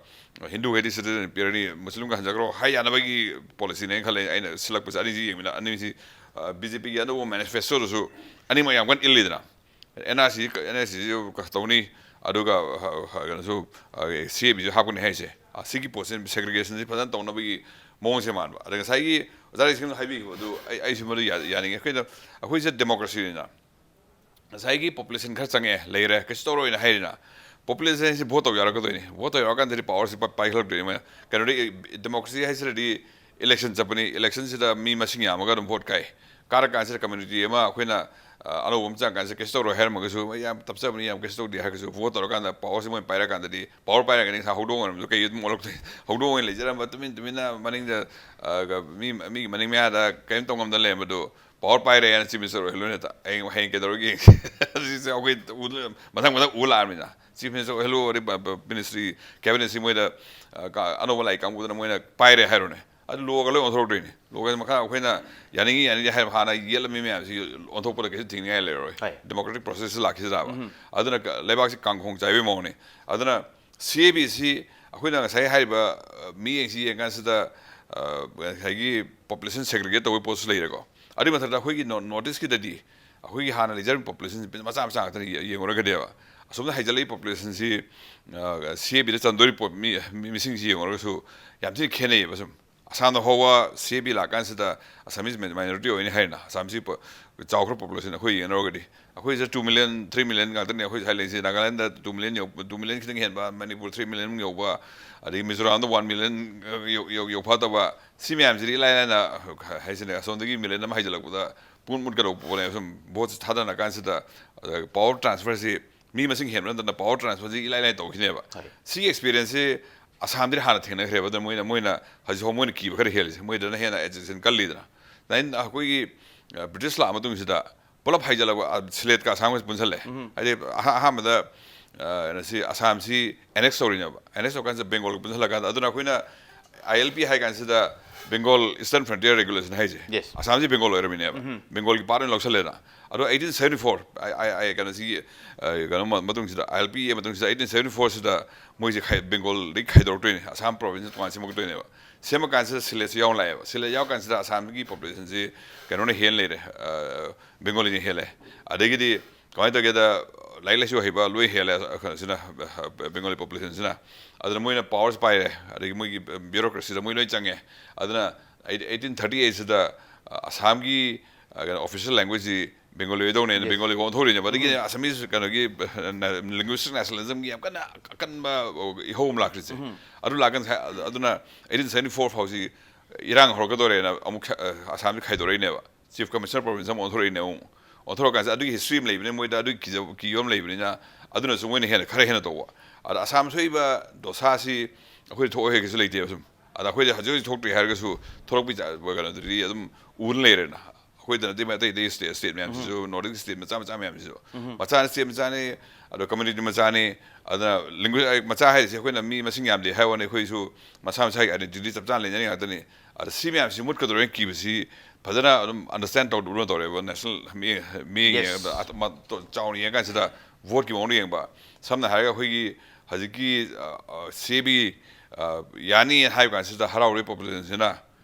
ꯍꯤꯟꯗꯨꯈꯩꯗꯤ ꯁꯤꯇꯤꯖꯦꯟ ꯄꯤꯔꯅꯤ, ꯃꯨꯁꯂꯤꯝꯒ ꯍꯟꯖꯈ꯭ꯔꯣ ꯍꯥꯏ ꯌꯥꯅꯕꯒꯤ ꯄꯣꯂꯤꯁꯤꯅꯦꯅ ꯈꯜꯂꯦ꯫ ꯑꯩꯅ ꯁꯤꯜꯂꯛꯄꯁꯦ ꯑꯅꯤꯁꯤ ꯌꯦꯡꯕꯗ, ꯑꯅꯤꯁꯤ, ꯑ, ꯕꯤ ꯖꯦ ꯄꯤꯒꯤ ꯑꯅꯧꯕ ꯃꯦꯅꯤꯐꯦꯁꯇꯣꯗꯁꯨ ꯑꯅꯤꯃꯛ ꯌꯥꯝ ꯀꯟꯅ ꯏꯜꯂꯤꯗꯅ꯫ N R C, N R ꯁꯤꯁꯤ ꯇꯧꯅꯤ, ꯑꯗꯨꯒ, ꯑ, ꯑ, ꯀꯩꯅꯣꯁꯨ, ꯑ, ꯁꯤ ꯑꯦ ꯕꯤꯁꯨ ꯍꯥꯞꯀꯅꯤ ꯍꯥꯏꯁꯦ꯫ ꯑ, ꯁꯤꯒꯤ ꯄꯣꯠꯁꯤ, ꯁꯦꯒ꯭ꯔꯤꯒꯦꯁꯟꯁꯤ ꯐꯖꯅ ꯇꯧꯅꯕꯒꯤ ꯃꯑꯣꯡꯁꯦ ꯃꯥꯟꯕ꯫ ꯑꯗ ꯉꯁꯥꯏꯒꯤ ꯑꯣꯖꯥ ꯂꯩꯁꯤꯡꯅ ꯍꯥꯏꯕꯤꯈꯤꯕ ꯑꯗꯨ ꯑꯩ, ꯑꯩꯁꯨ ꯃꯗꯨ ꯌꯥ-, ꯌꯥꯅꯤꯡꯉꯤ꯫ ꯑꯩꯈꯣꯏꯅ, ꯑꯩꯈꯣꯏꯁꯦ ꯗꯦꯃꯣꯀ꯭ꯔꯦꯁꯤꯅꯤꯅ, ꯉꯁꯥꯏꯒꯤ ꯄꯣꯄꯨꯂꯦꯁꯟ ꯈꯔ ꯆꯪꯉꯛꯑꯦ, ꯂꯩꯔꯦ, ꯀꯩꯁꯨ ꯇꯧꯔꯣꯏꯅ ꯍꯥꯏꯔꯤꯅ꯫ ꯄꯣꯄꯨꯂꯦꯁꯟꯁꯤ ꯚꯣꯠ ꯇꯧ ꯌꯥꯔꯛꯀꯗꯣꯏꯅꯤ꯫ ꯚꯣꯠ ꯇꯧ ꯌꯥꯔꯀꯥꯟꯗꯗꯤ ꯄꯋꯥꯔꯁꯤ ꯄꯥꯏ-, ꯄꯥꯏꯈꯠꯂꯛꯇꯣꯏꯅꯤ ꯃꯣꯏꯅ꯫ ꯀꯩꯅꯣꯗꯤ, ꯗꯦꯃꯣꯀ꯭ꯔꯦꯁꯤ ꯍꯥꯏꯁꯤꯗꯗꯤ ꯏꯂꯦꯛꯁꯟ ꯆꯠꯄꯅꯤ, ꯏꯂꯦꯛꯁꯟꯁꯤꯗ ꯃꯤ ꯃꯁꯤꯡ ꯌꯥꯝꯃꯒ ꯑꯗꯨꯝ ꯚꯣꯠ ꯀꯥꯏ꯫ ꯀꯥꯔꯀꯥꯟꯁꯤꯗ ꯀꯝꯃ꯭ꯌꯨꯅꯤꯇꯤ ꯑꯃ ꯑꯩꯈꯣꯏꯅ, ꯑ, ꯑꯅꯧꯕ ꯑꯃ ꯆꯪꯉꯀꯥꯟꯁꯤꯗ ꯀꯩꯁꯨ ꯇꯧꯔꯣꯏ ꯍꯥꯏꯔꯝꯃꯒꯁꯨ, "ꯑꯩ ꯌꯥꯝ ꯇꯞꯆꯕꯅꯤ, ꯌꯥꯝ ꯀꯩꯁꯨ ꯇꯧꯗꯦ" ꯍꯥꯏꯔꯒꯁꯨ, ꯚꯣꯠ ꯇꯧꯔꯀꯥꯟꯗ ꯄꯋꯥꯔꯁꯤ ꯃꯣꯏꯅ ꯄꯥꯏꯔꯀꯥꯟꯗꯗꯤ, ꯄꯋꯥꯔ ꯄꯥꯏꯔꯒꯅꯤ ꯉꯁꯥꯏ ꯍꯧꯗꯣꯡ ꯑꯣꯏꯔꯝꯕꯗꯣ ꯀꯩ ꯑꯗꯨꯝ ꯑꯣꯜꯂꯛꯇꯣꯏꯅꯤ꯫ ꯍꯧꯗꯣꯡ ꯑꯣꯏꯅ ꯂꯩꯖꯔꯝꯕ ꯇꯨꯃꯤꯟ ꯇꯨꯃꯤꯟꯅ ꯃꯅꯤꯡꯗ, ꯑ, ꯃꯤ, ꯃꯤꯒꯤ ꯃꯅꯤꯡ ꯃꯌꯥꯗ ꯀꯔꯤꯝ ꯇꯧ ꯉꯝꯗꯅ ꯂꯩꯔꯝꯕꯗꯣ, ꯄꯋꯥꯔ ꯄꯥꯏꯔꯦ ꯍꯥꯏꯅ ꯆꯤꯐ ꯃꯤꯅꯤꯁꯇꯔ ꯑꯣꯏꯍꯜꯂꯣꯏꯅ ꯍꯦꯛꯇ꯫ ꯍꯌꯦꯡ, ꯍꯌꯦꯡ ꯀꯩꯗꯧꯔꯒꯦ ꯌꯦꯡꯁꯤ꯫ ꯑꯁꯤꯁꯦ ꯑꯩꯈꯣꯏ ꯎꯗ-, ꯃꯊꯪ ꯃꯊꯪ ꯎ ꯂꯥꯛꯑꯃꯤꯅ꯫ ꯆꯤꯐ ꯃꯤꯅꯤꯁꯇꯔ ꯑꯣꯏꯍꯜꯂꯣ, ꯑꯗꯩ ꯕ-, ꯕ-, ꯃꯤꯅꯤꯁꯇ꯭ꯔꯤ, ꯀꯦꯕꯤꯅꯦꯠꯁꯤ ꯃꯣꯏꯗ, ꯑ, ꯀ-, ꯑꯅꯧꯕ ꯂꯥꯛꯏ ꯀꯥꯡꯕꯨꯗꯨꯅ ꯃꯣꯏꯅ ꯄꯥꯏꯔꯦ ꯍꯥꯏꯔꯣꯅꯦ꯫ ꯑꯗꯨ ꯂꯣꯒ ꯂꯣꯏ ꯑꯣꯟꯊꯣꯔꯛꯇꯣꯏꯅꯤ꯫ ꯂꯣꯒ ꯃꯈꯥ ꯑꯩꯈꯣꯏꯅ ꯌꯥꯅꯤꯡꯉꯤ ꯌꯥꯅꯤꯡꯗꯦ ꯍꯥꯏꯕ ꯍꯥꯟꯅ ꯌꯦꯠꯂꯝꯃꯤ ꯃꯌꯥꯝꯁꯤ ꯑꯣꯟꯊꯣꯛꯄꯗ ꯀꯩꯁꯨ ꯊꯤꯡꯅꯤꯡꯉꯥꯏ ꯂꯩꯔꯔꯣꯏ꯫ ꯍꯣꯏ꯫ ꯗꯦꯃꯣꯀ꯭ꯔꯦꯇꯤꯛ ꯄ꯭ꯔꯣꯁꯦꯁꯁꯤ ꯂꯥꯛꯈꯤꯁꯤꯗꯕ꯫ ꯎꯝ꯫ ꯑꯗꯨꯅ ꯀ-, ꯂꯩꯕꯥꯛꯁꯤ ꯀꯥꯡꯈꯣꯡ ꯆꯥꯏꯕꯒꯤ ꯃꯑꯣꯡꯅꯤ꯫ ꯑꯗꯨꯅ ꯁꯤ ꯑꯦ ꯕꯤ ꯁꯤ ꯑꯩꯈꯣꯏꯅ ꯉꯁꯥꯏ ꯍꯥꯏꯔꯤꯕ, ꯑ, ꯃꯤꯠꯌꯦꯡꯁꯤ ꯌꯦꯡꯀꯥꯟꯁꯤꯗ, ꯑ, ꯉꯁꯥꯏꯒꯤ ꯄꯣꯄꯨꯂꯦꯁꯟ ꯁꯦꯒ꯭ꯔꯤꯒꯦꯠ ꯇꯧꯕꯒꯤ ꯄꯣꯠꯁꯨ ꯂꯩꯔꯦꯀꯣ꯫ ꯑꯗꯨꯒꯤ ꯃꯊꯛꯇ ꯑꯩꯈꯣꯏꯒꯤ ꯅꯣ-, ꯅꯣꯔꯠ ꯏꯁꯀꯤꯗꯗꯤ ꯑꯩꯈꯣꯏꯒꯤ ꯍꯥꯟꯅ ꯂꯩꯖꯔꯤꯕ ꯄꯣꯄꯨꯂꯦꯁꯟꯁꯤ ꯃꯆꯥ ꯃꯆꯥ ꯉꯥꯛꯇꯅꯤ ꯌꯦ-, ꯌꯦꯡꯉꯨꯔꯒꯗꯤꯕ꯫ ꯑꯁꯣꯝꯗ ꯍꯩꯖꯜꯂꯛꯏ ꯄꯣꯄꯨꯂꯦꯁꯟꯁꯤ, ꯑ, ꯁꯤ ꯑꯦ ꯕꯤꯗ ꯆꯟꯗꯣꯔꯤ ꯄꯣ-, ꯃꯤ, ꯃꯤ, ꯃꯤꯁꯤꯡꯁꯤ ꯌꯦꯡꯉꯨꯔꯒꯁꯨ ꯌꯥꯝ ꯊꯤꯅ ꯈꯦꯠꯅꯩꯌꯦꯕ ꯁꯨꯝ꯫ ꯑꯁꯥꯝꯗ ꯐꯥꯎꯕ ꯁꯤ A B ꯂꯥꯛꯀꯥꯟꯁꯤꯗ Assamese my-, minority ꯑꯣꯏꯅꯤ ꯍꯥꯏꯔꯦꯅ꯫ ꯑꯁꯥꯝꯁꯤ ꯄꯣ-, ꯆꯥꯎꯈ꯭ꯔ ꯄꯣꯄꯨꯂꯦꯁꯟ ꯑꯩꯈꯣꯏ ꯌꯦꯡꯅꯔꯨꯔꯒꯗꯤ꯫ ꯑꯩꯈꯣꯏꯁꯤꯗ two million, three million ꯉꯥꯛꯇꯅꯤ ꯑꯩꯈꯣꯏ ꯁ꯭ꯋꯥꯏ ꯂꯩꯔꯤꯁꯦ꯫ ꯅꯥꯒꯥꯂꯦꯟꯗ two million ꯌꯧ-, two million ꯈꯤꯇꯪ ꯍꯦꯟꯕ, ꯃꯅꯤꯄꯨꯔ three million ꯃꯨꯛ ꯌꯧꯕ, ꯑꯗꯒꯤ ꯃꯤꯖꯣꯔꯥꯝꯗ one million ꯌꯧ-, ꯌꯧ-, ꯌꯧꯐꯥꯠꯇꯕ꯫ ꯁꯤ ꯃꯌꯥꯝꯁꯤꯗꯤ ꯏꯂꯥꯏ ꯂꯥꯏꯅ, ꯍꯥꯏꯁꯤꯅꯦ, ꯑꯁꯣꯝꯗꯒꯤ million ꯑꯃ ꯍꯩꯖꯤꯜꯂꯛꯄꯗ ꯄꯨꯡꯃꯨꯠ ꯃꯨꯠꯀꯗꯧꯕ ꯄꯣꯠꯅꯦꯕ꯫ ꯁꯨꯝ ꯚꯣꯠꯁꯦ ꯊꯥꯗꯅ ꯀꯥꯟꯁꯤꯗ, ꯑ, ꯄꯋꯥꯔ ꯇ꯭ꯔꯥꯟꯁꯐꯔꯁꯤ ꯃꯤ ꯃꯁꯤꯡ ꯍꯦꯟꯕ ꯅꯠꯇꯅ ꯄꯋꯥꯔ ꯇ꯭ꯔꯥꯟꯁꯐꯔꯁꯤ ꯏꯂꯥꯏ ꯂꯥꯏꯅ ꯇꯧꯈꯤꯅꯦꯕ꯫ ꯍꯣꯏ꯫ ꯁꯤꯒꯤ ꯑꯦꯛꯁꯄꯤꯔꯤꯌꯦꯟꯁꯁꯤ ꯑꯁꯥꯝꯗꯗꯤ ꯍꯥꯟꯅ ꯊꯦꯡꯅꯈ꯭ꯔꯦꯕ꯫ ꯑꯗꯨꯅ ꯃꯣꯏꯅ, ꯃꯣꯏꯅ ꯍꯧꯖꯤꯛ ꯐꯥꯎ ꯃꯣꯏꯅ ꯀꯤꯕ ꯈꯔ ꯍꯦꯜꯂꯤꯁꯦ, ꯃꯣꯏꯗꯅ ꯍꯦꯟꯅ ꯑꯦꯖꯤꯇꯦꯁꯟ ꯀꯜꯂꯤꯗꯅ꯫ ꯅꯥꯏꯟ-, ꯑꯩꯈꯣꯏꯒꯤ, ꯑ, ꯕ꯭ꯔꯤꯇꯤꯁ ꯂꯥꯛꯑ ꯃꯇꯨꯡꯁꯤꯗ ꯄꯨꯂꯞ ꯍꯥꯏꯖꯜꯂꯛꯄ, ꯑ, ꯁꯤꯂꯦꯠꯀ ꯑꯁꯥꯝꯒꯁꯦ ꯄꯨꯟꯁꯤꯜꯂꯦ꯫ ꯎꯝ꯫ ꯍꯥꯏꯗꯤ ꯑꯍꯥ-, ꯑꯍꯥꯟꯕꯗ, ꯑ, ꯁꯤ ꯑꯁꯥꯝꯁꯤ annex ꯇꯧꯔꯤꯅꯦꯕ꯫ Annex ꯇꯧꯀꯥꯟꯁꯤꯗ ꯕꯦꯡꯒꯣꯜꯒ ꯄꯨꯟꯁꯤꯜꯂꯀꯥꯟꯗ, ꯑꯗꯨꯅ ꯑꯩꯈꯣꯏꯅ I L P ꯍꯥꯏ ꯀꯥꯟꯁꯤꯗ Bengal Eastern Frontier Regulation ꯍꯥꯏꯁꯦ꯫ Yes. ꯑꯁꯥꯝꯁꯤ ꯕꯦꯡꯒꯣꯜ ꯑꯣꯏꯔꯝꯃꯤꯅꯦꯕ꯫ ꯎꯝ꯫ ꯕꯦꯡꯒꯣꯜꯒꯤ part ꯑꯣꯏꯅ ꯂꯧꯁꯜꯂꯦꯅ꯫ ꯑꯗꯣ eighteen seventy four, ꯑꯩ, ꯑꯩ, ꯑꯩ ꯀꯩꯅꯣꯁꯤꯒꯤ, ꯑ, ꯀꯩꯅꯣ ꯃ-, ꯃꯇꯨꯡꯁꯤꯗ, I L P ꯃꯇꯨꯡꯁꯤꯗ eighteen seventy four ꯁꯤꯗ ꯃꯣꯏꯁꯦ ꯈꯥꯏ-, ꯕꯦꯡꯒꯣꯜꯗꯒꯤ ꯈꯥꯏꯗꯣꯔꯛꯇꯣꯏꯅꯦ, ꯑꯁꯥꯝ province ꯇꯣꯉꯥꯟꯅ ꯁꯦꯝꯃꯛꯇꯣꯏꯅꯦꯕ꯫ ꯁꯦꯝꯃꯀꯥꯟꯁꯤꯗ ꯁꯤꯂꯦꯠꯁꯤ ꯌꯥꯎꯅ ꯂꯥꯛꯑꯦꯕ꯫ ꯁꯤꯂꯦꯠ ꯌꯥꯎꯔꯀꯥꯟꯁꯤꯗ ꯑꯁꯥꯝꯒꯤ populationꯁꯤ ꯀꯩꯅꯣꯅ ꯍꯦꯟ ꯂꯩꯔꯦ, ꯑ, ꯕꯦꯡꯒꯣꯂꯤꯅ ꯍꯦꯜꯂꯦ꯫ ꯑꯗꯒꯤꯗꯤ ꯀꯃꯥꯏꯅ ꯇꯧꯒꯦꯗ, ꯂꯥꯏꯔꯤꯛ ꯂꯥꯏꯁꯨ ꯍꯩꯕ ꯂꯣꯏ ꯍꯦꯜꯂꯦ, ꯑ, ꯀꯩꯅꯣꯁꯤꯅ, ꯑ, Bengali populationꯁꯤꯅ꯫ ꯑꯗꯨꯅ ꯃꯣꯏꯅ powerꯁꯤ ꯄꯥꯏꯔꯦ, ꯑꯗꯒꯤ ꯃꯣꯏꯒꯤ bureaucracyꯗ ꯃꯣꯏ ꯂꯣꯏ ꯆꯪꯉꯦ꯫ ꯑꯗꯨꯅ eighteen thirty eight ꯁꯤꯗ, ꯑ, ꯑꯁꯥꯝꯒꯤ, ꯑ, ꯀꯩꯅꯣ, official languageꯁꯤ ꯕꯦꯡꯒꯣꯂꯤ ꯑꯣꯏꯗꯧꯅꯦꯅ Yes. ꯕꯦꯡꯒꯣꯂꯤꯒ ꯑꯣꯟꯊꯣꯔꯤꯅꯦꯕ꯫ ꯑꯗꯒꯤ ꯎꯝ꯫ Assamese ꯀꯩꯅꯣꯒꯤ, ꯑ, ꯅ-, linguistic nationalismꯒꯤ ꯌꯥꯝ ꯀꯟꯅ ꯑꯀꯟꯕ ꯏꯍꯧ ꯑꯃ ꯂꯥꯛꯈ꯭ꯔꯤꯁꯦ꯫ ꯎꯝ꯫ ꯑꯗꯨ ꯂꯥꯛꯀꯥꯟꯗ ꯁ-, ꯑꯗꯨꯅ eighteen seventy four ꯐꯥꯎꯁꯤ ꯏꯔꯥꯡ ꯍꯧꯔꯛꯀꯗꯧꯔꯦꯅ ꯑꯃꯨꯛ ꯈ-, ꯑ, ꯑꯁꯥꯝꯁꯤ ꯈꯥꯏꯗꯣꯔꯛꯏꯅꯦꯕ꯫ Chief Commissioner province ꯑꯃ ꯑꯣꯟꯊꯣꯔꯛꯏꯅꯦ ꯑꯃꯨꯛ꯫ ꯑꯣꯟꯊꯣꯔꯛꯀꯥꯟꯁꯤꯗ ꯑꯗꯨꯒꯤ history ꯑꯃ ꯂꯩꯕꯅꯤꯅ, ꯃꯣꯏꯗ ꯑꯗꯨꯒꯤ ꯀꯤꯖꯕ, ꯀꯤꯕ ꯑꯃ ꯂꯩꯕꯅꯤꯅ, ꯑꯗꯨꯅꯁꯨ ꯃꯣꯏꯅ ꯍꯦꯟꯅ, ꯈꯔ ꯍꯦꯟꯅ ꯇꯧꯕ꯫ ꯑꯗ ꯑꯁꯥꯝ ꯁꯣꯛꯏꯕ ꯗꯣꯁꯥꯁꯤ ꯑꯩꯈꯣꯏꯗ ꯊꯣꯛꯑꯣꯏ ꯍꯥꯏꯒꯦꯁꯨ ꯂꯩꯇꯦꯕ ꯁꯨꯝ꯫ ꯑꯗ ꯑꯩꯈꯣꯏꯗ ꯍꯧꯖꯤꯛ ꯍꯧꯖꯤꯛ ꯊꯣꯛꯇ꯭ꯔꯤ ꯍꯥꯏꯔꯒꯁꯨ ꯊꯣꯛꯂꯛꯄꯒꯤ ꯆꯥ-, ꯀꯩꯅꯣꯗꯨꯗꯤ ꯑꯗꯨꯝ ꯎꯗꯅ ꯂꯩꯔꯦꯅ꯫ ꯑꯩꯈꯣꯏꯗ ꯅꯠꯇꯦ, ꯑꯇꯩ ꯑꯇꯩ state, state ꯃꯌꯥꯝꯁꯤꯁꯨ, ꯎꯝ꯫ North East state ꯃꯆꯥ ꯃꯆꯥ ꯃꯌꯥꯝꯁꯤꯁꯨ꯫ ꯎꯝ꯫ ꯃꯆꯥꯅ state ꯃꯆꯥꯅꯤ, ꯑꯗꯣ community ꯃꯆꯥꯅꯤ, ꯑꯗꯨꯅ language, ꯑꯩ ꯃꯆꯥ ꯍꯥꯏꯔꯤꯁꯦ ꯑꯩꯈꯣꯏꯅ ꯃꯤ ꯃꯁꯤꯡ ꯌꯥꯝꯗꯦ ꯍꯥꯏ ꯋꯥꯅꯤ, ꯑꯩꯈꯣꯏꯁꯨ ꯃꯁꯥ ꯃꯁꯥꯒꯤ identity ꯆꯞ ꯆꯥꯅ ꯂꯩꯅꯔꯤ ꯉꯥꯛꯇꯅꯤ꯫ ꯑꯗ ꯁꯤ ꯃꯌꯥꯝꯁꯤ ꯃꯨꯠꯀꯗꯧꯔꯦꯅ ꯀꯤꯕꯁꯤ ꯐꯖꯅ ꯑꯗꯨꯝ understand ꯇꯧꯗꯕꯅ ꯇꯧꯔꯦꯕ ꯅꯦꯁꯅꯦꯜ ꯃꯤ-, ꯃꯤꯠꯌꯦꯡ Yes. ꯌꯦꯡꯕꯗ, ꯑꯇꯣꯞꯄ ꯇꯣ-, ꯆꯥꯎꯅ ꯌꯦꯡꯉ ꯀꯥꯟꯁꯤꯗ ꯚꯣꯠꯀꯤ ꯃꯑꯣꯡꯗ ꯌꯦꯡꯕ꯫ ꯁꯝꯅ ꯍꯥꯏꯔꯒ ꯑꯩꯈꯣꯏꯒꯤ ꯍꯧꯖꯤꯛꯀꯤ, ꯑ, ꯑ, ꯁꯤ ꯑꯦ ꯕꯤ, ꯑ, ꯌꯥꯅꯤ ꯍꯥꯏꯕ ꯀꯥꯟꯁꯤꯗ ꯍꯔꯥꯎꯔꯤꯕ populationꯁꯤꯅ,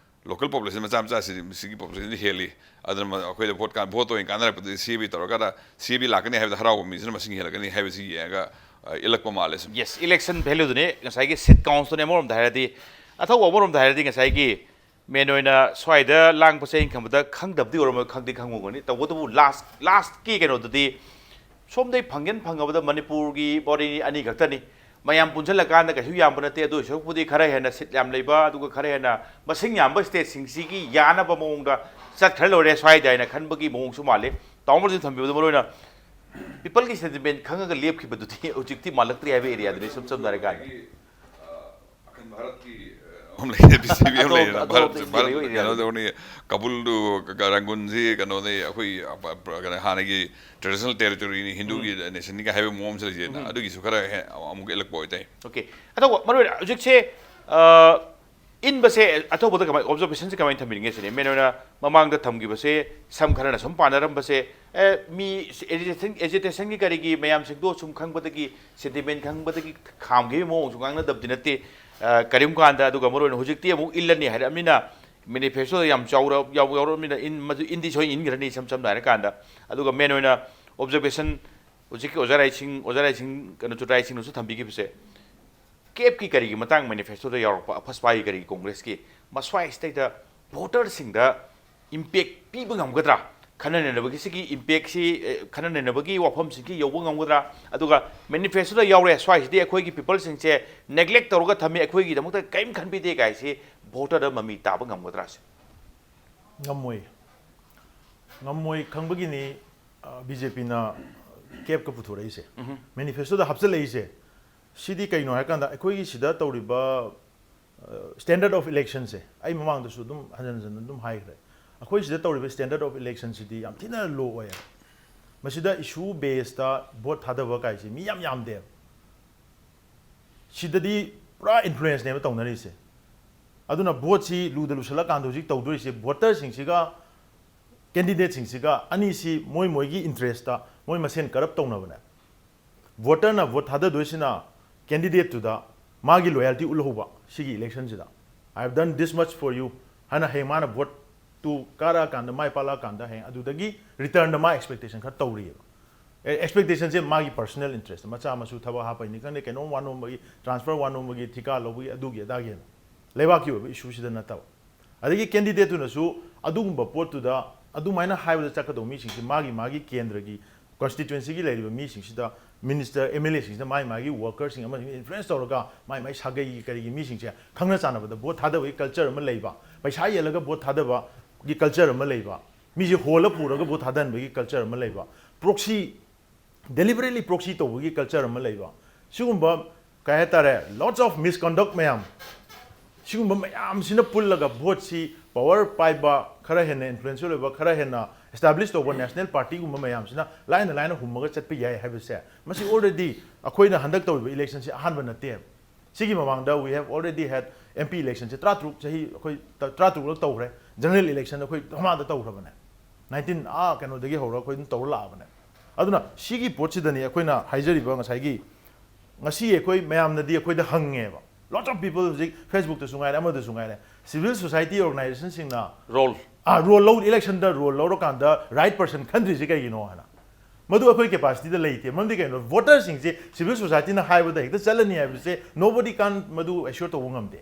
local population ꯃꯆꯥ ꯃꯆꯥꯁꯤꯗꯤ ꯁꯤꯒꯤ populationꯁꯤ ꯍꯦꯜꯂꯤ꯫ ꯑꯗꯨꯅ ꯃ-, ꯑꯩꯈꯣꯏꯗ ꯚꯣꯠ ꯀꯥꯟ-, ꯚꯣꯠꯇ ꯑꯣꯏꯅ ꯀꯥꯟꯅꯔꯛꯄꯗ ꯁꯤ ꯑꯦ ꯕꯤ ꯇꯧꯔꯀꯥꯟꯗ ꯁꯤ ꯑꯦ ꯕꯤ ꯂꯥꯛꯀꯅꯤ ꯍꯥꯏꯕꯗ ꯍꯔꯥꯎꯕ ꯃꯤꯁꯤꯅ ꯃꯁꯤꯡ ꯍꯦꯜꯂꯛꯀꯅꯤ ꯍꯥꯏꯕꯁꯤ ꯌꯦꯡꯉꯒ, ꯑ, ꯏꯜꯂꯛꯄ ꯃꯥꯜꯂꯦ ꯁꯨꯝ꯫ Yes, election valueꯗꯨꯅꯦ ꯉꯁꯥꯏꯒꯤ seat countꯇꯨꯅꯦ ꯑꯃꯔꯣꯝꯗ ꯍꯥꯏꯔꯗꯤ꯫ ꯑꯊꯧꯕ ꯑꯃꯔꯣꯝꯗ ꯍꯥꯏꯔꯗꯤ ꯉꯁꯥꯏꯒꯤ main ꯑꯣꯏꯅ ꯁ꯭ꯋꯥꯏꯗ ꯂꯥꯡꯕꯁꯦ ꯑꯩꯅ ꯈꯟꯕꯗ ꯈꯪꯗꯕꯗꯤ ꯑꯣꯏꯔꯝꯃꯣꯏ, ꯈꯪꯗꯤ ꯈꯪꯉꯝꯒꯅꯤ꯫ ꯇꯧꯕꯇꯕꯨ last, lastꯀꯤ ꯀꯩꯅꯣꯗꯨꯗꯤ ꯁꯣꯝꯗꯩ ꯐꯪꯒꯦꯅ ꯐꯪꯉꯕꯗ ꯃꯅꯤꯄꯨꯔꯒꯤ body ꯑꯅꯤ ꯈꯛꯇꯅꯤ꯫ ꯃꯌꯥꯝ ꯄꯨꯟꯁꯤꯜꯂꯀꯥꯟꯗ ꯀꯩꯁꯨ ꯌꯥꯝꯕ ꯅꯠꯇꯦ꯫ ꯑꯗꯨ ꯑꯣꯏ ꯁꯔꯨꯛꯄꯨꯗꯤ ꯈꯔ ꯍꯦꯟꯅ seat ꯌꯥꯝ ꯂꯩꯕ, ꯑꯗꯨꯒ ꯈꯔ ꯍꯦꯟꯅ ꯃꯁꯤꯡ ꯌꯥꯝꯕ stateꯁꯤꯡꯁꯤꯒꯤ ꯌꯥꯅꯕ ꯃꯑꯣꯡꯗ ꯆꯠꯈ꯭ꯔ ꯂꯣꯏꯔꯦ ꯁ꯭ꯋꯥꯏꯗ ꯍꯥꯏꯅ ꯈꯟꯕꯒꯤ ꯃꯑꯣꯡꯁꯨ ꯃꯥꯜꯂꯤ꯫ ꯇꯥꯃꯣꯅꯁꯨ ꯊꯝꯕꯤꯕꯗ ꯃꯔꯨꯑꯣꯏꯅ peopleꯒꯤ sentiment ꯈꯪꯉꯒ ꯂꯦꯞꯈꯤꯕꯗꯨꯗꯤ ꯍꯧꯖꯤꯛꯇꯤ ꯃꯥꯜꯂꯛꯇ꯭ꯔꯤ ꯍꯥꯏꯕ areaꯗꯨꯅꯤ ꯏꯁꯝ ꯁꯝꯅ ꯍꯥꯏꯔꯀꯥꯟꯗ꯫ ꯑꯩꯈꯣꯏꯒꯤ, ꯑ, ꯑꯈꯟ ꯚꯥꯔꯠꯀꯤ, ꯑ, ꯑꯃ ꯂꯩꯔꯦ, ꯕꯤ ꯖꯦ ꯄꯤ ꯑꯃ ꯑꯇꯣꯞ- ꯂꯩꯔꯦꯅ ꯑꯇꯣꯞꯄ ꯚꯥꯔꯠ ꯁꯤꯁꯇꯦꯝ ꯚꯥꯔꯠ ꯑꯣꯏꯔꯤꯅꯦ꯫ ꯀꯩꯅꯣ ꯇꯧꯅꯤ, ꯀꯕꯨꯜꯗꯨ ꯀ- ꯔꯪꯒꯨꯟꯁꯤ ꯀꯩꯅꯣꯗꯩ ꯑꯩꯈꯣꯏ ꯑ, ꯄ- ꯄ- ꯀꯩꯅꯣ ꯍꯥꯟꯅꯒꯤ ꯇ꯭ꯔꯦꯗꯤꯁꯅꯦꯜ ꯇꯦꯔꯤꯇꯣꯔꯤꯅꯤ, ꯍꯤꯟꯗꯨꯒꯤ ꯅꯦꯁꯟꯅꯤꯒ ꯍꯥꯏꯕ ꯃꯑꯣꯡ ꯑꯃꯁꯨ ꯂꯩꯖꯩꯅ, ꯑꯗꯨꯒꯤꯁꯨ ꯈꯔ ꯍꯦ- ꯑꯃꯨꯛ ꯏꯜꯂꯛꯄ ꯑꯣꯏꯇꯥꯏ꯫ ꯑꯣꯀꯦ꯫ ꯑꯊꯧꯕ ꯃꯔꯨ ꯑꯣꯏꯅ ꯍꯧꯖꯤꯛꯁꯦ, ꯑ, ꯏꯟꯕꯁꯦ ꯑꯊꯧꯕꯗ ꯀꯃꯥꯏ, ꯑꯣꯕꯖꯔꯕꯦꯁꯟꯁꯦ ꯀꯃꯥꯏꯅ ꯊꯝꯕꯤꯅꯤꯡꯉꯦ ꯁꯤꯅꯤ? ꯃꯦꯟ ꯑꯣꯏꯅ ꯃꯃꯥꯡꯗ ꯊꯝꯈꯤꯕꯁꯦ ꯁꯝ ꯈꯔꯅ ꯁꯨꯝ ꯄꯥꯟꯅꯔꯝꯕꯁꯦ, ꯑꯦ, ꯃꯤ ꯑꯦꯖꯤꯇꯦꯁꯟ ꯑꯦꯖꯤꯇꯦꯁꯟꯒꯤ ꯀꯔꯤꯒꯤ ꯃꯌꯥꯝꯁꯤꯡꯗꯣ ꯁꯨꯝ ꯈꯪꯕꯗꯒꯤ, ꯁꯦꯟꯇꯤꯃꯦꯟ ꯈꯪꯕꯗꯒꯤ ꯈꯥꯝꯈꯤꯕ ꯃꯑꯣꯡꯁꯨ ꯉꯥꯡꯅꯗꯕꯗꯤ ꯅꯠꯇꯦ꯫ ꯑ, ꯀꯔꯤꯒꯨꯝꯕ ꯀꯥꯟꯗ ꯑꯗꯨꯒ ꯃꯔꯨ ꯑꯣꯏꯅ ꯍꯧꯖꯤꯛꯇꯤ ꯑꯃꯨꯛ ꯏꯜꯂꯅꯤ ꯍꯥꯏꯔꯕꯅꯤꯅ, ꯃꯦꯅꯤꯐꯦꯁꯇꯣꯗ ꯌꯥꯝ ꯆꯥꯎꯔ ꯌꯥꯎ- ꯌꯥꯎꯔꯕꯅꯤꯅ ꯏꯟ ꯃꯗꯨ ꯏꯟꯗꯤ ꯁꯣꯏꯅ ꯏꯟꯈ꯭ꯔꯅꯤ ꯏꯁꯝ ꯁꯝꯅ ꯍꯥꯏꯔꯀꯥꯟꯗ꯫ ꯑꯗꯨꯒ ꯃꯦꯟ ꯑꯣꯏꯅ ꯑꯣꯕꯖꯔꯕꯦꯁꯟ ꯍꯧꯖꯤꯛꯀꯤ ꯑꯣꯖꯥ ꯔꯥꯏꯁꯤꯡ ꯑꯣꯖꯥ ꯔꯥꯏꯁꯤꯡ ꯀꯩꯅꯣ ꯆꯨꯇꯥꯏꯁꯤꯡꯅꯁꯨ ꯊꯝꯕꯤꯈꯤꯕꯁꯦ, ꯀꯦꯞꯀꯤ ꯀꯔꯤꯒꯤ ꯃꯇꯥꯡ ꯃꯦꯅꯤꯐꯦꯁꯇꯣꯗ ꯌꯥꯎꯔꯛꯄ ꯑꯐꯁꯄꯥꯒꯤ ꯀꯔꯤꯒꯤ ꯀꯣꯡꯒ꯭ꯔꯦꯁꯀꯤ ꯃꯁ꯭ꯋꯥꯏꯁꯤꯗꯩꯗ ꯚꯣꯇꯔꯁꯤꯡꯗ ꯏꯝꯄꯦꯛ ꯄꯤꯕ ꯉꯝꯒꯗ꯭ꯔꯥ? ꯈꯟꯅ ꯅꯩꯅꯕꯒꯤ ꯁꯤꯒꯤ ꯏꯝꯄꯦꯛꯁꯤ, ꯑꯦ, ꯈꯟꯅ ꯅꯩꯅꯕꯒꯤ ꯋꯥꯐꯝꯁꯤꯡꯁꯤ ꯌꯧꯕ ꯉꯝꯒꯗ꯭ꯔꯥ? ꯑꯗꯨꯒ ꯃꯦꯅꯤꯐꯦꯁꯇꯣꯗ ꯌꯥꯎꯔꯦ, ꯁ꯭ꯋꯥꯏꯁꯤꯗꯤ ꯑꯩꯈꯣꯏꯒꯤ ꯄꯤꯄꯜꯁꯤꯡꯁꯦ ꯅꯦꯒ꯭ꯂꯦꯛ ꯇꯧꯔꯒ ꯊꯝꯃꯤ, ꯑꯩꯈꯣꯏꯒꯤꯗꯃꯛꯇ ꯀꯔꯤꯝ ꯈꯟꯕꯤꯗꯦ ꯀꯥꯏꯁꯤ ꯚꯣꯇꯔꯗ ꯃꯃꯤ ꯇꯥꯕ ꯉꯝꯒꯗ꯭ꯔꯥ ꯁꯤ? ꯉꯝꯃꯣꯏ꯫ ꯉꯝꯃꯣꯏ ꯈꯪꯕꯒꯤꯅꯤ ꯕꯤ ꯖꯦ ꯄꯤꯅ ꯀꯦꯞꯀ ꯄꯨꯊꯣꯔꯛꯏꯁꯦ꯫ ꯃꯦꯅꯤꯐꯦꯁꯇꯣꯗ ꯍꯥꯞꯆꯤꯜꯂꯛꯏꯁꯦ꯫ ꯁꯤꯗꯤ ꯀꯩꯅꯣ ꯍꯥꯏꯔꯀꯥꯟꯗ ꯑꯩꯈꯣꯏꯒꯤ ꯁꯤꯗ ꯇꯧꯔꯤꯕ ꯁ꯭ꯇꯦꯟꯗꯔꯠ ꯑꯣꯐ ꯏꯂꯦꯛꯁꯟꯁꯦ ꯑꯩ ꯃꯃꯥꯡꯗꯁꯨ ꯑꯗꯨꯝ ꯍꯟꯖꯟ ꯍꯟꯖꯟꯅ ꯑꯗꯨꯝ ꯍꯥꯏꯈ꯭ꯔꯦ꯫ ꯑꯩꯈꯣꯏ ꯁꯤꯗ ꯇꯧꯔꯤꯕ ꯁ꯭ꯇꯦꯟꯗꯔꯠ ꯑꯣꯐ ꯏꯂꯦꯛꯁꯟꯁꯤꯗꯤ ꯌꯥꯝ ꯊꯤꯅ ꯂꯣ ꯑꯣꯏꯌꯦ꯫ ꯃꯁꯤꯗ ꯏꯁꯨ ꯕꯦꯁꯇ ꯚꯣꯠ ꯊꯥꯗꯕ ꯀꯥꯏꯁꯦ ꯃꯤ ꯌꯥꯝ ꯌꯥꯝꯗꯦꯕ꯫ ꯁꯤꯗꯗꯤ ꯄꯨꯔꯥ ꯏꯟꯐ꯭ꯂꯨꯌꯦꯟꯁꯅꯦꯕ ꯇꯧꯅꯔꯤꯁꯦ꯫ ꯑꯗꯨꯅ ꯚꯣꯠꯁꯤ ꯂꯨꯗ ꯂꯨꯁꯜꯂꯀꯥꯟꯗ ꯍꯧꯖꯤꯛ ꯇꯧꯗꯣꯔꯤꯁꯦ ꯚꯣꯇꯔꯁꯤꯡꯁꯤꯒ ꯀꯦꯟꯗꯤꯗꯦꯠꯁꯤꯡꯁꯤꯒ ꯑꯅꯤꯁꯤ ꯃꯣꯏ ꯃꯣꯏꯒꯤ ꯏꯟꯇꯔꯦꯁꯇ ꯃꯣꯏ ꯃꯁꯦꯟ ꯀꯔꯞ ꯇꯧꯅꯕꯅꯦ꯫ ꯚꯣꯇꯔꯅ ꯚꯣꯠ ꯊꯥꯗꯗꯣꯏꯁꯤꯅ ꯀꯦꯟꯗꯤꯗꯦꯠꯇꯨꯗ ꯃꯥꯒꯤ ꯂꯣꯌꯦꯜꯇꯤ ꯎꯠꯍꯧꯕ ꯁꯤꯒꯤ ꯏꯂꯦꯛꯁꯟꯁꯤꯗ꯫ "I have done this much for you" ꯍꯥꯏꯅ ꯍꯌꯦꯡ ꯃꯥꯅ ꯚꯣꯠꯇꯨ ꯀꯥꯔꯛꯑꯀꯥꯟꯗ, ꯃꯥꯏ ꯄꯥꯛꯂꯛꯑꯀꯥꯟꯗ ꯍꯌꯦꯡ ꯑꯗꯨꯗꯒꯤ ꯔꯤꯇꯔꯟꯗ ꯃꯥ ꯑꯦꯛꯁꯄꯦꯛꯇꯦꯁꯟ ꯈꯔ ꯇꯧꯔꯤꯑꯕ꯫ ꯑꯦꯛꯁꯄꯦꯛꯇꯦꯁꯟꯁꯦ ꯃꯥꯒꯤ ꯄꯔꯁꯣꯅꯦꯜ ꯏꯟꯇꯔꯦꯁꯇ, ꯃꯆꯥ ꯃꯁꯨ ꯊꯕꯛ ꯍꯥꯞꯄꯩꯅꯤ ꯈꯪꯗꯦ, ꯀꯩꯅꯣꯝ ꯋꯥꯅꯣꯝꯕꯒꯤ, ꯇ꯭ꯔꯥꯟꯁꯐꯔ ꯋꯥꯅꯣꯝꯕꯒꯤ, ꯊꯤꯀꯥ ꯂꯧꯕꯒꯤ, ꯑꯗꯨꯒꯤ ꯑꯗꯥꯒꯤ ꯍꯦꯟꯅ ꯂꯩꯕꯥꯛꯀꯤ ꯑꯣꯏꯕ ꯏꯁꯨꯁꯤꯗ ꯅꯠꯇꯕ꯫ ꯑꯗꯒꯤ ꯀꯦꯟꯗꯤꯗꯦꯠꯇꯨꯅꯁꯨ ꯑꯗꯨꯒꯨꯝꯕ ꯄꯣꯠꯇꯨꯗ ꯑꯗꯨꯃꯥꯏꯅ ꯍꯥꯏꯕꯗ ꯆꯠꯀꯗꯧꯕ ꯃꯤꯁꯤꯡꯁꯤ ꯃꯥꯒꯤ ꯃꯥꯒꯤ ꯀꯦꯟꯗ꯭ꯔꯒꯤ ꯀꯣꯟꯁꯇꯤꯇ꯭ꯋꯦꯟꯁꯤꯒꯤ ꯂꯩꯔꯤꯕ ꯃꯤꯁꯤꯡꯁꯤꯗ, ꯃꯤꯅꯤꯁꯇꯔ, ꯑꯦꯝ ꯑꯦꯜ ꯑꯦꯁꯤꯡꯁꯤꯗ ꯃꯥꯒꯤ ꯃꯥꯒꯤ ꯋꯥꯔꯀꯔꯁꯤꯡ ꯑꯃꯁꯤꯡ ꯏꯟꯐ꯭ꯂꯨꯌꯦꯟꯁ ꯇꯧꯔꯒ ꯃꯥꯒꯤ ꯃꯥꯒꯤ ꯁꯥꯒꯩꯒꯤ ꯀꯔꯤꯒꯤ ꯃꯤꯁꯤꯡꯁꯦ ꯈꯪꯅ ꯆꯥꯟꯅꯕꯗ ꯚꯣꯠ ꯊꯥꯗꯕꯒꯤ ꯀꯜꯆꯔ ꯑꯃ ꯂꯩꯕ, ꯄꯩꯁꯥ ꯌꯦꯜꯂꯒ ꯚꯣꯠ ꯊꯥꯗꯕꯒꯤ ꯀꯜꯆꯔ ꯑꯃ ꯂꯩꯕ, ꯃꯤꯁꯦ ꯍꯣꯜꯂ ꯄꯨꯔꯒ ꯚꯣꯠ ꯊꯥꯗꯍꯟꯕꯒꯤ ꯀꯜꯆꯔ ꯑꯃ ꯂꯩꯕ, ꯄ꯭ꯔꯣꯛꯁꯤ, ꯗꯦꯂꯤꯕꯔꯦꯠꯂꯤ ꯄ꯭ꯔꯣꯛꯁꯤ ꯇꯧꯕꯒꯤ ꯀꯜꯆꯔ ꯑꯃ ꯂꯩꯕ, ꯁꯤꯒꯨꯝꯕ ꯀꯩ ꯍꯥꯏꯇꯥꯔꯦ, lots of misconduct ꯃꯌꯥꯝ, ꯁꯤꯒꯨꯝꯕ ꯃꯌꯥꯝꯁꯤꯅ ꯄꯨꯜꯂꯒ ꯚꯣꯠꯁꯤ ꯄꯋꯥꯔ ꯄꯥꯏꯕ, ꯈꯔ ꯍꯦꯟꯅ ꯏꯟꯐ꯭ꯂꯨꯌꯦꯟꯁꯤꯌꯦꯜ ꯑꯣꯏꯕ, ꯈꯔ ꯍꯦꯟꯅ ꯑꯦꯁꯇꯥꯕ꯭ꯂꯤꯁ ꯇꯧꯕ ꯅꯦꯁꯅꯦꯜ ꯄꯥꯔꯇꯤꯒꯨꯝꯕ ꯃꯌꯥꯝꯁꯤꯅ ꯂꯥꯏꯅ ꯂꯥꯏꯅ ꯍꯨꯝꯃꯒ ꯆꯠꯄ ꯌꯥꯏ ꯍꯥꯏꯕꯁꯦ, ꯃꯁꯤ ꯑꯣꯜꯔꯦꯗꯤ ꯑꯩꯈꯣꯏꯅ ꯍꯟꯗꯛ ꯇꯧꯔꯤꯕ ꯏꯂꯦꯛꯁꯟꯁꯤ ꯑꯍꯥꯟꯕ ꯅꯠꯇꯦꯕ꯫ ꯁꯤꯒꯤ ꯃꯃꯥꯡꯗ we have already had M P election ꯁꯦ ꯇꯔꯥꯇꯔꯨꯛ, ꯆꯍꯤ ꯑꯩꯈꯣꯏ ꯇ-, ꯇꯔꯥꯇꯔꯨꯛꯂꯛ ꯇꯧꯈ꯭ꯔꯦ꯫ ꯖꯦꯅꯔꯦꯜ ꯏꯂꯦꯛꯁꯟ ꯑꯩꯈꯣꯏ ꯃꯃꯥꯡꯗ ꯇꯧꯈ꯭ꯔꯕꯅꯦ, ꯅꯥꯏꯟꯇꯤꯟ, ꯑꯥ, ꯀꯩꯅꯣꯗꯒꯤ ꯍꯧꯔꯒ ꯑꯩꯈꯣꯏ ꯑꯗꯨꯝ ꯇꯧꯔ ꯂꯥꯛꯑꯕꯅꯦ꯫ ꯑꯗꯨꯅ ꯁꯤꯒꯤ ꯄꯣꯠꯁꯤꯗꯅꯤ ꯑꯩꯈꯣꯏꯅ ꯍꯥꯏꯖꯔꯤꯕ ꯉꯁꯥꯏꯒꯤ, ꯉꯁꯤ ꯑꯩꯈꯣꯏ ꯃꯌꯥꯝꯅꯗꯤ ꯑꯩꯈꯣꯏꯗ ꯍꯪꯉꯦꯕ, lots of people ꯍꯧꯖꯤꯛ Facebook ꯇꯁꯨ ꯉꯥꯏꯔꯦ, ꯑꯃꯗꯁꯨ ꯉꯥꯏꯔꯦ, civil society organization ꯁꯤꯡꯅ ꯔꯣꯜ ꯑꯥ, ꯔꯣꯜ ꯂꯧ, ꯏꯂꯦꯛꯁꯟꯗ ꯔꯣꯜ ꯂꯧꯔꯀꯥꯟꯗ ꯔꯥꯏꯠ ꯄꯔꯁꯟ ꯈꯟꯗ꯭ꯔꯤꯁꯦ ꯀꯩꯒꯤꯅꯣ ꯍꯥꯏꯅ꯫ ꯃꯗꯨ ꯑꯩꯈꯣꯏ ꯀꯦꯄꯥꯁꯤꯇꯤꯗ ꯂꯩꯇꯦ꯫ ꯃꯔꯝꯗꯤ ꯀꯩꯅꯣ, ꯚꯣꯇꯔꯁꯤꯡꯁꯦ ꯁꯤꯚꯤꯜ ꯁꯣꯁꯥꯏꯇꯤꯅ ꯍꯥꯏꯕꯗ ꯍꯦꯛꯇ ꯆꯠꯂꯅꯤ ꯍꯥꯏꯕꯁꯦ nobody can ꯃꯗꯨ ꯑꯦꯁ꯭ꯌꯣꯔ ꯇꯧꯕ ꯉꯝꯗꯦ꯫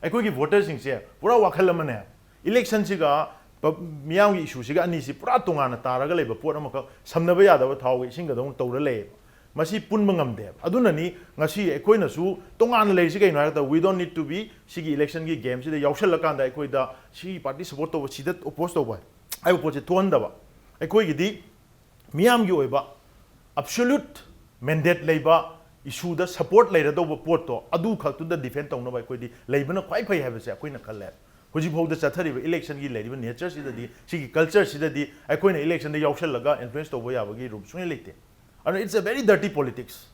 ꯑꯩꯈꯣꯏꯒꯤ ꯚꯣꯇꯔꯁꯤꯡꯁꯦ ꯄꯨꯔꯥ ꯋꯥꯈꯜ ꯑꯃꯅꯦ꯫ ꯏꯂꯦꯛꯁꯟꯁꯤꯒ ꯄ-, ꯃꯤꯌꯥꯝꯒꯤ ꯏꯁꯨꯁꯤꯒ ꯑꯅꯤꯁꯤ ꯄꯨꯔꯥ ꯇꯣꯉꯥꯟꯅ ꯇꯥꯔꯒ ꯂꯩꯕ ꯄꯣꯠ ꯑꯃꯈꯛ, ꯁꯝꯅꯕ ꯌꯥꯗꯕ ꯊꯥꯎꯒ ꯏꯁꯤꯡꯒꯗꯧꯅ ꯇꯧꯔ ꯂꯩꯌꯦꯕ꯫ ꯃꯁꯤ ꯄꯨꯟꯕ ꯉꯝꯗꯦꯕ꯫ ꯑꯗꯨꯅꯅꯤ ꯉꯁꯤ ꯑꯩꯈꯣꯏꯅꯁꯨ ꯇꯣꯉꯥꯟꯅ ꯂꯩꯔꯤꯁꯤ ꯀꯩꯅꯣ ꯍꯥꯏꯕꯗ, we don't need to be ꯁꯤꯒꯤ ꯏꯂꯦꯛꯁꯟꯒꯤ ꯒꯦꯝꯁꯤꯗ ꯌꯥꯎꯁꯜꯂꯀꯥꯟꯗ ꯑꯩꯈꯣꯏꯗ ꯁꯤꯒꯤ ꯄꯥꯔꯇꯤ ꯁꯞꯄꯣꯔꯠ ꯇꯧꯕ, ꯁꯤꯗ ꯑꯣꯄꯣꯖ ꯇꯧꯕ ꯍꯥꯏꯕ ꯄꯣꯠꯁꯦ ꯊꯣꯛꯍꯟꯗꯕ꯫ ꯑꯩꯈꯣꯏꯒꯤꯗꯤ ꯃꯤꯌꯥꯝꯒꯤ ꯑꯣꯏꯕ ꯑꯕꯁꯣꯂ꯭ꯌꯨꯠ ꯃꯦꯟꯗꯦꯠ ꯂꯩꯕ ꯏꯁꯨꯗ ꯁꯞꯄꯣꯔꯠ ꯂꯩꯔꯗꯧꯕ ꯄꯣꯠꯇꯣ ꯑꯗꯨ ꯈꯛꯇꯨꯗ ꯗꯤꯐꯦꯟ ꯇꯧꯅꯕ ꯑꯩꯈꯣꯏꯗꯤ ꯂꯩꯕꯅ ꯈ꯭ꯋꯥꯏ ꯐꯩ ꯍꯥꯏꯕꯁꯦ ꯑꯩꯈꯣꯏꯅ ꯈꯜꯂꯦ꯫ ꯍꯧꯖꯤꯛꯐꯥꯎꯗ ꯆꯠꯊꯔꯤꯕ ꯏꯂꯦꯛꯁꯟꯒꯤ ꯂꯩꯔꯤꯕ ꯅꯦꯆꯔꯁꯤꯗꯗꯤ, ꯁꯤꯒꯤ ꯀꯜꯆꯔꯁꯤꯗꯗꯤ ꯑꯩꯈꯣꯏꯅ ꯏꯂꯦꯛꯁꯟꯗ ꯌꯥꯎꯁꯜꯂꯒ ꯏꯟꯐ꯭ꯂꯨꯌꯦꯟꯁ ꯇꯧꯕ ꯌꯥꯕꯒꯤ ꯔꯨꯝ ꯁꯨꯡꯂꯩ ꯂꯩꯇꯦ꯫ ꯑꯗꯨꯅ it's a very dirty politics꯫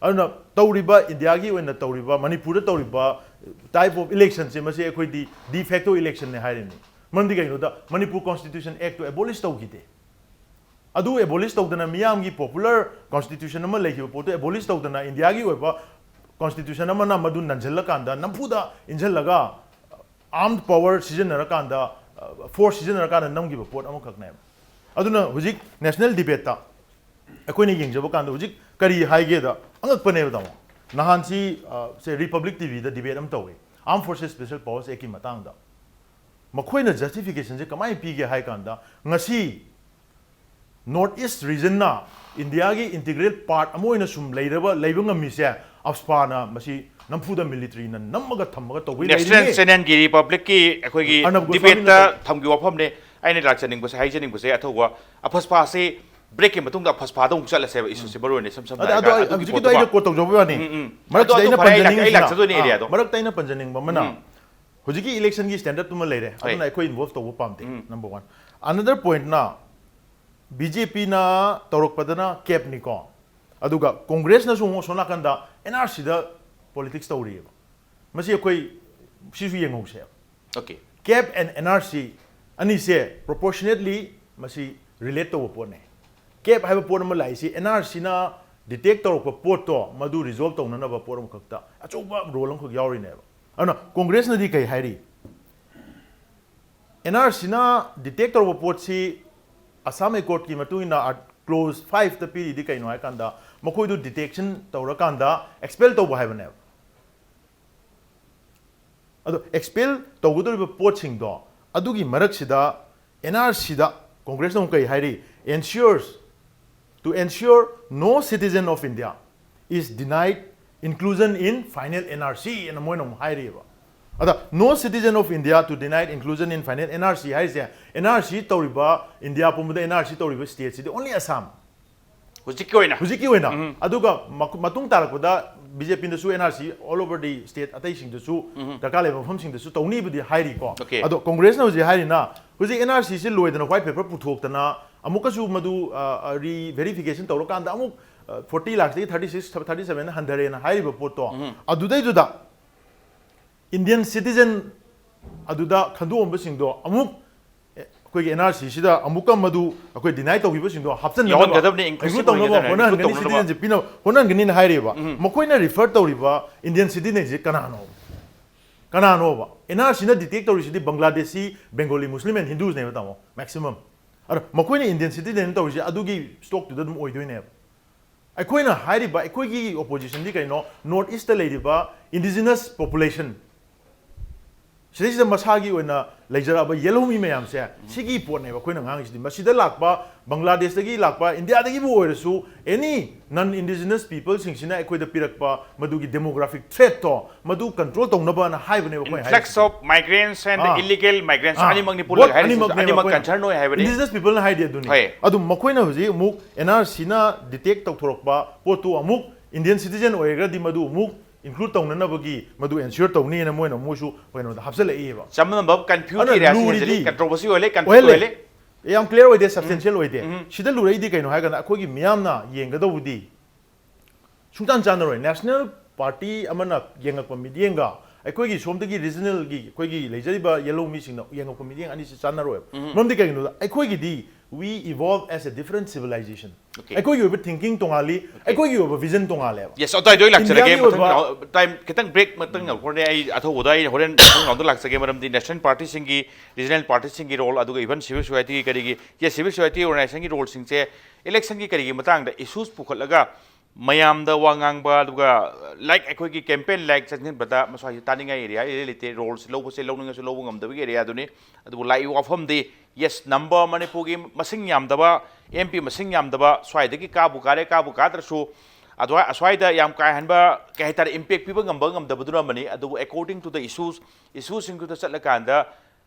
ꯑꯗꯨꯅ ꯇꯧꯔꯤꯕ, ꯏꯟꯗꯤꯌꯥꯒꯤ ꯑꯣꯏꯅ ꯇꯧꯔꯤꯕ, ꯃꯅꯤꯄꯨꯔꯗ ꯇꯧꯔꯤꯕ type of electionꯁꯦ, ꯃꯁꯤ ꯑꯩꯈꯣꯏꯗꯤ de facto electionꯅꯦ ꯍꯥꯏꯔꯤꯅꯤ꯫ ꯃꯔꯝꯗꯤ ꯀꯩꯒꯤꯅꯣꯗ, ꯃꯅꯤꯄꯨꯔ Constitution Actꯇꯣ abolish ꯇꯧꯈꯤꯗꯦ꯫ ꯑꯗꯨ abolish ꯇꯧꯗꯅ ꯃꯤꯌꯥꯝꯒꯤ popular constitution ꯑꯃ ꯂꯩꯈꯤꯕ ꯄꯣꯠꯇꯨ abolish ꯇꯧꯗꯅ ꯏꯟꯗꯤꯌꯥꯒꯤ ꯑꯣꯏꯕ constitution ꯑꯃꯅ ꯃꯗꯨ ꯅꯟꯁꯤꯜꯂꯀꯥꯟꯗ, ꯅꯝꯐꯨꯗ ꯏꯟꯁꯤꯜꯂꯒ, armed power ꯁꯤꯖꯤꯟꯅꯔꯀꯥꯟꯗ, force ꯁꯤꯖꯤꯟꯅꯔꯀꯥꯟꯗ ꯅꯝꯈꯤꯕ ꯄꯣꯠ ꯑꯃꯈꯛꯅꯦꯕ꯫ ꯑꯗꯨꯅ ꯍꯧꯖꯤꯛ national debateꯇ ꯑꯩꯈꯣꯏꯅ ꯌꯦꯡꯖꯕ ꯀꯥꯟꯗ ꯍꯧꯖꯤꯛ ꯀꯔꯤ ꯍꯥꯏꯒꯦꯗ, ꯑꯉꯛꯄꯅꯦꯕ, ꯇꯥꯃꯣ꯫ ꯅꯍꯥꯟꯁꯤ, ꯑ, ꯁꯦ, Republic TVꯗ debate ꯑꯃ ꯇꯧꯋꯤ, Armed Forces Special Powers Actꯀꯤ ꯃꯇꯥꯡꯗ꯫ ꯃꯈꯣꯏꯅ justificationꯁꯦ ꯀꯃꯥꯏꯅ ꯄꯤꯒꯦ ꯍꯥꯏ ꯀꯥꯟꯗ, ꯉꯁꯤ North East regionꯅ ꯏꯟꯗꯤꯌꯥꯒꯤ integral part ꯑꯃ ꯑꯣꯏꯅ ꯁꯨꯝ ꯂꯩꯔꯕ, ꯂꯩꯕ ꯉꯝꯃꯤꯁꯦ, ꯑꯐꯁꯄꯥꯅ ꯃꯁꯤ ꯅꯝꯐꯨꯗ militaryꯅ ꯅꯝꯃꯒ ꯊꯝꯃꯒ ꯇꯧꯕꯩ National ꯂꯩꯔꯤꯅꯦ꯫ Channelꯒꯤ Republicꯒꯤ ꯑꯩꯈꯣꯏꯒꯤ ꯑꯔꯅꯕ ꯒꯣꯁ꯭ꯋꯥꯃꯤꯅ debateꯇ ꯇꯧ- ꯊꯝꯈꯤꯕ ꯋꯥꯐꯝꯅꯦ꯫ ꯑꯩꯅ ꯂꯥꯛꯆꯅꯤꯡꯕꯁꯦ, ꯍꯥꯏꯖꯅꯤꯡꯕꯁꯦ, ꯑꯊꯧꯕ ꯑꯐꯁꯄꯥꯁꯤ breakꯀꯤ ꯃꯇꯨꯡꯗ ꯑꯐꯁꯄꯥꯗ ꯑꯃꯨꯛ ꯆꯠꯂꯁꯦ, ꯏꯁꯨꯁꯤ ꯃꯔꯨ ꯑꯣꯏꯅ ꯏꯁꯝ ꯁꯝꯅ ꯑꯗ, ꯑꯗꯣ ꯍꯥꯏꯔꯀꯥꯟꯗ ꯑꯗꯨꯒꯤ ꯍꯧꯖꯤꯛꯀꯤꯗꯣ ꯄꯣꯠꯇꯨꯃ꯫ ꯑꯩꯅ quote ꯇꯧꯖꯕ ꯋꯥꯅꯤ꯫ ꯎꯝ, ꯎꯝ꯫ ꯃꯔꯛꯁꯤꯗ ꯑꯗꯣ ꯑꯩꯅ ꯑꯗꯨ ꯐꯔꯦ, ꯑꯩ ꯂꯥꯛ-, ꯑꯩ ꯄꯟꯖꯅꯤꯡꯉꯤꯁꯤꯅ, ꯂꯥꯛꯆꯗꯣꯏꯅꯦ ꯑꯥ, areaꯗꯣ꯫ ꯃꯔꯛꯇ ꯑꯩꯅ ꯄꯟꯖꯅꯤꯡꯕ ꯑꯃꯅ, ꯎꯝ꯫ ꯍꯧꯖꯤꯛꯀꯤ ꯏꯂꯦꯛꯁꯟꯒꯤ ꯁ꯭ꯇꯦꯟꯗꯔꯗ ꯇꯨꯃ ꯂꯩꯔꯦ꯫ ꯍꯣꯏ꯫ ꯑꯗꯨꯅ ꯑꯩꯈꯣꯏ ꯏꯟꯚꯣꯜꯕ ꯇꯧꯕ ꯄꯥꯝꯗꯦ꯫ ꯎꯝ꯫ Number one. ꯑꯅꯗꯔ ꯄꯣꯏꯟꯠꯅ, ꯕꯤ ꯖꯦ ꯄꯤꯅ ꯇꯧꯔꯛꯄꯗꯅ ꯀꯦꯞꯅꯤꯀꯣ, ꯑꯗꯨꯒ ꯀꯣꯡꯒ꯭ꯔꯦꯁꯅꯁꯨ ꯑꯃꯨꯛ ꯁꯣꯝ ꯅꯥꯀꯟꯗ ꯑꯦꯟ ꯑꯥꯔ ꯁꯤꯗ ꯄꯣꯂꯤꯇꯤꯛꯁ ꯇꯧꯔꯤꯑꯕ꯫ ꯃꯁꯤ ꯑꯩꯈꯣꯏ ꯁꯤꯁꯨ ꯌꯦꯡꯍꯧꯁꯦꯕ꯫ Okay꯫ ꯀꯦꯞ ꯑꯦꯟ ꯑꯦꯟ ꯑꯥꯔ ꯁꯤ ꯑꯅꯤꯁꯦ ꯄ꯭ꯔꯣꯄꯣꯔꯁꯅꯦꯠꯂꯤ ꯃꯁꯤ ꯔꯤꯂꯦꯠ ꯇꯧꯕ ꯄꯣꯠꯅꯦ꯫ ꯀꯦꯞ ꯍꯥꯏꯕ ꯄꯣꯠ ꯑꯃ ꯂꯥꯛꯏꯁꯤ ꯑꯦꯟ ꯑꯥꯔ ꯁꯤꯅ ꯗꯤꯇꯦꯛ ꯇꯧꯔꯛꯄ ꯄꯣꯠꯇꯣ ꯃꯗꯨ ꯔꯤꯖꯣꯜꯕ ꯇꯧꯅꯅꯕ ꯄꯣꯠ ꯑꯃꯈꯛꯇ ꯑꯆꯧꯕ ꯔꯣꯜ ꯑꯃꯈꯛ ꯌꯥꯎꯔꯤꯅꯦꯕ꯫ ꯑꯗꯨꯅ ꯀꯣꯡꯒ꯭ꯔꯦꯁꯅꯗꯤ ꯀꯩ ꯍꯥꯏꯔꯤ? ꯑꯦꯟ ꯑꯥꯔ ꯁꯤꯅ ꯗꯤꯇꯦꯛ ꯇꯧꯔꯛꯄ ꯄꯣꯠꯁꯤ ꯑꯁꯥꯝ ꯑꯦꯀꯣꯔꯗꯀꯤ ꯃꯇꯨꯡ ꯏꯟꯅ ꯀ꯭ꯂꯣꯖ ꯐꯥꯏꯚꯇ ꯄꯤꯔꯤꯗꯤ ꯀꯩꯅꯣ ꯍꯥꯏꯀꯥꯟꯗ, ꯃꯈꯣꯏꯗꯨ ꯗꯤꯇꯦꯛꯁꯟ ꯇꯧꯔꯀꯥꯟꯗ ꯑꯦꯛꯁꯄꯦꯜ ꯇꯧꯕ ꯍꯥꯏꯕꯅꯦꯕ꯫ ꯑꯗꯣ ꯑꯦꯛꯁꯄꯦꯜ ꯇꯧꯒꯗꯧꯔꯤꯕ ꯄꯣꯠꯁꯤꯡꯗꯣ, ꯑꯗꯨꯒꯤ ꯃꯔꯛꯁꯤꯗ ꯑꯦꯟ ꯑꯥꯔ ꯁꯤꯗ ꯀꯣꯡꯒ꯭ꯔꯦꯁꯅ ꯑꯃꯨꯛ ꯀꯩ ꯍꯥꯏꯔꯤ? "Ensures, to ensure no citizen of India is denied inclusion in final N R C" ꯑꯅ ꯃꯣꯏꯅ ꯑꯃꯨꯛ ꯍꯥꯏꯔꯤꯑꯕ꯫ ꯑꯗ "No citizen of India to denied inclusion in final N R C" ꯍꯥꯏꯔꯤꯁꯦ, ꯑꯦꯟ ꯑꯥꯔ ꯁꯤ ꯇꯧꯔꯤꯕ, ꯏꯟꯗꯤꯌꯥ ꯄꯨꯝꯕꯗ ꯑꯦꯟ ꯑꯥꯔ ꯁꯤ ꯇꯧꯔꯤꯕ ꯁ꯭ꯇꯦꯠꯁꯤꯗꯤ only Assam꯫ ꯍꯧꯖꯤꯛꯀꯤ ꯑꯣꯏꯅ꯫ ꯍꯧꯖꯤꯛꯀꯤ ꯑꯣꯏꯅ꯫ ꯑꯗꯨꯒ ꯃꯈ-, ꯃꯇꯨꯡ ꯇꯥꯔꯛꯄꯗ ꯕꯤ ꯖꯦ ꯄꯤꯅꯁꯨ N R C all over the state ꯑꯇꯩꯁꯤꯡꯗꯁꯨ, ꯗꯔꯀꯥꯔ ꯂꯩꯕ ꯃꯐꯝꯁꯤꯡꯗꯁꯨ ꯇꯧꯅꯤꯕꯨꯗꯤ ꯍꯥꯏꯔꯤꯀꯣ꯫ Okay꯫ ꯑꯗꯣ ꯀꯣꯡꯒ꯭ꯔꯦꯁꯅ ꯍꯧꯖꯤꯛ ꯍꯥꯏꯔꯤꯅ, ꯍꯧꯖꯤꯛ ꯑꯦꯟ ꯑꯥꯔ ꯁꯤꯁꯤ ꯂꯣꯏꯗꯅ ꯋꯥꯏꯠ ꯄꯦꯄꯔ ꯄꯨꯊꯣꯛꯇꯅ ꯑꯃꯨꯛꯀꯁꯨ ꯃꯗꯨ, ꯑ, ꯑ, ꯔꯤ ꯚꯦꯔꯤꯐꯤꯀꯦꯁꯟ ꯇꯧꯔꯀꯥꯟꯗ ꯑꯃꯨꯛ, ꯑ, ꯐꯣꯔꯇꯤ ꯂꯥꯛꯇꯒꯤ ꯊꯥꯔꯇꯤ ꯁꯤꯛꯁ, ꯊꯥꯔꯇꯤ ꯁꯚꯦꯟ ꯍꯟꯊꯔꯦꯅ ꯍꯥꯏꯔꯤꯕ ꯄꯣꯠꯇꯣ, ꯑꯗꯨꯗꯩꯗꯨꯗ ꯏꯟꯗꯤꯌꯟ ꯁꯤꯇꯤꯖꯟ ꯑꯗꯨꯗ ꯈꯟꯗꯣꯛꯑꯝꯕꯁꯤꯡꯗꯣ ꯑꯃꯨꯛ, ꯑꯦ, ꯑꯩꯈꯣꯏꯒꯤ ꯑꯦꯟ ꯑꯥꯔ ꯁꯤꯁꯤꯗ ꯑꯃꯨꯛꯀ ꯃꯗꯨ ꯑꯩꯈꯣꯏ ꯗꯤꯅꯥꯏ ꯇꯧꯈꯤꯕꯁꯤꯡꯗꯣ ꯍꯥꯞꯆꯤꯟꯅꯕ, ꯌꯥꯎꯍꯟꯒꯗꯕꯅꯤ, inclusive include ꯇꯧꯅꯕ ꯑꯣꯏꯒꯗꯕꯅꯤ, ꯍꯣꯠꯅꯍꯟꯒꯅꯤ, include ꯇꯧꯅꯕ꯫ ꯁꯤꯇꯤꯖꯟꯁꯤꯞ ꯄꯤꯅꯕ ꯍꯣꯠꯅꯍꯟꯒꯅꯤꯅ ꯍꯥꯏꯔꯤꯕ꯫ ꯃꯈꯣꯏꯅ ꯔꯤꯐꯔ ꯇꯧꯔꯤꯕ ꯏꯟꯗꯤꯌꯟ ꯁꯤꯇꯤꯖꯟꯁꯤ ꯀꯅꯥꯅꯣ? ꯀꯅꯥꯅꯣꯕ? ꯑꯦꯟ ꯑꯥꯔ ꯁꯤꯅ ꯗꯤꯇꯦꯛ ꯇꯧꯔꯤꯁꯤꯗꯤ ꯕꯪꯒ꯭ꯂꯥꯗꯦꯁꯤ, ꯕꯦꯡꯒꯣꯂꯤ, ꯃꯨꯁꯂꯤꯝ and ꯍꯤꯟꯗꯨꯁꯅꯦꯕ, ꯇꯥꯃꯣ, ꯃꯦꯛꯁꯤꯃꯝ꯫ ꯑꯗꯣ ꯃꯈꯣꯏꯅ ꯏꯟꯗꯤꯌꯟ ꯁꯤꯇꯤꯖꯟ ꯇꯧꯔꯤꯁꯦ ꯑꯗꯨꯒꯤ ꯁ꯭ꯇꯣꯛꯇꯨꯗ ꯑꯗꯨꯝ ꯑꯣꯏꯗꯣꯏꯅꯦꯕ꯫ ꯑꯩꯈꯣꯏꯅ ꯍꯥꯏꯔꯤꯕ, ꯑꯩꯈꯣꯏꯒꯤ ꯑꯣꯄꯣꯖꯤꯁꯟꯗꯤ ꯀꯩꯅꯣ? ꯅꯣꯔꯠ ꯏꯁꯇ ꯂꯩꯔꯤꯕ ꯏꯟꯗꯤꯖꯤꯅꯁ ꯄꯣꯄꯨꯂꯦꯁꯟ, ꯁꯤꯗꯩꯁꯤꯗ ꯃꯁꯥꯒꯤ ꯑꯣꯏꯅ ꯂꯩꯖꯔꯛꯑꯕ ꯌꯦꯜꯍꯧꯃꯤ ꯃꯌꯥꯝꯁꯦ, ꯁꯤꯒꯤ ꯄꯣꯠꯅꯦꯕ ꯑꯩꯈꯣꯏꯅ ꯉꯥꯡꯉꯤꯁꯤꯗꯤ꯫ ꯃꯁꯤꯗ ꯂꯥꯛꯄ, ꯕꯪꯒ꯭ꯂꯥꯗꯦꯁꯇꯒꯤ ꯂꯥꯛꯄ, ꯏꯟꯗꯤꯌꯥꯗꯒꯤꯕꯨ ꯑꯣꯏꯔꯁꯨ, ꯑꯦꯅꯤ ꯅꯟ ꯏꯟꯗꯤꯖꯤꯅꯁ ꯄꯤꯄꯜꯁꯤꯡꯁꯤꯅ ꯑꯩꯈꯣꯏꯗ ꯄꯤꯔꯛꯄ ꯃꯗꯨꯒꯤ ꯗꯦꯃꯣꯒ꯭ꯔꯥꯐꯤꯛ ꯊ꯭ꯔꯦꯠꯇꯣ, ꯃꯗꯨ ꯀꯟꯇ꯭ꯔꯣꯜ ꯇꯧꯅꯕꯅ ꯍꯥꯏꯕꯅꯦꯕ ꯑꯩꯈꯣꯏꯅ Influx ꯍꯥꯏꯔꯤꯁꯤꯗꯤ꯫ of migrants and ah. illegal migrants ah, ꯑꯅꯤꯃꯛꯅꯤ both ꯄꯨꯜꯂꯒ ꯍꯥꯏꯔꯤꯁꯤ꯫ ꯑꯅꯤꯃꯛꯅꯦꯕ ꯑꯅꯤꯃꯛ ꯑꯩꯈꯣꯏꯅ ꯀꯟꯁꯔꯟ ꯑꯣꯏ ꯍꯥꯏꯕꯅꯤ꯫ ꯏꯟꯗꯤꯖꯤꯅꯁ ꯄꯤꯄꯜꯅ ꯍꯥꯏꯗꯤ ꯑꯗꯨꯅꯤ꯫ ꯍꯣꯏ꯫ ꯑꯗꯨ ꯃꯈꯣꯏꯅ ꯍꯧꯖꯤꯛ ꯑꯃꯨꯛ ꯑꯦꯟ ꯑꯥꯔ ꯁꯤꯅ ꯗꯤꯇꯦꯛ ꯇꯧꯊꯣꯔꯛꯄ ꯄꯣꯠꯇꯨ ꯑꯃꯨꯛ ꯏꯟꯗꯤꯌꯟ ꯁꯤꯇꯤꯖꯟ ꯑꯣꯏꯔꯒꯗꯤ ꯃꯗꯨ ꯑꯃꯨꯛ include ꯇꯧꯅꯅꯕꯒꯤ ꯃꯗꯨ ensure ꯇꯧꯅꯤꯅ ꯃꯣꯏꯅ ꯃꯣꯏꯁꯨ ꯀꯩꯅꯣꯗ ꯍꯥꯞꯆꯜꯂꯛꯏꯕ꯫ ꯆꯃꯝꯅꯕ, confuse ꯑꯗꯨꯅ area ꯁꯤ ꯂꯨꯔꯤꯗꯤ ꯍꯦꯟꯖꯜꯂꯤ, controversy ꯑꯣꯏꯍꯜꯂꯦ, conflict ꯑꯣꯏꯍꯜꯂꯦ꯫ ꯑꯣꯏꯍꯜꯂꯦ꯫ ꯌꯥꯝ clear ꯑꯣꯏꯗꯦ, substantial ꯑꯣꯏꯗꯦ꯫ ꯁꯤꯗ ꯂꯨꯔꯛꯏꯗꯤ ꯀꯩꯅꯣ ꯍꯥꯏꯔꯀꯥꯟꯗ ꯑꯩꯈꯣꯏꯒꯤ ꯃꯤꯌꯥꯝꯅ ꯌꯦꯡꯒꯗꯧꯕꯗꯤ ꯁꯨꯡꯆꯥꯟ ꯆꯥꯟꯅꯔꯣꯏ꯫ National party ꯑꯃꯅ ꯌꯦꯡꯉꯛꯄ ꯃꯤꯠꯌꯦꯡꯒ ꯑꯩꯈꯣꯏꯒꯤ ꯁꯣꯝꯗꯒꯤ regional ꯒꯤ ꯑꯩꯈꯣꯏꯒꯤ ꯂꯩꯖꯔꯤꯕ ꯌꯦꯜꯍꯧ ꯃꯤꯁꯤꯡꯅ ꯌꯦꯡꯉꯛꯄ ꯃꯤꯠꯌꯦꯡ ꯑꯅꯤꯁꯤ ꯆꯥꯟꯅꯔꯣꯏꯕ꯫ ꯃꯔꯝꯗꯤ ꯀꯩꯒꯤꯅꯣꯗ ꯑꯩꯈꯣꯏꯒꯤꯗꯤ we evolve as a different civilization꯫ Okay. ꯑꯩꯈꯣꯏꯒꯤ ꯑꯣꯏꯕ thinking ꯇꯣꯉꯥꯜꯂꯤ, ꯑꯩꯈꯣꯏꯒꯤ ꯑꯣꯏꯕ vision ꯇꯣꯉꯥꯜꯂꯦꯕ꯫ Yes, ꯑꯗꯨꯋꯥꯏꯗ ꯑꯩ ꯂꯥꯛꯆꯔꯒꯦ꯫ India ꯒꯤ ꯃꯊꯪ ꯑꯣꯏꯕ round, time ꯈꯤꯇꯪ break ꯃꯇꯪ ꯍꯣꯔꯦꯟ ꯑꯩ ꯑꯊꯧꯕꯗ ꯑꯩ ꯍꯣꯔꯦꯟ ꯃꯊꯪ round ꯗ ꯂꯥꯛꯆꯒꯦ, ꯃꯔꯝꯗꯤ national party ꯁꯤꯡꯒꯤ, regional party ꯁꯤꯡꯒꯤ role, ꯑꯗꯨꯒ even civil society ꯀꯔꯤꯒꯤ, yes, civil society organization ꯒꯤ role ꯁꯤꯡꯁꯦ election ꯒꯤ ꯀꯔꯤꯒꯤ ꯃꯇꯥꯡꯗ issues ꯄꯨꯈꯠꯂꯒ ꯃꯌꯥꯝꯗ ꯋꯥ ꯉꯥꯡꯕ, ꯑꯗꯨꯒ like ꯑꯩꯈꯣꯏꯒꯤ campaign like ꯆꯪꯁꯤꯟꯕꯗ ꯃꯁ꯭ꯋꯥꯏꯁꯤ ꯇꯥꯅꯤꯡꯉꯥꯏ area ꯏꯔꯩ ꯂꯩꯇꯦ, roles ꯂꯧꯕꯁꯦ ꯂꯧꯅꯤꯡꯉꯁꯨ ꯂꯧꯕ ꯉꯝꯗꯕꯒꯤ area ꯗꯨꯅꯤ꯫ ꯑꯗꯨꯕꯨ ꯂꯥꯛꯏꯕ ꯋꯥꯐꯝꯗꯤ, yes, number ꯃꯅꯤꯄꯨꯔꯒꯤ ꯃꯁꯤꯡ ꯌꯥꯝꯗꯕ, M P ꯃꯁꯤꯡ ꯌꯥꯝꯗꯕ, ꯁ꯭ꯋꯥꯏꯗꯒꯤ ꯀꯥꯕꯨ ꯀꯥꯔꯦ ꯀꯥꯕꯨ ꯀꯥꯗ꯭ꯔꯁꯨ ꯑꯗꯨꯋꯥꯏ ꯑꯁ꯭ꯋꯥꯏꯗ ꯌꯥꯝ ꯀꯥ ꯍꯦꯟꯕ ꯀꯩ ꯍꯥꯏꯇꯥꯔꯦ, impact ꯄꯤꯕ ꯉꯝꯕ ꯉꯝꯗꯕꯗꯨꯅ ꯑꯃꯅꯤ꯫ ꯑꯗꯨꯕꯨ according to the issues, issue ꯁꯤꯡꯗꯨꯗ ꯆꯠꯂꯀꯥꯟꯗ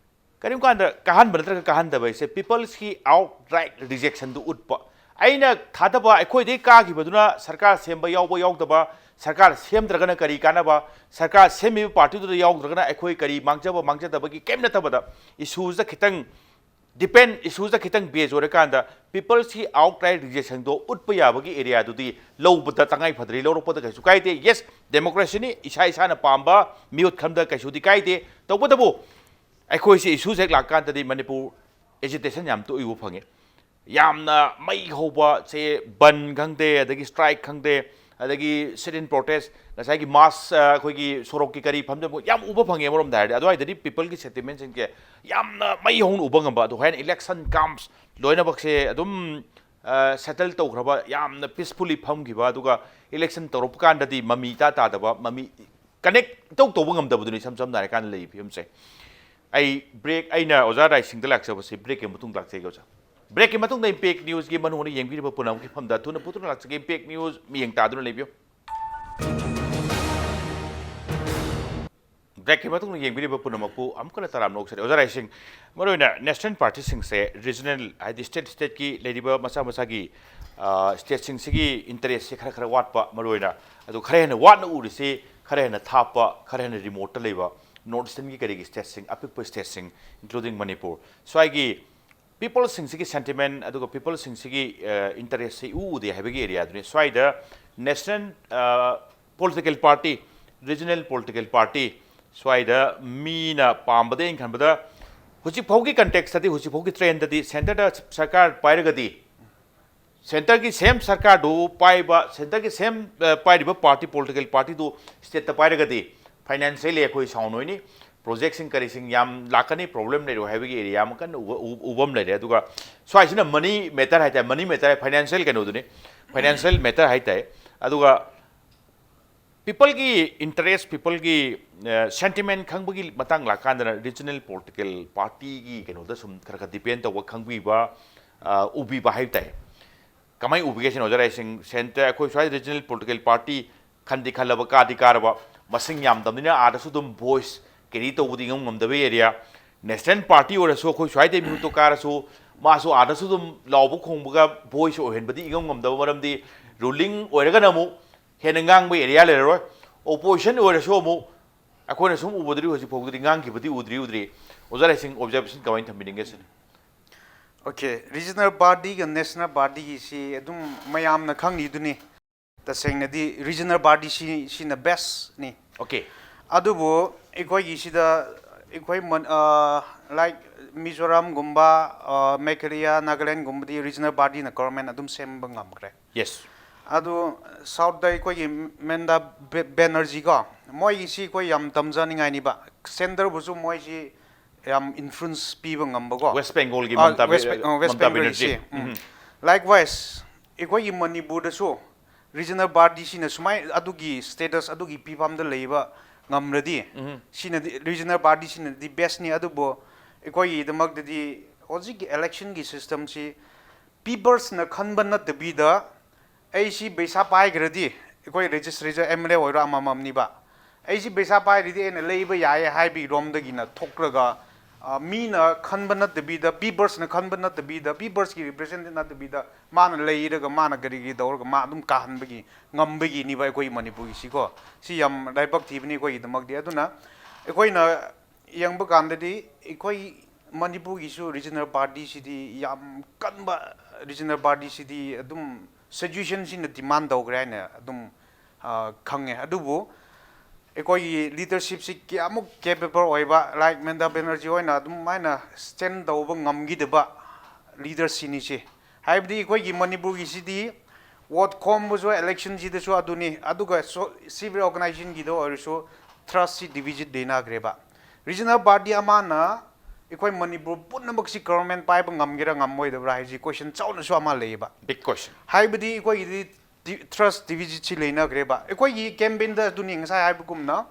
ꯀꯔꯤꯒꯨꯝꯕ ꯀꯥꯟꯗ ꯀꯥꯍꯟꯕ ꯅꯠꯇ꯭ꯔꯒ ꯀꯥꯍꯟꯗꯕ ꯍꯥꯏꯁꯦ people's ꯀꯤ outright rejection ꯗꯨ ꯎꯠꯄ꯫ ꯑꯩꯅ ꯊꯥꯗꯕ, ꯑꯩꯈꯣꯏꯗꯒꯤ ꯀꯥꯈꯤꯕꯗꯨꯅ ꯁꯔꯀꯥꯔ ꯁꯦꯝꯕ ꯌꯥꯎꯕ ꯌꯥꯎꯗꯕ, ꯁꯔꯀꯥꯔ ꯁꯦꯝꯗ꯭ꯔꯒꯅ ꯀꯔꯤ ꯀꯥꯟꯅꯕ, ꯁꯔꯀꯥꯔ ꯁꯦꯝꯃꯤꯕ party ꯗꯨꯗ ꯌꯥꯎꯗ꯭ꯔꯒꯅ ꯑꯩꯈꯣꯏ ꯀꯔꯤ ꯃꯥꯡꯖꯕ ꯃꯥꯡꯖꯗꯕꯒꯤ ꯀꯔꯤꯝ ꯅꯠꯇꯕꯗ issues ꯇ ꯈꯤꯇꯪ depend, issues ꯇ ꯈꯤꯇꯪ base ꯑꯣꯏꯔꯀꯥꯟꯗ people's ꯀꯤ outright rejection ꯗꯣ ꯎꯠꯄ ꯌꯥꯕꯒꯤ area ꯗꯨꯗꯤ ꯂꯧꯕꯗ ꯇꯉꯥꯏ ꯐꯗ꯭ꯔꯤ, ꯂꯧꯔꯛꯄꯗ ꯀꯩꯁꯨ ꯀꯥꯏꯗꯦ꯫ Yes, democracy ꯅꯤ, ꯏꯁꯥ ꯏꯁꯥꯅ ꯄꯥꯝꯕ ꯃꯤꯍꯨꯠ ꯈꯟꯕꯗ ꯀꯩꯁꯨꯗꯤ ꯀꯥꯏꯗꯦ꯫ ꯇꯧꯕꯇꯕꯨ ꯑꯩꯈꯣꯏꯁꯤ issues ꯍꯦꯛ ꯂꯥꯛꯀꯥꯟꯗꯗꯤ ꯃꯅꯤꯄꯨꯔ agitation ꯌꯥꯝ ꯇꯣꯛꯏ ꯎꯕ ꯐꯪꯉꯦ꯫ ꯌꯥꯝꯅ ꯃꯩ ꯍꯧꯕ, ꯁꯦ ꯕꯟ ꯈꯪꯗꯦ, ꯑꯗꯒꯤ strike ꯈꯪꯗꯦ, ꯑꯗꯒꯤ sit in protest, ꯉꯁꯥꯏꯒꯤ mass, ꯑ, ꯑꯩꯈꯣꯏꯒꯤ ꯁꯣꯔꯣꯛꯀꯤ ꯀꯔꯤ ꯐꯝꯖꯕ ꯌꯥꯝ ꯎꯕ ꯐꯪꯉꯦ꯫ ꯑꯃꯔꯣꯝꯗ ꯍꯥꯏꯔꯗꯤ ꯑꯗꯨꯋꯥꯏꯗꯗꯤ people ꯒꯤ sentiment ꯁꯤꯡꯁꯦ ꯌꯥꯝꯅ ꯃꯩ ꯍꯧꯅ ꯎꯕ ꯉꯝꯕ꯫ ꯑꯗꯨ ꯍꯣꯔꯦꯟ election comes, ꯂꯣꯏꯅꯃꯛꯁꯦ ꯑꯗꯨꯝ ꯑ, settle ꯇꯧꯈ꯭ꯔꯕ, ꯌꯥꯝꯅ peacefully ꯐꯝꯈꯤꯕ, ꯑꯗꯨꯒ election ꯇꯧꯔꯛꯄ ꯀꯥꯟꯗꯗꯤ ꯃꯃꯤ ꯏꯇꯥ ꯇꯥꯗꯕ, ꯃꯃꯤ connect ꯏꯇꯧ ꯇꯧꯕ ꯉꯝꯗꯕꯗꯨꯅꯤ ꯏꯁꯝ ꯁꯝꯅ ꯍꯥꯏꯔꯀꯥꯟꯗ ꯂꯩꯔꯤꯕ ꯐꯤꯕꯝꯁꯦ꯫ ꯑꯩ break, ꯑꯩꯅ ꯑꯣꯖꯥ ꯔꯥꯏꯁꯤꯡꯗ ꯂꯥꯛꯆꯕꯁꯦ break ꯀꯤ ꯃꯇꯨꯡꯗ ꯂꯥꯛꯆꯒꯦ ꯑꯣꯖꯥ꯫ Break ꯀꯤ ꯃꯇꯨꯡꯗ Impact News ꯒꯤ ꯃꯅꯨꯡꯗ ꯌꯦꯡꯕꯤꯔꯤꯕ ꯄꯨꯝꯅꯃꯛꯀꯤ ꯐꯝꯗ ꯊꯨꯅ ꯄꯨꯊꯨꯅ ꯂꯥꯛꯆꯒꯦ꯫ Impact News ꯃꯤꯠꯌꯦꯡ ꯇꯥꯗꯨꯅ ꯂꯩꯕꯤꯌꯨ꯫ ꯕ꯭ꯔꯦꯛꯀꯤ ꯃꯇꯨꯡꯗ ꯌꯦꯡꯕꯤꯔꯤꯕ ꯄꯨꯝꯅꯃꯛꯄꯨ ꯑꯃꯨꯛꯀ ꯍꯟꯅ ꯇꯔꯥꯝꯅ ꯑꯣꯛꯆꯔꯤ꯫ ꯑꯣꯖꯥ ꯔꯥꯏꯁꯤꯡ, ꯃꯔꯨꯑꯣꯏꯅ ꯅꯦꯁꯅꯦꯜ ꯄꯥꯔꯇꯤꯁꯤꯡꯁꯦ ꯔꯤꯖꯅꯦꯜ, ꯍꯥꯏꯗꯤ ꯁ꯭ꯇꯦꯠ ꯁ꯭ꯇꯦꯠꯀꯤ ꯂꯩꯔꯤꯕ ꯃꯁꯥ ꯃꯁꯥꯒꯤ, ꯑ, ꯁ꯭ꯇꯦꯠꯁꯤꯡꯁꯤꯒꯤ ꯏꯟꯇꯔꯦꯁꯁꯦ ꯈꯔ ꯈꯔ ꯋꯥꯠꯄ, ꯃꯔꯨꯑꯣꯏꯅ ꯑꯗꯨ ꯈꯔ ꯍꯦꯟꯅ ꯋꯥꯠꯅ ꯎꯔꯤꯁꯤ ꯈꯔ ꯍꯦꯟꯅ ꯊꯥꯞꯄ, ꯈꯔ ꯍꯦꯟꯅ ꯔꯤꯃꯣꯠꯇ ꯂꯩꯕ ꯅꯣꯔꯠ ꯏꯁꯇꯔꯟꯒꯤ ꯀꯔꯤꯒꯤ ꯁ꯭ꯇꯦꯠꯁꯤꯡ, ꯑꯄꯤꯛꯄ ꯁ꯭ꯇꯦꯠꯁꯤꯡ, including ꯃꯅꯤꯄꯨꯔ, ꯁ꯭ꯋꯥꯏꯒꯤ ꯄꯤꯄꯜꯁꯤꯡꯁꯤꯒꯤ ꯁꯦꯟꯇꯤꯃꯦꯟ ꯑꯗꯨꯒ ꯄꯤꯄꯜꯁꯤꯡꯁꯤꯒꯤ, ꯑ, ꯏꯟꯇꯔꯦꯁꯁꯤ ꯏꯎ ꯎꯗꯦ ꯍꯥꯏꯕꯒꯤ ꯑꯦꯔꯤꯌꯥꯗꯨꯅꯤ꯫ ꯁ꯭ꯋꯥꯏꯗ ꯅꯦꯁꯅꯦꯜ, ꯑ, political party, regional political party, ꯁ꯭ꯋꯥꯏꯗ ꯃꯤꯅ ꯄꯥꯝꯕꯗꯤ, ꯑꯩꯅ ꯈꯟꯕꯗ ꯍꯧꯖꯤꯛ ꯐꯥꯎꯒꯤ ꯀꯟꯇꯦꯛꯁꯇꯗꯤ, ꯍꯧꯖꯤꯛ ꯐꯥꯎꯒꯤ ꯇ꯭ꯔꯦꯟꯗꯗꯤ ꯁꯦꯟꯇꯔꯗ ꯁꯔꯀꯥꯔ ꯄꯥꯏꯔꯒꯗꯤ, ꯁꯦꯟꯇꯔꯒꯤ ꯁꯦꯝ ꯁꯔꯀꯥꯔꯗꯨ ꯄꯥꯏꯕ, ꯁꯦꯟꯇꯔꯒꯤ ꯁꯦꯝ, ꯑ, ꯄꯥꯏꯔꯤꯕ ꯄꯥꯔꯇꯤ, ꯄꯣꯂꯤꯇꯤꯀꯦꯜ ꯄꯥꯔꯇꯤꯗꯨ ꯁ꯭ꯇꯦꯠꯇ ꯄꯥꯏꯔꯒꯗꯤ ꯐꯥꯏꯅꯥꯟꯁꯤꯌꯦꯜꯂꯤ ꯑꯩꯈꯣꯏ ꯁꯥꯎꯟ ꯑꯣꯏꯅꯤ, ꯄ꯭ꯔꯣꯖꯦꯛꯁꯤꯡ ꯀꯔꯤꯁꯤꯡ ꯌꯥꯝ ꯂꯥꯛꯀꯅꯤ, ꯄ꯭ꯔꯣꯕ꯭ꯂꯦꯝ ꯂꯩꯔꯣꯏ ꯍꯥꯏꯕꯒꯤ ꯑꯦꯔꯤꯌꯥ ꯑꯃ ꯀꯟꯅ ꯎꯕ-, ꯎ-, ꯎꯕ ꯑꯃ ꯂꯩꯔꯦ꯫ ꯑꯗꯨꯒ ꯁ꯭ꯋꯥꯏꯁꯤꯅ ꯃꯅꯤ ꯃꯦꯇꯔ ꯍꯥꯏꯇꯥꯔꯦ, ꯃꯅꯤ ꯃꯦꯇꯔ, ꯐꯥꯏꯅꯥꯟꯁꯤꯌꯦꯜ ꯀꯩꯅꯣꯗꯨꯅꯤ, ꯐꯥꯏꯅꯥꯟꯁꯤꯌꯦꯜ ꯃꯦꯇꯔ ꯍꯥꯏꯇꯥꯔꯦ꯫ ꯑꯗꯨꯒ ꯄꯤꯄꯜꯒꯤ ꯏꯟꯇꯔꯦꯁ, ꯄꯤꯄꯜꯒꯤ, ꯑ, ꯁꯦꯟꯇꯤꯃꯦꯟ ꯈꯪꯕꯒꯤ ꯃꯇꯥꯡ ꯂꯥꯛꯀꯥꯟꯗꯅ ꯔꯤꯖꯅꯦꯜ ꯄꯣꯂꯤꯇꯤꯀꯦꯜ ꯄꯥꯔꯇꯤꯒꯤ ꯀꯩꯅꯣꯗ ꯁꯨꯝ ꯈꯔ ꯈꯔ ꯗꯤꯄꯦꯟ ꯇꯧꯕ, ꯈꯪꯕꯤꯕ, ꯑ, ꯎꯕꯤꯕ ꯍꯥꯏꯕ ꯇꯥꯏ꯫ ꯀꯃꯥꯏꯅ ꯎꯕꯤꯒꯦ ꯁꯤꯅ, ꯑꯣꯖꯥ ꯔꯥꯏꯁꯤꯡ? ꯁꯦꯟꯇꯔ, ꯑꯩꯈꯣꯏ ꯁ꯭ꯋꯥꯏꯗ ꯔꯤꯖꯅꯦꯜ ꯄꯣꯂꯤꯇꯤꯀꯦꯜ ꯄꯥꯔꯇꯤ ꯈꯟꯗꯤ ꯈꯜꯂꯕ, ꯀꯥꯗꯤ ꯀꯥꯔꯕ, ꯃꯁꯤꯡ ꯌꯥꯝꯗꯕꯅꯤꯅ ꯑꯥꯗꯁꯨ ꯑꯗꯨꯝ ꯚꯣꯏꯁ ꯀꯦꯔꯤ ꯇꯧꯕꯗꯤ ꯏꯉꯝ ꯉꯝꯗꯕ ꯑꯦꯔꯤꯌꯥ꯫ ꯅꯦꯁꯅꯦꯜ ꯄꯥꯔꯇꯤ ꯑꯣꯏꯔꯁꯨ ꯑꯩꯈꯣꯏ ꯁ꯭ꯋꯥꯏꯗꯩ ꯃꯤꯍꯨꯠꯇꯣ ꯀꯥꯔꯁꯨ ꯃꯥꯁꯨ ꯑꯥꯗꯁꯨ ꯑꯗꯨꯝ ꯂꯥꯎꯕ ꯈꯣꯡꯕꯒ ꯚꯣꯏꯁ ꯑꯣꯏꯍꯟꯕꯗꯤ ꯏꯉꯝ ꯉꯝꯗꯕ, ꯃꯔꯝꯗꯤ ꯔꯨꯂꯤꯡ ꯑꯣꯏꯔꯒꯅ ꯑꯃꯨꯛ ꯍꯦꯟꯅ ꯉꯥꯡꯕ ꯑꯦꯔꯤꯌꯥ ꯂꯩꯔꯔꯣꯏ꯫ ꯑꯣꯄꯣꯖꯤꯁꯟ ꯑꯣꯏꯔꯁꯨ ꯑꯃꯨꯛ ꯑꯩꯈꯣꯏꯅ ꯁꯨꯝ ꯎꯕꯗꯗꯤ ꯍꯧꯖꯤꯛ ꯐꯥꯎꯕꯗꯗꯤ ꯉꯥꯡꯈꯤꯕꯗꯤ ꯎꯗ꯭ꯔꯤ, ꯎꯗ꯭ꯔꯤ꯫ ꯑꯣꯖꯥ ꯂꯥꯏꯁꯤꯡ ꯑꯣꯕꯖꯥꯔꯕꯦꯁꯟ ꯀꯃꯥꯏꯅ ꯊꯝꯕꯤꯅꯤꯡꯒꯦ ꯁꯤꯅꯤ? ꯑꯣꯀꯦ, ꯔꯤꯖꯅꯦꯜ ꯄꯥꯔꯇꯤꯒ ꯅꯦꯁꯅꯦꯜ ꯄꯥꯔꯇꯤꯒꯤꯁꯤ ꯑꯗꯨꯝ ꯃꯌꯥꯝꯅ ꯈꯪꯉꯤꯗꯨꯅꯤ꯫ ꯇꯁꯦꯡꯅꯗꯤ ꯔꯤꯖꯅꯦꯜ ꯄꯥꯔꯇꯤ ꯁꯤ, ꯁꯤꯅ ꯕꯦꯁꯅꯤ꯫ ꯑꯣꯀꯦ꯫ ꯑꯗꯨꯕꯨ ꯑꯩꯈꯣꯏꯒꯤ ꯁꯤꯗ ꯑꯩꯈꯣꯏ ꯃꯟ-, ꯑ, ꯂꯥꯏꯛ ꯃꯤꯖꯣꯔꯥꯝꯒꯨꯝꯕ, ꯑ, ꯃꯦꯘꯥꯂꯌꯥ, ꯅꯥꯒꯥꯂꯦꯟꯒꯨꯝꯕꯗꯤ ꯔꯤꯖꯅꯦꯜ ꯄꯥꯔꯇꯤꯅ ꯒꯣꯔꯃꯦꯟ ꯑꯗꯨꯝ ꯁꯦꯝꯕ ꯉꯝꯈ꯭ꯔꯦ꯫ ꯌꯦꯁ꯫ ꯑꯗꯨ ꯁꯥꯎꯠꯇ ꯑꯩꯈꯣꯏꯒꯤ ꯃꯦꯟꯗꯥ ꯕꯦ-, ꯕꯦꯅꯔꯖꯤ ꯀꯣ, ꯃꯣꯏꯒꯤꯁꯤ ꯑꯩꯈꯣꯏ ꯌꯥꯝ ꯇꯝꯖꯅꯤꯡꯉꯥꯏꯅꯤꯕ꯫ ꯁꯦꯟꯇꯔꯕꯨꯁꯨ ꯃꯣꯏꯁꯤ ꯌꯥꯝ ꯏꯟꯐ꯭ꯂꯨꯌꯦꯟꯁ ꯄꯤꯕ ꯉꯝꯕꯀꯣ꯫ ꯋꯦꯁ ꯕꯦꯡꯒꯣꯜꯒꯤ ꯑ, ꯃꯃꯇꯥ ꯕꯦ-, ꯋꯦꯁ ꯕꯦ-, ꯑ, ꯋꯦꯁ ꯃꯃꯇꯥ ꯕꯦꯡꯒꯜꯒꯤꯁꯤ, ꯕꯦꯅꯔꯖꯤ꯫ ꯎꯝ꯫ ꯎꯝ꯫ ꯂꯥꯏꯛꯋꯥꯏꯁ ꯑꯩꯈꯣꯏꯒꯤ ꯃꯅꯤꯄꯨꯔꯗꯁꯨ ꯔꯤꯖꯅꯦꯜ ꯄꯥꯔꯇꯤꯁꯤꯅ ꯁꯨꯃꯥꯏ ꯑꯗꯨꯒꯤ ꯁ꯭ꯇꯦꯇꯁ, ꯑꯗꯨꯒꯤ ꯐꯤꯕꯝꯗ ꯂꯩꯕ ꯉꯝꯂꯗꯤ, ꯎꯝ꯫ ꯁꯤꯅꯗꯤ, ꯔꯤꯖꯅꯦꯜ ꯄꯥꯔꯇꯤꯁꯤꯅꯗꯤ ꯕꯦꯁꯅꯤ꯫ ꯑꯗꯨꯕꯨ ꯑꯩꯈꯣꯏꯒꯤꯗꯃꯛꯇꯗꯤ ꯍꯧꯖꯤꯛꯀꯤ ꯏꯂꯦꯛꯁꯟꯒꯤ ꯁꯤꯁꯇꯝꯁꯤ ꯄꯤꯄꯜꯁꯅ ꯈꯟꯕ ꯅꯠꯇꯕꯤꯗ, ꯑꯩꯁꯤ ꯄꯩꯁꯥ ꯄꯥꯏꯈ꯭ꯔꯗꯤ ꯑꯩꯈꯣꯏ ꯔꯦꯖꯤꯁꯇ꯭ꯔꯦꯁꯟ ꯑꯦꯝ ꯑꯦꯜ ꯑꯦ ꯑꯣꯏꯔꯣ ꯑꯃꯃꯝꯅꯤꯕ, ꯑꯩꯁꯤ ꯄꯩꯁꯥ ꯄꯥꯏꯔꯗꯤ ꯑꯩꯅ ꯂꯩꯕ ꯌꯥꯏ ꯍꯥꯏꯕꯒꯤ ꯔꯣꯝꯗꯒꯤꯅ ꯊꯣꯛꯂꯒ, ꯑ, ꯃꯤꯅ ꯈꯟꯕ ꯅꯠꯇꯕꯤꯗ, ꯄꯤꯄꯜꯁꯅ ꯈꯟꯕ ꯅꯠꯇꯕꯤꯗ, ꯄꯤꯄꯜꯁꯀꯤ ꯔꯤꯄ꯭ꯔꯖꯦꯟꯇꯦꯇꯤꯚ ꯅꯠꯇꯕꯤꯗ, ꯃꯥꯅ ꯂꯩꯔꯒ ꯃꯥꯅ ꯀꯔꯤ ꯀꯔꯤ ꯇꯧꯔꯒ ꯃꯥ ꯑꯗꯨꯝ ꯀꯥꯍꯟꯕꯒꯤ, ꯉꯝꯕꯒꯤꯅꯤꯕ ꯑꯩꯈꯣꯏ ꯃꯅꯤꯄꯨꯔꯒꯤꯁꯤꯀꯣ꯫ ꯁꯤ ꯌꯥꯝ ꯂꯥꯏꯕꯛ ꯊꯤꯕꯅꯤ ꯑꯩꯈꯣꯏꯒꯤꯗꯃꯛꯇꯤ꯫ ꯑꯗꯨꯅ ꯑꯩꯈꯣꯏꯅ ꯌꯦꯡꯕ ꯀꯥꯟꯗꯗꯤ ꯑꯩꯈꯣꯏ ꯃꯅꯤꯄꯨꯔꯒꯤꯁꯨ ꯔꯤꯖꯅꯦꯜ ꯄꯥꯔꯇꯤꯁꯤꯗꯤ ꯌꯥꯝ ꯀꯟꯕ ꯔꯤꯖꯅꯦꯜ ꯄꯥꯔꯇꯤꯁꯤꯗꯤ ꯑꯗꯨꯝ ꯁꯤꯆꯨꯋꯦꯁꯟꯁꯤꯅ ꯗꯤꯃꯥꯟ ꯇꯧꯈ꯭ꯔꯦ ꯍꯥꯏꯅ ꯑꯗꯨꯝ, ꯑ, ꯈꯪꯉꯦ꯫ ꯑꯗꯨꯕꯨ ꯑꯩꯈꯣꯏꯒꯤ ꯂꯤꯗꯔꯁꯤꯞꯁꯤ ꯀꯌꯥꯃꯨꯛ ꯀꯦꯄꯦꯕꯜ ꯑꯣꯏꯕ, ꯂꯥꯏꯛ ꯃꯦꯟꯗꯥ ꯕꯦꯅꯔꯖꯤ ꯍꯣꯏꯅ ꯑꯗꯨꯝ ꯍꯥꯏꯅ ꯁ꯭ꯇꯦꯟ ꯇꯧꯕ ꯉꯝꯈꯤꯗꯕ ꯂꯤꯗꯔꯁꯤꯅꯤꯁꯤ꯫ ꯍꯥꯏꯕꯗꯤ ꯑꯩꯈꯣꯏꯒꯤ ꯃꯅꯤꯄꯨꯔꯒꯤꯁꯤꯗꯤ ꯚꯣꯠ ꯈꯣꯝꯕꯁꯨ, ꯏꯂꯦꯛꯁꯟꯁꯤꯗꯁꯨ ꯑꯗꯨꯅꯤ, ꯑꯗꯨꯒ ꯁꯤꯚꯤꯜ ꯑꯣꯔꯒꯅꯥꯏꯖꯦꯁꯟꯒꯤꯗ ꯑꯣꯏꯔꯁꯨ ꯇ꯭ꯔꯁꯁꯤ ꯗꯤꯐꯤꯁꯤꯠ ꯂꯩꯅꯈ꯭ꯔꯦꯕ꯫ ꯔꯤꯖꯅꯦꯜ ꯄꯥꯔꯇꯤ ꯑꯃꯅ ꯑꯩꯈꯣꯏ ꯃꯅꯤꯄꯨꯔ ꯄꯨꯝꯅꯃꯛꯁꯤ ꯒꯚꯔꯟꯃꯦꯟ ꯄꯥꯏꯕ ꯉꯝꯒꯦꯔꯥ ꯉꯝꯃꯣꯏꯗꯕ꯭ꯔꯥ ꯍꯥꯏꯕꯁꯤ ꯀꯣꯏꯁꯟ ꯆꯥꯎꯅꯁꯨ ꯑꯃ ꯂꯩꯌꯦꯕ꯫ Big question. ꯍꯥꯏꯕꯗꯤ ꯑꯩꯈꯣꯏꯒꯤꯗꯤ ꯇ꯭ꯔꯁ ꯗꯤꯐꯤꯁꯤꯠꯁꯤ ꯂꯩꯅꯈ꯭ꯔꯦꯕ꯫ ꯑꯩꯈꯣꯏꯒꯤ ꯀꯦꯝꯄꯦꯟꯗ ꯑꯗꯨꯅꯤ ꯉꯁꯥꯏ ꯍꯥꯏꯕꯒꯨꯝꯅ,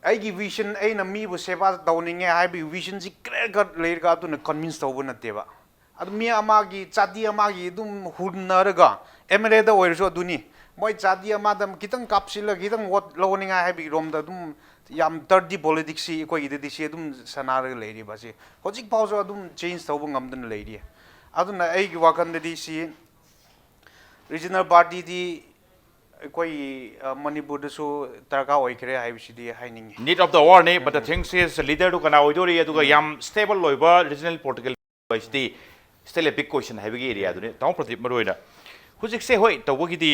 ꯑꯩꯒꯤ ꯚꯤꯖꯟ, ꯑꯩꯅ ꯃꯤꯕꯨ ꯁꯦꯕꯥ ꯇꯧꯅꯤꯡꯉꯦ ꯍꯥꯏꯕꯒꯤ ꯚꯤꯖꯟꯁꯤ ꯀ꯭ꯂꯤꯌꯔ ꯀꯠ ꯂꯩꯔꯒ ꯑꯗꯨꯅ ꯀꯟꯚꯤꯟꯁ ꯇꯧꯕ ꯅꯠꯇꯦꯕ꯫ ꯑꯗꯨ ꯃꯤ ꯑꯃꯒꯤ, ꯖꯥꯇꯤ ꯑꯃꯒꯤ ꯑꯗꯨꯝ ꯍꯨꯟꯅꯔꯒ, ꯑꯦꯝ ꯑꯦꯜ ꯑꯦꯗ ꯑꯣꯏꯔꯁꯨ ꯑꯗꯨꯅꯤ, ꯃꯣꯏ ꯖꯥꯇꯤ ꯑꯃꯗ ꯈꯤꯇꯪ ꯀꯥꯞꯁꯤꯜꯂꯒ ꯈꯤꯇꯪ ꯚꯣꯠ ꯂꯧꯅꯤꯡꯉꯥꯏ ꯍꯥꯏꯕꯒꯤ ꯔꯣꯝꯗ ꯑꯗꯨꯝ ꯌꯥꯝ ꯗꯔꯇꯤ ꯄꯣꯂꯤꯇꯤꯛꯁꯁꯤ ꯑꯩꯈꯣꯏꯒꯤꯗꯗꯤ ꯁꯤ ꯑꯗꯨꯝ ꯁꯥꯟꯅꯔꯒ ꯂꯩꯔꯤꯕꯁꯤ ꯍꯧꯖꯤꯛ ꯐꯥꯎꯁꯨ ꯑꯗꯨꯝ ꯆꯦꯟꯖ ꯇꯧꯕ ꯉꯝꯗꯅ ꯂꯩꯔꯤ꯫ ꯑꯗꯨꯅ ꯑꯩꯒꯤ ꯋꯥꯈꯜꯗꯗꯤ ꯁꯤ ꯔꯤꯖꯅꯦꯜ ꯄꯥꯔꯇꯤꯗꯤ ꯑꯩꯈꯣꯏ, ꯑ, ꯃꯅꯤꯄꯨꯔꯗꯁꯨ ꯗꯔꯀꯥꯔ ꯑꯣꯏꯈ꯭ꯔꯦ ꯍꯥꯏꯕꯁꯤꯗꯤ ꯍꯥꯏꯅꯤꯡꯉꯤ꯫ Need of the hour ꯅꯤ, but the thing is, leader ꯗꯨ ꯀꯅꯥ ꯑꯣꯏꯗꯣꯔꯤ, ꯑꯗꯨꯒ ꯌꯥꯝ stable ꯑꯣꯏꯕ regional political ꯍꯥꯏꯁꯤꯗꯤ still a big question ꯍꯥꯏꯕꯒꯤ area ꯗꯨꯅꯤ꯫ ꯇꯥꯃꯣ ꯄ꯭ꯔꯗꯤꯞ, ꯃꯔꯨꯑꯣꯏꯅ ꯍꯧꯖꯤꯛꯁꯦ, ꯍꯣꯏ, ꯇꯧꯕꯒꯤꯗꯤ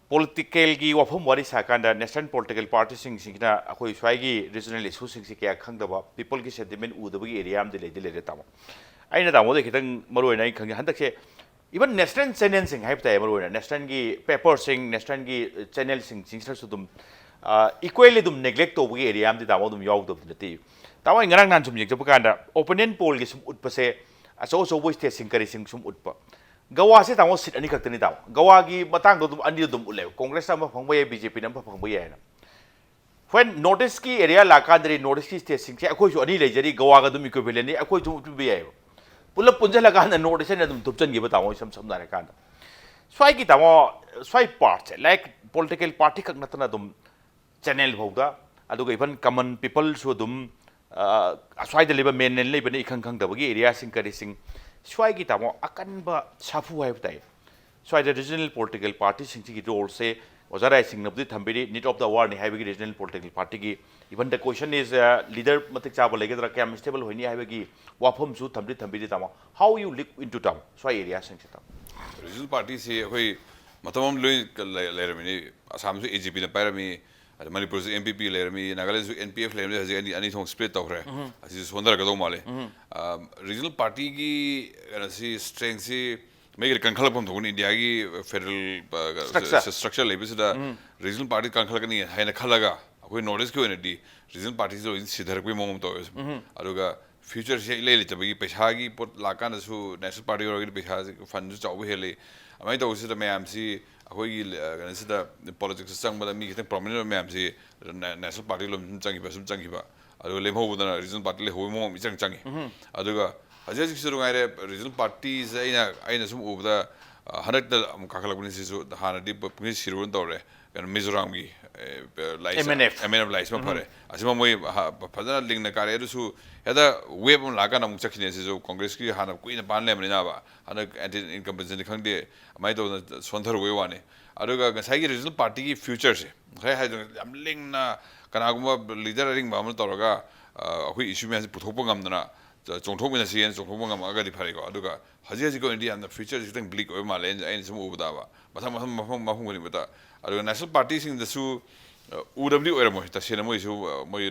political ꯒꯤ ꯋꯥꯐꯝ ꯋꯥꯔꯤ ꯁꯥꯀꯥꯟꯗ national political party ꯁꯤꯡꯁꯤꯅ ꯑꯩꯈꯣꯏ ꯁ꯭ꯋꯥꯏꯒꯤ regional issue ꯁꯤꯡꯁꯤ ꯀꯌꯥ ꯈꯪꯗꯕ, people ꯒꯤ sentiment ꯎꯗꯕꯒꯤ area ꯑꯃꯗꯤ ꯂꯩꯗꯤ ꯂꯩꯔꯦ, ꯇꯥꯃꯣ꯫ ꯑꯩꯅ ꯇꯥꯃꯣꯗ ꯈꯤꯇꯪ ꯃꯔꯨꯑꯣꯏꯅ ꯑꯩꯅ ꯈꯪꯖꯩ, ꯍꯟꯗꯛꯁꯦ even national channel ꯁꯤꯡ ꯍꯥꯏꯕ ꯇꯥꯏ, ꯃꯔꯨꯑꯣꯏꯅ national ꯒꯤ paper ꯁꯤꯡ, national ꯒꯤ, ꯑ, channel ꯁꯤꯡ ꯁꯤꯡꯁꯤꯅꯁꯨ ꯑꯗꯨꯝ, ꯑ, equally ꯑꯗꯨꯝ neglect ꯇꯧꯕꯒꯤ area ꯑꯃꯗꯤ ꯇꯥꯃꯣ ꯑꯗꯨꯝ ꯌꯥꯎꯗꯕꯗꯤ ꯅꯠꯇꯦ꯫ ꯇꯥꯃꯣ, ꯑꯩ ꯉꯔꯥꯡ ꯅꯍꯥꯟ ꯁꯨꯝ ꯌꯦꯡꯖꯕ ꯀꯥꯟꯗ opinion poll ꯒꯤ ꯁꯨꯝ ꯎꯠꯄꯁꯦ, ꯑꯆꯧ ꯑꯆꯧꯕ state ꯁꯤꯡ ꯀꯔꯤꯁꯤꯡ ꯁꯨꯝ ꯎꯠꯄ, ꯒꯋꯥꯁꯦ ꯇꯥꯃꯣ seat ꯑꯅꯤ ꯈꯛꯇꯅꯤ ꯇꯥꯃꯣ꯫ ꯒꯋꯥꯒꯤ ꯃꯇꯥꯡꯗꯣ ꯑꯗꯨꯝ ꯑꯅꯤꯗꯣ ꯑꯗꯨꯝ ꯎꯠꯂꯦꯕ, ꯀꯣꯡꯒ꯭ꯔꯦꯁꯅ ꯑꯃ ꯐꯪꯕ ꯌꯥꯏ, ꯕꯤ ꯖꯦ ꯄꯤꯅ ꯑꯃ ꯐꯪꯕ ꯌꯥꯏꯅ꯫ When North East ꯀꯤ area ꯂꯥꯛꯀꯥꯟꯗꯗꯤ North East ꯀꯤ state ꯁꯤꯡꯁꯦ ꯑꯩꯈꯣꯏꯁꯨ ꯑꯅꯤ ꯂꯩꯖꯔꯤ, ꯒꯋꯥꯒ ꯑꯗꯨꯝ equivalent ꯅꯤ, ꯑꯩꯈꯣꯏꯁꯨ ꯑꯗꯨꯝ ꯎꯠꯄꯤꯕ ꯌꯥꯏꯑꯕ꯫ ꯄꯨꯂꯞ ꯄꯨꯟꯁꯤꯜꯂꯒ ꯍꯥꯟꯅ North East ꯅ ꯑꯗꯨꯝ ꯊꯨꯞꯆꯟꯈꯤꯕ ꯇꯥꯃꯣ, ꯏꯁꯝ ꯁꯝꯅ ꯍꯥꯏꯔꯀꯥꯟꯗ꯫ ꯁ꯭ꯋꯥꯏꯒꯤ ꯇꯥꯃꯣ, ꯁ꯭ꯋꯥꯏ part ꯁꯦ, like, political party ꯈꯛ ꯅꯠꯇꯅ ꯑꯗꯨꯝ ꯆꯦꯅꯦꯜ ꯐꯥꯎꯗ, ꯑꯗꯨꯒ even common peopleꯁꯨ ꯑꯗꯨꯝ, ꯑ, ꯑꯁ꯭ꯋꯥꯏꯗ ꯂꯩꯕ ꯃꯦꯟ ꯂꯦꯟ ꯂꯩꯕꯅ ꯏꯈꯪ ꯈꯪꯗꯕꯒꯤ ꯑꯦꯔꯤꯌꯥꯁꯤꯡ ꯀꯔꯤꯁꯤꯡ, ꯁ꯭ꯋꯥꯏꯒꯤ ꯇꯥꯃꯣ ꯑꯀꯟꯕ ꯁꯥꯐꯨ ꯍꯥꯏꯕ ꯇꯥꯏ꯫ ꯁ꯭ꯋꯥꯏꯗ ꯔꯤꯖꯅꯦꯜ ꯄꯣꯂꯤꯇꯤꯀꯦꯜ ꯄꯥꯔꯇꯤꯁꯤꯡꯁꯤꯒꯤ ꯔꯣꯜꯁꯦ ꯑꯣꯖꯥ ꯔꯥꯏꯁꯤꯡꯅꯕꯨꯗꯤ ꯊꯝꯕꯤꯔꯤ, need of the hourꯅꯤ ꯍꯥꯏꯕꯒꯤ ꯔꯤꯖꯅꯦꯜ ꯄꯣꯂꯤꯇꯤꯀꯦꯜ ꯄꯥꯔꯇꯤꯒꯤ꯫ Even the question is, ꯑ, ꯂꯤꯗꯔ ꯃꯇꯤꯛ ꯆꯥꯕ ꯂꯩꯒꯗ꯭ꯔꯥ, ꯀꯌꯥꯝ ꯁ꯭ꯇꯦꯕꯜ ꯑꯣꯏꯅꯤ ꯍꯥꯏꯕꯒꯤ ꯋꯥꯐꯝꯁꯨ ꯊꯝꯗꯤ ꯊꯝꯕꯤꯔꯤ ꯇꯥꯃꯣ꯫ How you look into ꯇꯥꯃꯣ ꯁ꯭ꯋꯥꯏ ꯑꯦꯔꯤꯌꯥꯁꯤꯡꯁꯦ ꯇꯥꯃꯣ? ꯔꯤꯖꯅꯦꯜ ꯄꯥꯔꯇꯤꯁꯤ ꯑꯩꯈꯣꯏ ꯃꯇꯝ ꯑꯃ ꯂꯣꯏ ꯂꯩ- ꯂꯩꯔꯝꯃꯤꯅꯤ꯫ ꯑꯁꯥꯝꯁꯨ ꯑꯦ ꯖꯤ ꯄꯤꯅ ꯄꯥꯏꯔꯝꯃꯤ, ꯑꯗ ꯃꯅꯤꯄꯨꯔꯁꯨ ꯑꯦꯟ ꯄꯤ ꯄꯤ ꯂꯩꯔꯝꯃꯤ, ꯅꯥꯒꯥꯂꯦꯟꯁꯨ ꯑꯦꯟ ꯄꯤ ꯑꯦꯐ ꯂꯩꯔꯝꯃꯤ꯫ ꯍꯧꯖꯤꯛ ꯑꯅꯤ ꯑꯅꯤ ꯊꯣꯛꯅ ꯁ꯭ꯄ꯭ꯂꯤꯠ ꯇꯧꯈ꯭ꯔꯦ꯫ ꯑꯁꯤꯁꯨ ꯁꯣꯟꯊꯔꯛꯀꯗꯧ ꯃꯥꯜꯂꯤ꯫ ꯔꯤꯖꯅꯦꯜ ꯄꯥꯔꯇꯤꯒꯤ ꯀꯩꯅꯣꯁꯤ ꯁ꯭ꯇꯔꯦꯡꯁꯤ ꯃꯩꯒꯤꯗ ꯀꯟꯈꯠꯂꯛꯄ ꯑꯃ ꯊꯣꯛꯀꯅꯤ꯫ ꯏꯟꯗꯤꯌꯥꯒꯤ ꯐꯦꯗꯔꯦꯜ Structure. ꯁ꯭ꯇ꯭ꯔꯛꯆꯔ ꯂꯩꯕꯁꯤꯗ ꯔꯤꯖꯅꯦꯜ ꯄꯥꯔꯇꯤ ꯀꯟꯈꯠꯂꯛꯀꯅꯤ ꯍꯥꯏꯅ ꯈꯜꯂꯒ ꯑꯩꯈꯣꯏ ꯅꯣꯔꯠ ꯏꯁꯀꯤ ꯑꯣꯏꯅꯗꯤ ꯔꯤꯖꯅꯦꯜ ꯄꯥꯔꯇꯤꯁꯤ ꯂꯣꯏꯅ ꯁꯤꯊꯔꯛꯄꯒꯤ ꯃꯑꯣꯡ ꯑꯃ ꯇꯧꯋꯦ꯫ ꯑꯗꯨꯒ ꯐ꯭ꯌꯨꯆꯔꯁꯦ ꯏꯂꯩ ꯂꯩꯇꯕꯒꯤ ꯄꯩꯁꯥꯒꯤ ꯄꯣꯠ ꯂꯥꯛꯀꯥꯟꯗꯁꯨ ꯅꯦꯁꯅꯦꯜ ꯄꯥꯔꯇꯤ ꯑꯣꯏꯔꯒꯗꯤ ꯄꯩꯁꯥꯁꯤ ꯐꯟꯁꯨ ꯆꯥꯎꯕ ꯍꯦꯜꯂꯤ꯫ ꯑꯗꯨꯃꯥꯏꯅ ꯇꯧꯕꯁꯤꯗ ꯃꯌꯥꯝꯁꯤ ꯑꯩꯈꯣꯏꯒꯤ, ꯑ, ꯀꯩꯅꯣꯁꯤꯗ ꯄꯣꯂꯤꯇꯤꯛꯁꯇ ꯆꯪꯕꯗ ꯃꯤ ꯈꯤꯇꯪ ꯄ꯭ꯔꯣꯃꯤꯅꯦꯟ ꯑꯣꯏꯕ ꯃꯌꯥꯝꯁꯤ ꯅꯦ- ꯅꯦꯁꯅꯦꯜ ꯄꯥꯔꯇꯤ ꯂꯣꯝ ꯁꯨꯝ ꯆꯪꯈꯤꯕ, ꯁꯨꯝ ꯆꯪꯈꯤꯕ꯫ ꯑꯗꯨꯒ ꯂꯦꯝꯍꯧꯕꯗꯅ ꯔꯤꯖꯅꯦꯜ ꯄꯥꯔꯇꯤ ꯂꯩꯍꯧꯕꯒꯤ ꯃꯑꯣꯡ ꯑꯃ ꯏꯆꯪ ꯆꯪꯉꯤ꯫ ꯑꯗꯨꯒ ꯍꯧꯖꯤꯛ ꯍꯧꯖꯤꯛꯁꯨ ꯅꯨꯡꯉꯥꯏꯔꯦ, ꯔꯤꯖꯅꯦꯜ ꯄꯥꯔꯇꯤꯁꯦ ꯑꯩꯅ, ꯑꯩꯅ ꯁꯨꯝ ꯎꯕꯗ, ꯑ, ꯍꯟꯗꯛꯇ ꯑꯃꯨꯛ ꯀꯥꯈꯠꯂꯛꯄꯅꯤ꯫ ꯁꯤꯁꯨ ꯍꯥꯟꯅꯗꯤ ꯄꯨ- ꯄꯨꯡꯁꯤ ꯁꯤꯔꯨꯔꯅ ꯇꯧꯔꯦ꯫ ꯀꯩꯅꯣ, ꯃꯤꯖꯣꯔꯥꯝꯒꯤ, ꯑꯦ, ꯂꯥꯏꯁ-, M N F. M N F ꯂꯥꯏꯁ ꯑꯃ ꯐꯔꯦ꯫ ꯑꯁꯤꯃ ꯃꯣꯏ ꯍ- ꯐꯖꯅ ꯂꯤꯡꯅ ꯀꯥꯔꯦ꯫ ꯑꯗꯨꯁꯨ ꯍꯦꯛꯇ ꯋꯦꯕ ꯑꯃ ꯂꯥꯛꯑꯀꯥꯟꯗ ꯑꯃꯨꯛ ꯆꯠꯈꯤꯅꯦ꯫ ꯁꯤꯁꯨ ꯀꯣꯡꯒ꯭ꯔꯦꯁꯀꯤ ꯍꯥꯟꯅ ꯀꯨꯏꯅ ꯄꯥꯟ ꯂꯩꯔꯕꯅꯤꯅꯕ, ꯍꯟꯗꯛ ꯑꯦꯟꯇꯤ ꯏꯟꯀꯝꯕꯦꯟꯁꯤꯅꯤ ꯈꯪꯗꯦ, ꯑꯗꯨꯃꯥꯏꯅ ꯇꯧꯗꯅ ꯁꯣꯟꯊꯔꯨꯕꯩ ꯋꯥꯅꯤ꯫ ꯑꯗꯨꯒ ꯉꯁꯥꯏꯒꯤ ꯔꯤꯖꯅꯦꯜ ꯄꯥꯔꯇꯤꯒꯤ ꯐ꯭ꯌꯨꯆꯔꯁꯦ, ꯉꯁꯥꯏ ꯍꯥꯏꯗꯣ ꯌꯥꯝ ꯂꯤꯡꯅ ꯀꯅꯥꯒꯨꯝꯕ ꯂꯤꯗꯔ ꯑꯔꯤꯡꯕ ꯑꯃꯅ ꯇꯧꯔꯒ, ꯑ, ꯑꯩꯈꯣꯏ ꯏꯁꯨ ꯃꯌꯥꯝꯁꯦ ꯄꯨꯊꯣꯛꯄ ꯉꯝꯗꯅ, ꯆ- ꯆꯣꯡꯊꯣꯛꯃꯤꯟꯅꯁꯤ ꯍꯥꯏꯅ ꯆꯣꯡꯊꯣꯛꯄ ꯉꯝꯃꯛꯑꯒꯗꯤ ꯐꯔꯦꯀꯣ꯫ ꯑꯗꯨꯒ ꯍꯧꯖꯤꯛ ꯍꯧꯖꯤꯛꯀꯤ ꯑꯣꯏꯅꯗꯤ ꯌꯥꯝꯅ ꯐ꯭ꯌꯨꯆꯔꯁꯤ ꯈꯤꯇꯪ ꯕ꯭ꯂꯤꯛ ꯑꯣꯏꯕ ꯃꯥꯜꯂꯦ, ꯑꯩꯅ, ꯑꯩꯅ ꯁꯨꯝ ꯎꯕꯗꯕ꯫ ꯃꯊꯪ ꯃꯊꯪ ꯃꯐꯝ ꯃꯐꯝ ꯈꯨꯗꯤꯡꯃꯛꯇ꯫ ꯑꯗꯨꯒ ꯅꯦꯁꯅꯦꯜ ꯄꯥꯔꯇꯤꯁꯤꯡꯗꯁꯨ, ꯑ, ꯎꯗꯕꯗꯤ ꯑꯣꯏꯔꯝꯃꯣꯏ꯫ ꯇꯁꯦꯡꯅ ꯃꯣꯏꯁꯨ, ꯑ, ꯃꯣꯏ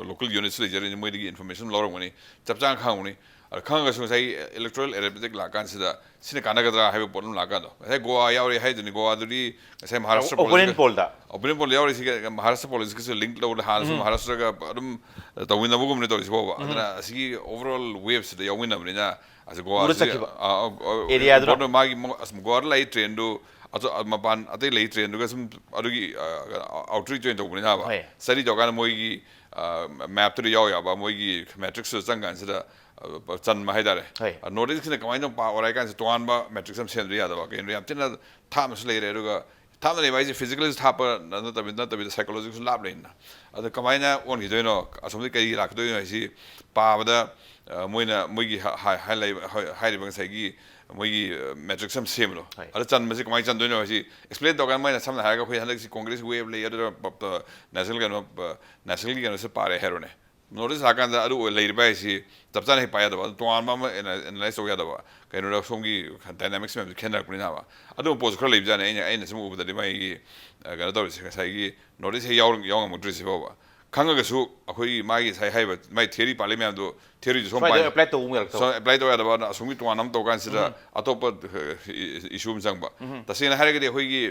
ꯂꯣꯀꯦꯜ ꯌꯨꯅꯤꯠꯁ ꯂꯩꯖꯔꯤꯅꯤ, ꯃꯣꯏꯗꯒꯤ ꯏꯟꯐꯣꯔꯃꯦꯁꯟ ꯂꯧꯔꯝꯒꯅꯤ, ꯆꯞ ꯆꯥꯅ ꯈꯪꯉꯝꯒꯅꯤ꯫ ꯑꯗꯣ ꯈꯪꯉꯒꯁꯨ ꯉꯁꯥꯏ ꯏꯂꯦꯛꯇꯣꯔꯦꯜ ꯑꯦꯔꯤꯊꯃꯦꯇꯤꯛ ꯂꯥꯛꯀꯥꯟꯁꯤꯗ ꯁꯤꯅ ꯀꯥꯟꯅꯒꯗ꯭ꯔꯥ ꯍꯥꯏꯕ ꯄꯣꯠ ꯑꯃ ꯂꯥꯛꯀꯥꯟꯗꯣ, ꯉꯁꯥꯏ ꯒꯣꯋꯥ ꯌꯥꯎꯔꯤ ꯍꯥꯏꯗꯨꯅꯤ꯫ ꯒꯣꯋꯥꯗꯨꯗꯤ ꯉꯁꯥꯏ ꯃꯍꯥꯔꯥꯁꯇ꯭ꯔ ꯑꯣꯄꯣꯅꯦꯟ ꯄꯣꯜꯗ꯫ ꯑꯣꯄꯣꯅꯦꯟ ꯄꯣꯜ ꯌꯥꯎꯔꯤꯁꯤꯒ ꯃꯍꯥꯔꯥꯁꯇ꯭ꯔ ꯄꯣꯂꯤꯇꯤꯛꯁꯀꯁꯨ ꯂꯤꯡꯛ ꯇꯧꯔꯒ ꯍꯥꯟꯅꯁꯨ ꯃꯍꯥꯔꯥꯁꯇ꯭ꯔꯒ ꯑꯗꯨꯝ ꯇꯧꯃꯤꯟꯅꯕꯒꯨꯝꯅꯦ ꯇꯧꯔꯤꯁꯤ ꯐꯥꯎꯕ꯫ ꯑꯗꯨꯅ ꯑꯁꯤꯒꯤ ꯑꯣꯚꯔꯑꯣꯜ ꯋꯦꯕꯁꯤꯗ ꯌꯥꯎꯃꯤꯟꯅꯕꯅꯤꯅ ꯑꯁꯤ ꯒꯣꯋꯥꯁꯤ, ꯆꯠꯈꯤꯕ꯫ ꯑ, ꯑ, ꯑ, ꯑꯦꯔꯤꯌꯥꯗꯨꯅ꯫ ꯏꯝꯄꯣꯔꯇꯦꯟ ꯃꯥꯒꯤ ꯃ-, ꯑꯁ, ꯒꯣꯋꯥꯗ ꯂꯩ ꯇ꯭ꯔꯦꯟꯗꯨ ꯑꯇꯣ-, ꯑ, ꯃꯄꯥꯟ ꯑꯇꯩ ꯂꯩ ꯇ꯭ꯔꯦꯟꯗꯨꯒ ꯁꯨꯝ ꯑꯗꯨꯒꯤ, ꯑ, ꯑ, ꯑꯥꯎꯠꯔꯤꯆ ꯑꯣꯏꯅ ꯇꯧꯕꯅꯤꯅꯕ꯫ ꯍꯣꯏ꯫ ꯁ꯭ꯇꯗꯤ ꯇꯧꯔꯀꯥꯟꯗ ꯃꯣꯏꯒꯤ, ꯑ, ꯃꯦꯞꯇꯨꯗ ꯌꯥꯎ ꯌꯥꯕ, ꯃꯣꯏꯒꯤ ꯃꯦꯇ꯭ꯔꯤꯛꯁꯇꯨꯗ ꯆꯪ ꯀꯥꯟꯁꯤꯗ, ꯑ, ꯆꯟꯕ ꯍꯥꯏꯇꯥꯔꯦ꯫ ꯍꯣꯏ꯫ ꯑ, ꯅꯣꯔꯠ ꯏꯁꯀꯤꯅ ꯀꯃꯥꯏꯅ ꯇꯧ-, ꯄꯥꯛ ꯑꯣꯏꯔꯦ ꯍꯥꯏ ꯀꯥꯟꯁꯤꯗ ꯇꯣꯉꯥꯟꯕ ꯃꯦꯇ꯭ꯔꯤꯛꯁ ꯑꯃ ꯁꯦꯝꯗ ꯌꯥꯗꯕ꯫ ꯀꯩꯒꯤꯅꯣ, ꯌꯥꯝ ꯊꯤꯅ ꯊꯥꯞꯅꯁꯨ ꯂꯩꯔꯦ꯫ ꯑꯗꯨꯒ ꯊꯥꯞꯅ ꯂꯩꯕ ꯍꯥꯏꯁꯦ ꯐꯤꯖꯤꯀꯦꯜꯁꯨ ꯊꯥꯞꯄ ꯅꯠꯇꯕꯤ ꯅꯠꯇꯕꯤꯗ ꯁꯥꯏꯀꯣꯂꯣꯖꯤꯀꯦꯜꯁꯨ ꯂꯥꯞ ꯂꯩꯅ꯫ ꯑꯗꯣ ꯀꯃꯥꯏꯅ ꯑꯣꯟꯈꯤꯗꯣꯏꯅꯣ, ꯑꯁꯣꯝꯗꯒꯤ ꯀꯔꯤ ꯂꯥꯛꯀꯗꯣꯏꯅꯣ ꯍꯥꯏꯁꯤ ꯄꯥꯕꯗ, ꯑ, ꯃꯣꯏꯅ ꯃꯣꯏꯒꯤ ꯍ-, ꯍꯥꯏ-, ꯍꯥꯏ ꯂꯩꯕ-, ꯍꯣꯏ, ꯍꯥꯏꯔꯤꯕ ꯉꯁꯥꯏꯒꯤ ꯃꯣꯏꯒꯤ, ꯑ, ꯃꯦꯇ꯭ꯔꯤꯛꯁ ꯑꯃ ꯁꯦꯝꯕꯗꯣ, ꯍꯣꯏ꯫ ꯑꯗ ꯆꯟꯕꯁꯤ ꯀꯃꯥꯏꯅ ꯆꯟꯗꯣꯏꯅꯣ ꯍꯥꯏꯁꯤ ꯑꯦꯛꯁꯄ꯭ꯂꯦꯟ ꯇꯧꯔꯀꯥꯟꯗ ꯃꯣꯏꯅ ꯁꯝꯅ ꯍꯥꯏꯔꯒ ꯑꯩꯈꯣꯏ ꯍꯟꯗꯛꯁꯤ ꯀꯣꯡꯒ꯭ꯔꯦꯁ ꯋꯦꯕ ꯂꯩ, ꯑꯗꯨꯗ ꯄ-, ꯄ-, ꯅꯦꯁꯅꯦꯜ ꯀꯩꯅꯣ, ꯄ-, ꯅꯦꯁꯅꯦꯜꯒꯤ ꯀꯩꯅꯣꯁꯦ ꯄꯥꯔꯦ ꯍꯥꯏꯔꯣꯅꯦ꯫ ꯅꯣꯔꯠ ꯏꯁ ꯂꯥꯛꯀꯥꯟꯗ ꯑꯗꯨ ꯑꯣꯏ ꯂꯩꯔꯤꯕ ꯍꯥꯏꯁꯤ ꯆꯞ ꯆꯥꯅ ꯍꯦꯛ ꯄꯥ ꯌꯥꯗꯕ, ꯑꯗꯨ ꯇꯣꯉꯥꯟꯕ ꯑꯃ ꯑꯦꯅꯥ-, ꯑꯦꯅꯥꯂꯥꯏꯁ ꯇꯧ ꯌꯥꯗꯕ, ꯀꯩꯅꯣꯗ ꯁꯣꯝꯒꯤ ꯗꯥꯏꯅꯥꯃꯤꯛꯁ ꯃꯌꯥꯝꯁꯦ ꯈꯦꯠꯅꯔꯛꯄꯅꯤꯅꯕ꯫ ꯑꯗꯨꯒꯨꯝꯕ ꯄꯣꯠꯁꯨ ꯈꯔ ꯂꯩꯕꯖꯥꯠꯅꯤ꯫ ꯑꯩꯅ, ꯑꯩꯅ ꯁꯨꯝ ꯎꯕꯗꯗꯤ ꯃꯥꯒꯤ, ꯑ, ꯀꯩꯅꯣ ꯇꯧꯔꯤꯁꯦ, ꯉꯁꯥꯏꯒꯤ ꯅꯣꯔꯠ ꯏꯁ ꯍꯦꯛ ꯌꯥꯎ-, ꯌꯥꯎ ꯉꯝꯃꯛꯇ꯭ꯔꯤꯁꯤ ꯐꯥꯎꯕ꯫ ꯈꯪꯉꯒꯁꯨ ꯑꯩꯈꯣꯏꯒꯤ ꯃꯥꯒꯤ ꯉꯁꯥꯏ ꯍꯥꯏꯔꯤꯕ ꯃꯥꯒꯤ ꯊꯤꯑꯣꯔꯤ ꯄꯥꯜꯂꯤ ꯃꯌꯥꯝꯗꯣ, ꯊꯤꯑꯣꯔꯤꯗꯨ ꯁꯣꯝ ꯁ꯭ꯋꯥꯏꯗ ꯄꯥꯏ-, ꯑꯦꯄ꯭ꯂꯥꯏ ꯇꯧꯕ ꯑꯃ ꯌꯥꯔꯛꯇꯕ꯫ ꯁꯣꯝ ꯑꯦꯄ꯭ꯂꯥꯏ ꯇꯧ ꯌꯥꯗꯕ, ꯑꯗꯨꯅ ꯑꯁꯣꯝꯒꯤ ꯇꯣꯉꯥꯟꯅ ꯑꯃ ꯇꯧ ꯀꯥꯟꯁꯤꯗ ꯎꯝ꯫ ꯑꯇꯣꯞꯄ, ꯑ, ꯏ-, ꯏ-, ꯏꯁꯨ ꯑꯃ ꯆꯪꯕ꯫ ꯎꯝ꯫ ꯇꯁꯦꯡꯅ ꯍꯥꯏꯔꯒꯗꯤ ꯑꯩꯈꯣꯏꯒꯤ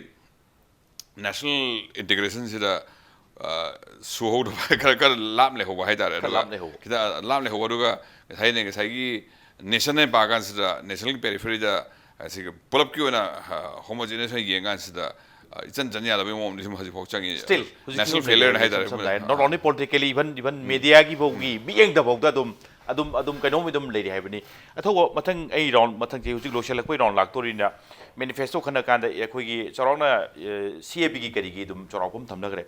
ꯅꯦꯁꯅꯦꯜ ꯏꯟꯇꯤꯒ꯭ꯔꯦꯁꯟꯁꯤꯗ, ꯑ, ꯁꯨꯍꯧꯗꯕ ꯈꯔ, ꯈꯔ ꯂꯥꯞꯅ ꯂꯩꯍꯧꯕ ꯍꯥꯏꯇꯥꯔꯦ꯫ ꯈꯔ ꯑꯗꯨꯒ ꯂꯥꯞꯅ ꯂꯩꯍꯧꯕ꯫ ꯈꯤꯇꯪ ꯂꯥꯞꯅ ꯂꯩꯍꯧꯕ꯫ ꯑꯗꯨꯒ ꯉꯁꯥꯏꯅꯦ, ꯉꯁꯥꯏꯒꯤ ꯅꯦꯁꯟꯅꯦꯜ ꯄꯥ ꯀꯥꯟꯁꯤꯗ, ꯅꯦꯁꯅꯦꯜꯒꯤ ꯄꯦꯔꯤꯐꯦꯔꯤꯗ, ꯑꯁꯤꯒꯤ ꯄꯨꯂꯞꯀꯤ ꯑꯣꯏꯅ, ꯑ, ꯍꯣꯃꯣꯖꯤꯅꯁ ꯑꯣꯏꯅ ꯌꯦꯡ ꯀꯥꯟꯁꯤꯗ, ꯑ, ꯏꯆꯟ ꯆꯟ ꯌꯥꯗꯕꯒꯤ ꯃꯑꯣꯡꯗꯤ ꯁꯨꯝ ꯍꯧꯖꯤꯛꯐꯥꯎ ꯆꯪꯉꯤ꯫ Still, ꯍꯧꯖꯤꯛꯁꯨ ꯅꯦꯁꯅꯦꯜ ꯑꯗꯨꯝ ꯐꯦꯂꯤꯌꯔꯅ ꯂꯩꯔꯤ, ꯍꯥꯏꯇꯥꯔꯦ꯫ ꯁꯝ-, ꯁꯝꯅ ꯍꯥꯏꯔꯕꯗ, not only politically, even, even ꯎꯝ꯫ ꯃꯦꯗꯤꯌꯥꯒꯤ ꯐꯥꯎꯒꯤ ꯎꯝ꯫ ꯃꯤꯠꯌꯦꯡꯗ ꯐꯥꯎꯗ ꯑꯗꯨꯝ, ꯑꯗꯨꯝ, ꯑꯗꯨꯝ ꯀꯩꯅꯣꯝ ꯑꯗꯨꯝ ꯂꯩꯔꯤ ꯍꯥꯏꯕꯅꯤ꯫ ꯑꯊꯧꯕ ꯃꯊꯪ ꯑꯩ ꯔꯥꯎꯟ, ꯃꯊꯪꯁꯦ ꯍꯧꯖꯤꯛ ꯂꯣꯏꯁꯤꯜꯂꯛꯄꯒꯤ ꯔꯥꯎꯟ ꯂꯥꯛꯇꯣꯔꯤꯅ, ꯃꯦꯅꯤꯐꯦꯁꯇꯣ ꯈꯟꯅ ꯀꯥꯟꯗ ꯑꯩꯈꯣꯏꯒꯤ ꯆꯥꯎꯔꯥꯛꯅ, ꯑ, ꯁꯤ ꯑꯦ ꯄꯤꯒꯤ ꯀꯔꯤꯒꯤ ꯑꯗꯨꯝ ꯆꯥꯎꯔꯥꯛꯄ ꯑꯃ ꯊꯝꯅꯈ꯭ꯔꯦ꯫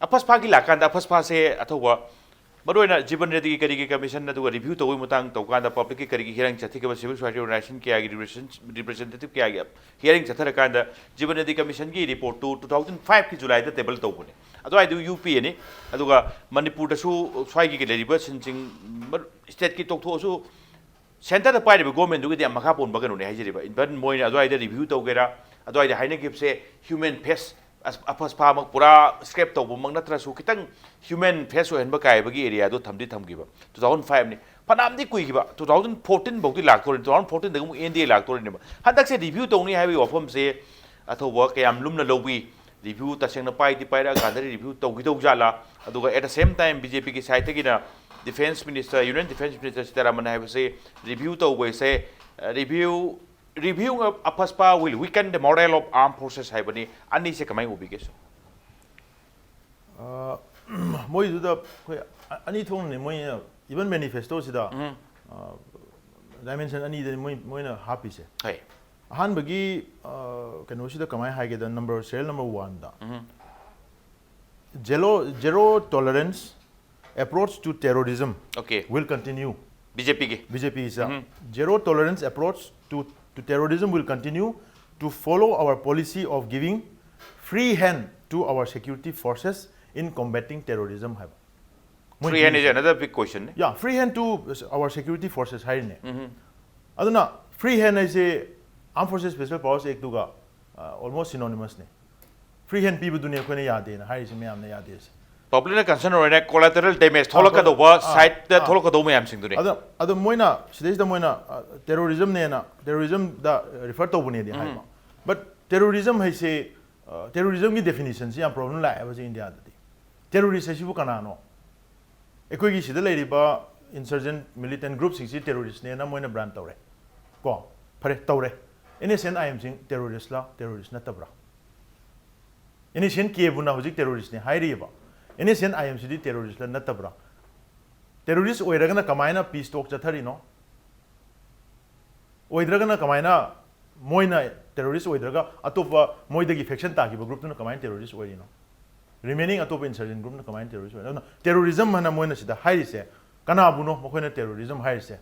ꯑꯐꯁꯄꯥꯒꯤ ꯂꯥꯛꯀꯥꯟꯗ ꯑꯐꯁꯄꯥꯁꯦ ꯑꯊꯧꯕ ꯃꯔꯨꯑꯣꯏꯅ ꯖꯤꯕꯟ ꯔꯦꯗꯤꯒꯤ ꯀꯔꯤꯒꯤ ꯀꯃꯤꯁꯟ ꯑꯗꯨꯒ ꯔꯤꯚ꯭ꯌꯨ ꯇꯧꯕꯒꯤ ꯃꯇꯥꯡ ꯇꯧꯀꯥꯟꯗ ꯄꯕ꯭ꯂꯤꯛꯀꯤ ꯀꯔꯤꯒꯤ ꯍꯤꯌꯥꯔꯤꯡ ꯆꯠꯊꯈꯤꯕ, ꯁꯤꯚꯤꯜ ꯁꯣꯁꯥꯏꯇꯤ ꯑꯣꯔꯒꯅꯥꯏꯖꯦꯁꯟ ꯀꯌꯥꯒꯤ ꯔꯤꯄ꯭ꯔꯖꯦꯟ-, ꯔꯤꯄ꯭ꯔꯖꯦꯟꯇꯦꯇꯤꯚ ꯀꯌꯥꯒꯤ ꯍꯤꯌꯥꯔꯤꯡ ꯆꯠꯊꯔꯀꯥꯟꯗ ꯖꯤꯕꯟ ꯔꯦꯗꯤ ꯀꯃꯤꯁꯟꯒꯤ ꯔꯤꯄꯣꯔꯠꯇꯨ ꯇꯨ ꯊꯥꯎꯖꯟ ꯐꯥꯏꯚꯀꯤ ꯖꯨꯂꯥꯏꯗ ꯇꯦꯕꯜ ꯇꯧꯕꯅꯤ꯫ ꯑꯗꯨꯋꯥꯏꯗꯨ ꯌꯨ ꯄꯤ ꯑꯦꯅꯤ꯫ ꯑꯗꯨꯒ ꯃꯅꯤꯄꯨꯔꯗꯁꯨ ꯁ꯭ꯋꯥꯏꯒꯤ ꯂꯩꯔꯤꯕ ꯁꯤꯟꯁꯤꯡ ꯃꯔ-, ꯁ꯭ꯇꯦꯠꯀꯤ ꯇꯣꯛꯊꯣꯛꯑꯁꯨ ꯁꯦꯟꯇꯔꯗ ꯄꯥꯏꯔꯤꯕ ꯒꯣꯔꯃꯦꯟꯗꯨꯒꯤꯗꯤ ꯌꯥꯝ ꯃꯈꯥ ꯄꯣꯟꯕ ꯀꯩꯅꯣꯅꯦ ꯍꯥꯏꯖꯔꯤꯕ꯫ Even ꯃꯣꯏꯅ ꯑꯗꯨꯋꯥꯏꯗ ꯔꯤꯚ꯭ꯌꯨ ꯇꯧꯒꯦꯔꯥ, ꯑꯗꯨꯋꯥꯏꯗ ꯍꯥꯏꯅꯈꯤꯕꯁꯦ ꯍ꯭ꯌꯨꯃꯦꯟ ꯐꯦꯁ, ꯑꯁ-, ꯑꯐꯁꯄꯥꯃꯛ ꯄꯨꯔꯥ ꯁ꯭ꯀ꯭ꯔꯦꯞ ꯇꯧꯕꯃꯛ ꯅꯠꯇ꯭ꯔꯁꯨ ꯈꯤꯇꯪ ꯍ꯭ꯌꯨꯃꯦꯟ ꯐꯦꯁ ꯑꯣꯏꯍꯟꯕ ꯀꯥꯏꯕꯒꯤ ꯑꯦꯔꯤꯌꯥꯗꯣ ꯊꯝꯗꯤ ꯊꯝꯈꯤꯕ꯫ ꯇꯨ ꯊꯥꯎꯖꯟ ꯐꯥꯏꯚꯅꯤ꯫ ꯐꯅꯌꯥꯝꯗꯤ ꯀꯨꯏꯈꯤꯕ, ꯇꯨ ꯊꯥꯎꯖꯟ ꯐꯣꯔꯇꯤꯟ ꯐꯥꯎꯗꯤ ꯂꯥꯛꯇꯣꯔꯤꯅꯤ, ꯇꯨ ꯊꯥꯎꯖꯟ ꯐꯣꯔꯇꯤꯟꯗꯒꯤ ꯑꯃꯨꯛ ꯑꯦꯟ ꯗꯤ ꯑꯦ ꯂꯥꯛꯇꯣꯔꯤꯅꯦꯕ꯫ ꯍꯟꯗꯛꯁꯦ ꯔꯤꯚ꯭ꯌꯨ ꯇꯧꯅꯤ ꯍꯥꯏꯕꯒꯤ ꯋꯥꯐꯝꯁꯦ ꯑꯊꯧꯕ ꯀꯌꯥꯝ ꯂꯨꯝꯅ ꯂꯧꯕꯤ, ꯔꯤꯚ꯭ꯌꯨ ꯇꯁꯦꯡꯅ ꯄꯥꯏꯗꯤ ꯄꯥꯏꯔꯛꯑꯀꯥꯟꯗ ꯔꯤꯚ꯭ꯌꯨ ꯇꯧꯈꯤꯗꯧ ꯖꯥꯠꯂꯥ? ꯑꯗꯨꯒ at the same time B J ꯄꯤꯒꯤ ꯁꯥꯏꯠꯇꯒꯤꯅ defence minister, union defence minister Sitharaman ꯍꯥꯏꯕꯁꯤ ꯔꯤꯚ꯭ꯌꯨ ꯇꯧꯕꯁꯦ, review, reviewing of AFSPA will weaken the morale of armed forces ꯍꯥꯏꯕꯅꯤ꯫ ꯑꯅꯤꯁꯦ ꯀꯃꯥꯏꯅ ꯎꯕꯤꯒꯦ, ꯁꯔ? ꯑ, ꯃꯣꯏꯗꯨꯗ ꯑꯩꯈꯣꯏ ꯑ-, ꯑꯅꯤ ꯊꯣꯛꯅꯅꯦ ꯃꯣꯏꯅ, even ꯃꯦꯅꯤꯐꯦꯁꯇꯣꯁꯤꯗ, ꯎꯝ꯫ ꯑ, ꯗꯥꯏꯃꯦꯟꯁꯟ ꯑꯅꯤꯗꯅꯤ ꯃꯣꯏ, ꯃꯣꯏꯅ ꯍꯥꯞꯄꯤꯁꯦ꯫ ꯍꯣꯏ꯫ ꯑꯍꯥꯟꯕꯒꯤ ꯑ, ꯀꯩꯅꯣꯁꯤꯗ ꯀꯃꯥꯏꯅ ꯍꯥꯏꯒꯦꯗ, ꯅꯝꯕꯔ ꯁꯦꯔꯤꯌꯦꯜ ꯅꯝꯕꯔ ꯋꯥꯟꯗ, zero zero tolerance approach to terrorism Okay. Will continue. BJPꯒꯤ. BJP is a zero tolerance approach to, to terrorism will continue to follow our policy of giving free hand to our security forces in combating terrorism ꯍꯥꯏꯕ. ꯃꯣꯏ Free hand is ꯍꯥꯏꯁꯦ. Another big question. Yeah, free hand to our security forces ꯍꯥꯏꯔꯤꯅꯦ. ꯑꯗꯨꯅ free hand ꯍꯥꯏꯁꯦ Armed Forces Special Powers Actꯇꯨꯒ almost synonymousꯅꯦ. Free hand ꯄꯤꯕꯗꯨꯅꯦ ꯑꯩꯈꯣꯏꯅ ꯌꯥꯗꯦꯅ ꯍꯥꯏꯔꯤꯁꯦ, ꯃꯌꯥꯝꯅ ꯌꯥꯗꯦꯁꯦ. Publicꯅ concern ꯑꯣꯏꯔꯦ, collateral damage ꯊꯣꯛꯂꯛꯀꯗꯧꯕ, ꯑꯥ, sideꯇ ꯑꯥ. ꯊꯣꯛꯂꯛꯀꯗꯧꯕ ꯃꯌꯥꯝꯁꯤꯡꯗꯨꯅꯦ. ꯑꯗꯣ ꯑꯗꯣ ꯃꯣꯏꯅ ꯁꯤꯗꯩꯁꯤꯗ ꯃꯣꯏꯅ terrorismꯅꯦꯅ, terrorismꯗ refer ꯇꯧꯕꯅꯦꯗꯤ ꯍꯥꯏꯕ. But terrorism ꯍꯥꯏꯁꯦ, terrorismꯒꯤ definitionꯁꯤ ꯌꯥꯝ problem ꯂꯥꯛꯑꯦꯕ ꯍꯧꯖꯤꯛ ꯏꯟꯗꯤꯌꯥꯗꯗꯤ꯫ Terrorist ꯍꯥꯏꯁꯤꯕꯨ ꯀꯅꯥꯅꯣ? ꯑꯩꯈꯣꯏꯒꯤ ꯁꯤꯗ ꯂꯩꯔꯤꯕ insurgent militant groupꯁꯤꯡꯁꯤ terroristꯅꯦꯅ ꯃꯣꯏꯅ brand ꯇꯧꯔꯦ꯫ ꯀꯣ? ꯐꯔꯦ, ꯇꯧꯔꯦ꯫ NSCN-IMꯁꯤꯡ terroristꯂ, terrorist ꯅꯠꯇꯕ꯭ꯔꯥ? NSCN-Kꯕꯨꯅ ꯍꯧꯖꯤꯛ terroristꯅꯦ ꯍꯥꯏꯔꯤꯑꯕ꯫ NSCN-IMꯁꯤꯗꯤ terroristꯂ ꯅꯠꯇꯕ꯭ꯔꯥ? Terrorist ꯑꯣꯏꯔꯒꯅ ꯀꯃꯥꯏꯅ peace talk ꯆꯠꯊꯔꯤꯅꯣ? ꯑꯣꯏꯗ꯭ꯔꯒꯅ ꯀꯃꯥꯏꯅ ꯃꯣꯏꯅ terrorist ꯑꯣꯏꯗ꯭ꯔꯒ ꯑꯇꯣꯞꯄ ꯃꯣꯏꯗꯒꯤ faction ꯇꯥꯈꯤꯕ groupꯇꯨꯅ ꯀꯃꯥꯏꯅ terrorist ꯑꯣꯏꯔꯤꯅꯣ? Remaining ꯑꯇꯣꯞꯄ insurgent groupꯅ ꯀꯃꯥꯏꯅ terrorist ꯑꯣꯏꯔꯤꯅꯣ? ꯑꯗꯨꯅ terrorism ꯍꯥꯏꯅ ꯃꯣꯏꯅ ꯁꯤꯗ ꯍꯥꯏꯔꯤꯁꯦ ꯀꯅꯥꯕꯨꯅꯣ ꯃꯈꯣꯏꯅ terrorism ꯍꯥꯏꯔꯤꯁꯦ?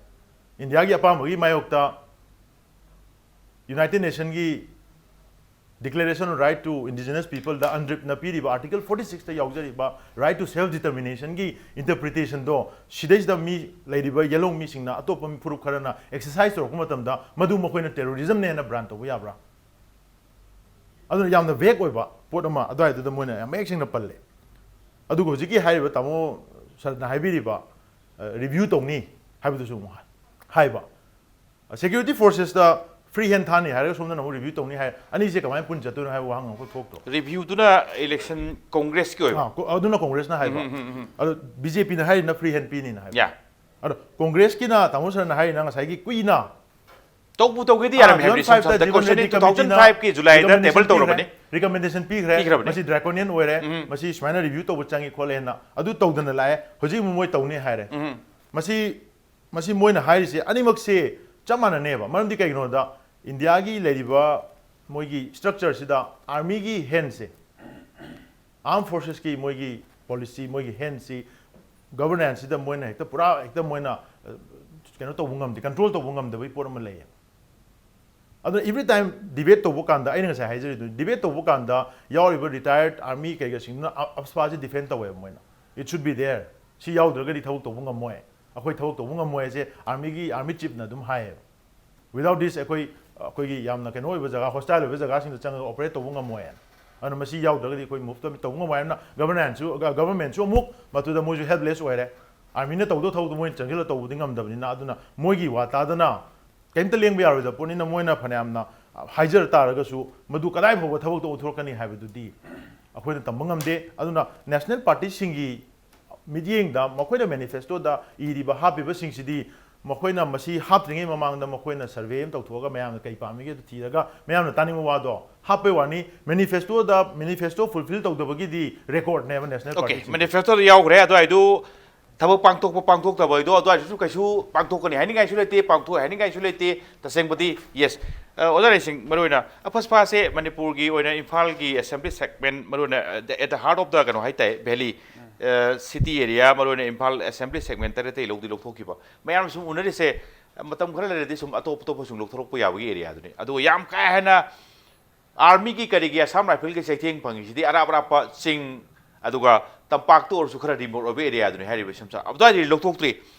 ꯏꯟꯗꯤꯌꯥꯒꯤ ꯑꯄꯥꯝꯕꯒꯤ ꯃꯥꯌꯣꯛꯇ United Nationꯒꯤ Declaration on Right to Indigenous Peopleꯗ UNDRIPꯅ ꯄꯤꯔꯤꯕ Article forty sixꯇ ꯌꯥꯎꯖꯔꯤꯕ right to self determinationꯒꯤ interpretationꯗꯣ ꯁꯤꯗꯩꯁꯤꯗ ꯃꯤ ꯂꯩꯔꯤꯕ ꯌꯦꯜꯍꯧ ꯃꯤꯁꯤꯡꯅ, ꯑꯇꯣꯞꯄ ꯐꯨꯔꯨꯞ ꯈꯔꯅ exercise ꯇꯧꯔꯛꯄ ꯃꯇꯝꯗ ꯃꯗꯨ ꯃꯈꯣꯏꯅ terrorismꯅꯦꯅ brand ꯇꯧꯕ ꯌꯥꯕ꯭ꯔꯥ? ꯑꯗꯨꯅ ꯌꯥꯝꯅ vague ꯑꯣꯏꯕ ꯄꯣꯠ ꯑꯃ ꯑꯗꯨꯋꯥꯏꯗꯨꯗ ꯃꯣꯏꯅ ꯌꯥꯝ ꯃꯌꯦꯛ ꯁꯦꯡꯅ ꯄꯜꯂꯦ꯫ ꯑꯗꯨꯒ ꯍꯧꯖꯤꯛꯀꯤ ꯍꯥꯏꯔꯤꯕ ꯇꯥꯃꯣ ꯁꯔꯅ ꯍꯥꯏꯕꯤꯔꯤꯕ, ꯑ, review ꯇꯧꯅꯤ ꯍꯥꯏꯕꯗꯨꯁꯨ ꯑꯃꯨꯛ ꯍꯥꯏꯕ꯫ Security forcesꯇ free hand ꯊꯥꯅꯤ ꯍꯥꯏꯔꯒ ꯁꯣꯝꯗꯅ ꯑꯃꯨꯛ review ꯇꯧꯅꯤ ꯍꯥꯏ꯫ ꯑꯅꯤꯁꯦ ꯀꯃꯥꯏꯅ ꯄꯨꯟ ꯆꯠꯇꯣꯏꯅꯣ ꯍꯥꯏꯕ ꯋꯥꯍꯪ ꯑꯃꯈꯛ ꯊꯣꯛꯇ꯭ꯔꯣ? Reviewꯗꯨꯅ election Congressꯀꯤ ꯑꯣꯏꯕ꯫ ꯑꯥ, ꯀꯣ-, ꯑꯗꯨꯅ Congressꯅ ꯍꯥꯏꯕ꯫ ꯑꯗꯣ BJPꯅ ꯍꯥꯏꯔꯤꯅ free hand ꯄꯤꯅꯤꯅ ꯍꯥꯏꯕ꯫ Yeah. ꯑꯗꯣ Congressꯀꯤꯅ ꯇꯥꯃꯣ ꯁꯔꯅ ꯍꯥꯏꯔꯤꯅ ꯉꯁꯥꯏꯒꯤ ꯀꯨꯏꯅ ꯇꯧꯕꯨ ꯇꯧꯒꯦꯗꯤ ꯌꯥꯔꯝꯃꯦ ꯍꯥꯏꯕꯗꯤ ꯁꯨꯝ ꯖꯤꯔꯣ ꯐꯥꯏꯚꯇ ꯁꯝꯇ Jibhan question Reddy two thousand Committeeꯅ fiveꯀꯤ Julyꯗ recommendation table ꯄꯤꯈ꯭ꯔꯦ꯫ ꯇꯧꯔꯕꯅꯤ꯫ Recommendation ꯄꯤꯈ꯭ꯔꯦ꯫ ꯄꯤꯈ꯭ꯔꯕꯅꯤ꯫ ꯃꯁꯤ draconian ꯑꯣꯏꯔꯦ꯫ ꯃꯁꯤ ꯁꯨꯃꯥꯏꯅ review ꯇꯧꯕ ꯆꯪꯉꯤ ꯈꯣꯠꯂꯦꯅ ꯑꯗꯨ ꯇꯧꯗꯅ ꯂꯥꯛꯑꯦ꯫ ꯍꯧꯖꯤꯛ ꯑꯃꯨꯛ ꯃꯣꯏ ꯇꯧꯅꯤ ꯍꯥꯏꯔꯦ꯫ ꯃꯁꯤ, ꯃꯁꯤ ꯃꯣꯏꯅ ꯍꯥꯏꯔꯤꯁꯦ ꯑꯅꯤꯃꯛꯁꯦ ꯆꯞ ꯃꯥꯟꯅꯅꯦꯕ꯫ ꯃꯔꯝꯗꯤ ꯀꯩꯒꯤꯅꯣꯗ ꯏꯟꯗꯤꯌꯥꯒꯤ ꯂꯩꯔꯤꯕ ꯃꯣꯏꯒꯤ ꯁ꯭ꯇ꯭ꯔꯛꯆꯔꯁꯤꯗ ꯑꯥꯔꯃꯤꯒꯤ ꯍꯦꯟꯁꯦ, ꯑꯥꯔꯝ ꯐꯣꯔꯁꯦꯁꯀꯤ ꯃꯣꯏꯒꯤ ꯄꯣꯂꯤꯁꯤ, ꯃꯣꯏꯒꯤ ꯍꯦꯟꯁꯤ, ꯒꯕꯔꯅꯦꯟꯁꯁꯤꯗ ꯃꯣꯏꯅ ꯍꯦꯛꯇ ꯄꯨꯔꯥ ꯍꯦꯛꯇ ꯃꯣꯏꯅ ꯑ, ꯀꯩꯅꯣ ꯇꯧꯕ ꯉꯝꯗꯦ, ꯀꯟꯇ꯭ꯔꯣꯜ ꯇꯧꯕ ꯉꯝꯗꯕꯒꯤ ꯄꯣꯠ ꯑꯃ ꯂꯩꯌꯦ꯫ ꯑꯗꯨꯅ every time debate ꯇꯧꯕ ꯀꯥꯟꯗ, ꯑꯩꯅ ꯉꯁꯥꯏ ꯍꯥꯏꯖꯔꯤꯗꯨꯅꯤ, ꯗꯤꯕꯦꯠ ꯇꯧꯕ ꯀꯥꯟꯗ ꯌꯥꯎꯔꯤꯕ ꯔꯤꯇꯥꯌꯔꯠ ꯑꯥꯔꯃꯤ ꯀꯩꯀꯥꯁꯤꯡꯗꯨꯅ ꯑ-, ꯑꯐꯁꯄꯥꯁꯤ ꯗꯤꯐꯦꯟ ꯇꯧꯋꯦꯕ ꯃꯣꯏꯅ꯫ It should be there. ꯁꯤ ꯌꯥꯎꯗ꯭ꯔꯒꯗꯤ ꯊꯕꯛ ꯇꯧꯕ ꯉꯝꯃꯣꯏ, ꯑꯩꯈꯣꯏ ꯊꯕꯛ ꯇꯧꯕ ꯉꯝꯃꯣꯏ ꯍꯥꯏꯁꯦ ꯑꯥꯔꯃꯤꯒꯤ, ꯑꯥꯔꯃꯤ ꯆꯤꯞꯅ ꯑꯗꯨꯝ ꯍꯥꯏꯌꯦꯕ꯫ Without this ꯑꯩꯈꯣꯏ, ꯑꯩꯈꯣꯏꯒꯤ ꯌꯥꯝꯅ ꯀꯩꯅꯣ ꯑꯣꯏꯕ ꯖꯒꯥ, ꯍꯣꯁꯇꯥꯏꯜ ꯑꯣꯏꯕ ꯖꯒꯥꯁꯤꯡꯗ ꯆꯪꯉꯒ ꯑꯣꯄꯔꯦꯠ ꯇꯧꯕ ꯉꯝꯃꯣꯏ ꯍꯥꯏꯅ꯫ ꯑꯗꯨꯅ ꯃꯁꯤ ꯌꯥꯎꯗ꯭ꯔꯒꯗꯤ ꯑꯩꯈꯣꯏ ꯃꯨꯚ ꯇꯧꯕ ꯉꯝꯃꯣꯏ ꯍꯥꯏꯅ ꯒꯕꯔꯅꯦꯟꯁꯁꯨ, ꯒ-, ꯒꯕꯔꯅꯃꯦꯟꯠꯁꯨ ꯑꯃꯨꯛ ꯃꯗꯨꯗ ꯃꯣꯏꯁꯨ ꯍꯦꯜꯞꯂꯦꯁ ꯑꯣꯏꯔꯦ꯫ ꯑꯥꯔꯃꯤꯅ ꯇꯧꯗꯧ ꯊꯕꯛꯇꯣ ꯃꯣꯏꯅ ꯆꯪꯁꯤꯜꯂ ꯇꯧꯕꯗꯤ ꯉꯝꯗꯕꯅꯤꯅ, ꯑꯗꯨꯅ ꯃꯣꯏꯒꯤ ꯋꯥ ꯇꯥꯗꯅ ꯀꯩꯝꯇ ꯂꯦꯡꯕ ꯌꯥꯔꯣꯏꯗꯕ ꯄꯣꯠꯅꯤꯅ, ꯃꯣꯏꯅ ꯐꯅꯌꯥꯝꯅ ꯍꯥꯏꯖꯔ ꯇꯥꯔꯒꯁꯨ ꯃꯗꯨ ꯀꯗꯥꯏ ꯐꯥꯎꯕ ꯊꯕꯛꯇ ꯑꯣꯟꯊꯣꯔꯛꯀꯅꯤ ꯍꯥꯏꯕꯗꯨꯗꯤ ꯑꯩꯈꯣꯏꯅ ꯇꯝꯕ ꯉꯝꯗꯦ꯫ ꯑꯗꯨꯅ ꯅꯦꯁꯅꯦꯜ ꯄꯥꯔꯇꯤꯁꯤꯡꯒꯤ ꯃꯤꯠꯌꯦꯡꯗ ꯃꯈꯣꯏꯅ ꯃꯦꯅꯤꯐꯦꯁꯇꯣꯗ ꯏꯔꯤꯕ, ꯍꯥꯞꯄꯤꯕꯁꯤꯡꯁꯤꯗꯤ ꯃꯈꯣꯏꯅ ꯃꯁꯤ ꯍꯥꯞꯇ꯭ꯔꯤꯉꯩ ꯃꯃꯥꯡꯗ ꯃꯈꯣꯏꯅ ꯁꯔꯚꯦ ꯑꯃ ꯇꯧꯊꯣꯛꯑꯒ ꯃꯌꯥꯝꯅ ꯀꯩ ꯄꯥꯝꯃꯤꯒꯦ ꯑꯗꯨ ꯊꯤꯔꯒ ꯃꯌꯥꯝꯅ ꯇꯥꯅꯤꯡꯕ ꯋꯥꯗꯣ ꯍꯥꯞꯄꯩ ꯋꯥꯅꯤ꯫ ꯃꯦꯅꯤꯐꯦꯁꯇꯣꯗ, ꯃꯦꯅꯤꯐꯦꯁꯇꯣꯗ ꯐꯨꯜꯐꯤꯜ ꯇꯧꯗꯕꯒꯤꯗꯤ ꯔꯦꯀꯣꯔꯗꯅꯦꯕ ꯅꯦꯁꯅꯦꯜ OK, ꯄꯥꯔꯇꯤꯁꯤꯡꯒꯤ꯫ ꯃꯦꯅꯤꯐꯦꯁꯇꯣꯗ ꯌꯥꯎꯈ꯭ꯔꯦ꯫ ꯑꯗꯨꯋꯥꯏꯗꯨ ꯊꯕꯛ ꯄꯥꯡꯊꯣꯛꯄ ꯄꯥꯡꯊꯣꯛꯇꯕ ꯍꯥꯏꯗꯣ ꯑꯗꯨꯋꯥꯏꯗꯁꯨ ꯀꯩꯁꯨ ꯄꯥꯡꯊꯣꯛꯀꯅꯤ ꯍꯥꯏꯅꯤꯡꯉꯥꯏꯁꯨ ꯂꯩꯇꯦ, ꯄꯥꯡꯊꯣꯛꯑꯦ ꯍꯥꯏꯅꯤꯡꯉꯥꯏꯁꯨ ꯂꯩꯇꯦ꯫ ꯇꯁꯦꯡꯕꯗꯤ, ꯌꯦꯁ, ꯑꯣꯖꯥ ꯂꯩꯁꯤꯡ, ꯃꯔꯨꯑꯣꯏꯅ ꯑꯐꯁꯄꯥꯁꯦ ꯃꯅꯤꯄꯨꯔꯒꯤ ꯑꯣꯏꯅ ꯏꯝꯐꯥꯜꯒꯤ ꯑꯦꯁꯦꯝꯕ꯭ꯂꯤ ꯁꯦꯒꯃꯦꯟ, ꯃꯔꯨꯑꯣꯏꯅ at the heart of the ꯀꯩꯅꯣ ꯍꯥꯏꯇꯥꯏ, ꯚꯦꯂꯤ, ꯁꯤꯇꯤ ꯑꯦꯔꯤꯌꯥ, ꯃꯔꯨꯑꯣꯏꯅ ꯏꯝꯐꯥꯜ ꯑꯦꯁꯦꯝꯕ꯭ꯂꯤ ꯁꯦꯒꯃꯦꯟ ꯇꯔꯦꯠꯇꯒꯤ ꯂꯧꯗꯤ ꯂꯧꯊꯣꯛꯈꯤꯕ꯫ ꯃꯌꯥꯝꯅ ꯁꯨꯝ ꯎꯅꯔꯤꯁꯦ, ꯃꯇꯝ ꯈꯔ ꯂꯩꯔꯗꯤ ꯁꯨꯝ ꯑꯇꯣꯞ ꯑꯇꯣꯞꯄ ꯁꯨꯝ ꯂꯧꯊꯣꯔꯛꯄ ꯌꯥꯕꯒꯤ ꯑꯦꯔꯤꯌꯥꯗꯨꯅꯤ꯫ ꯑꯗꯨꯒ ꯌꯥꯝ ꯀꯥ ꯍꯦꯟꯅ ꯑꯥꯔꯃꯤꯒꯤ ꯀꯔꯤꯒꯤ ꯑꯁꯥꯝ ꯔꯥꯏꯐꯜꯒꯤ ꯆꯩꯊꯦꯡ ꯐꯪꯉꯤꯁꯤꯗꯤ ꯑꯔꯥꯞ ꯑꯔꯥꯞꯄ ꯆꯤꯡ, ꯑꯗꯨꯒ ꯇꯝꯄꯥꯛꯇ ꯑꯣꯏꯔꯁꯨ ꯈꯔ ꯔꯤꯃꯣꯠ ꯑꯣꯏꯕ ꯑꯦꯔꯤꯌꯥꯗꯨꯅꯤ ꯍꯥꯏꯔꯤꯕ ꯏꯁꯝ ꯁꯝꯅ꯫ ꯑꯗꯨꯋꯥꯏꯗꯗꯤ ꯂꯧꯊꯣꯛꯇ꯭ꯔꯤ꯫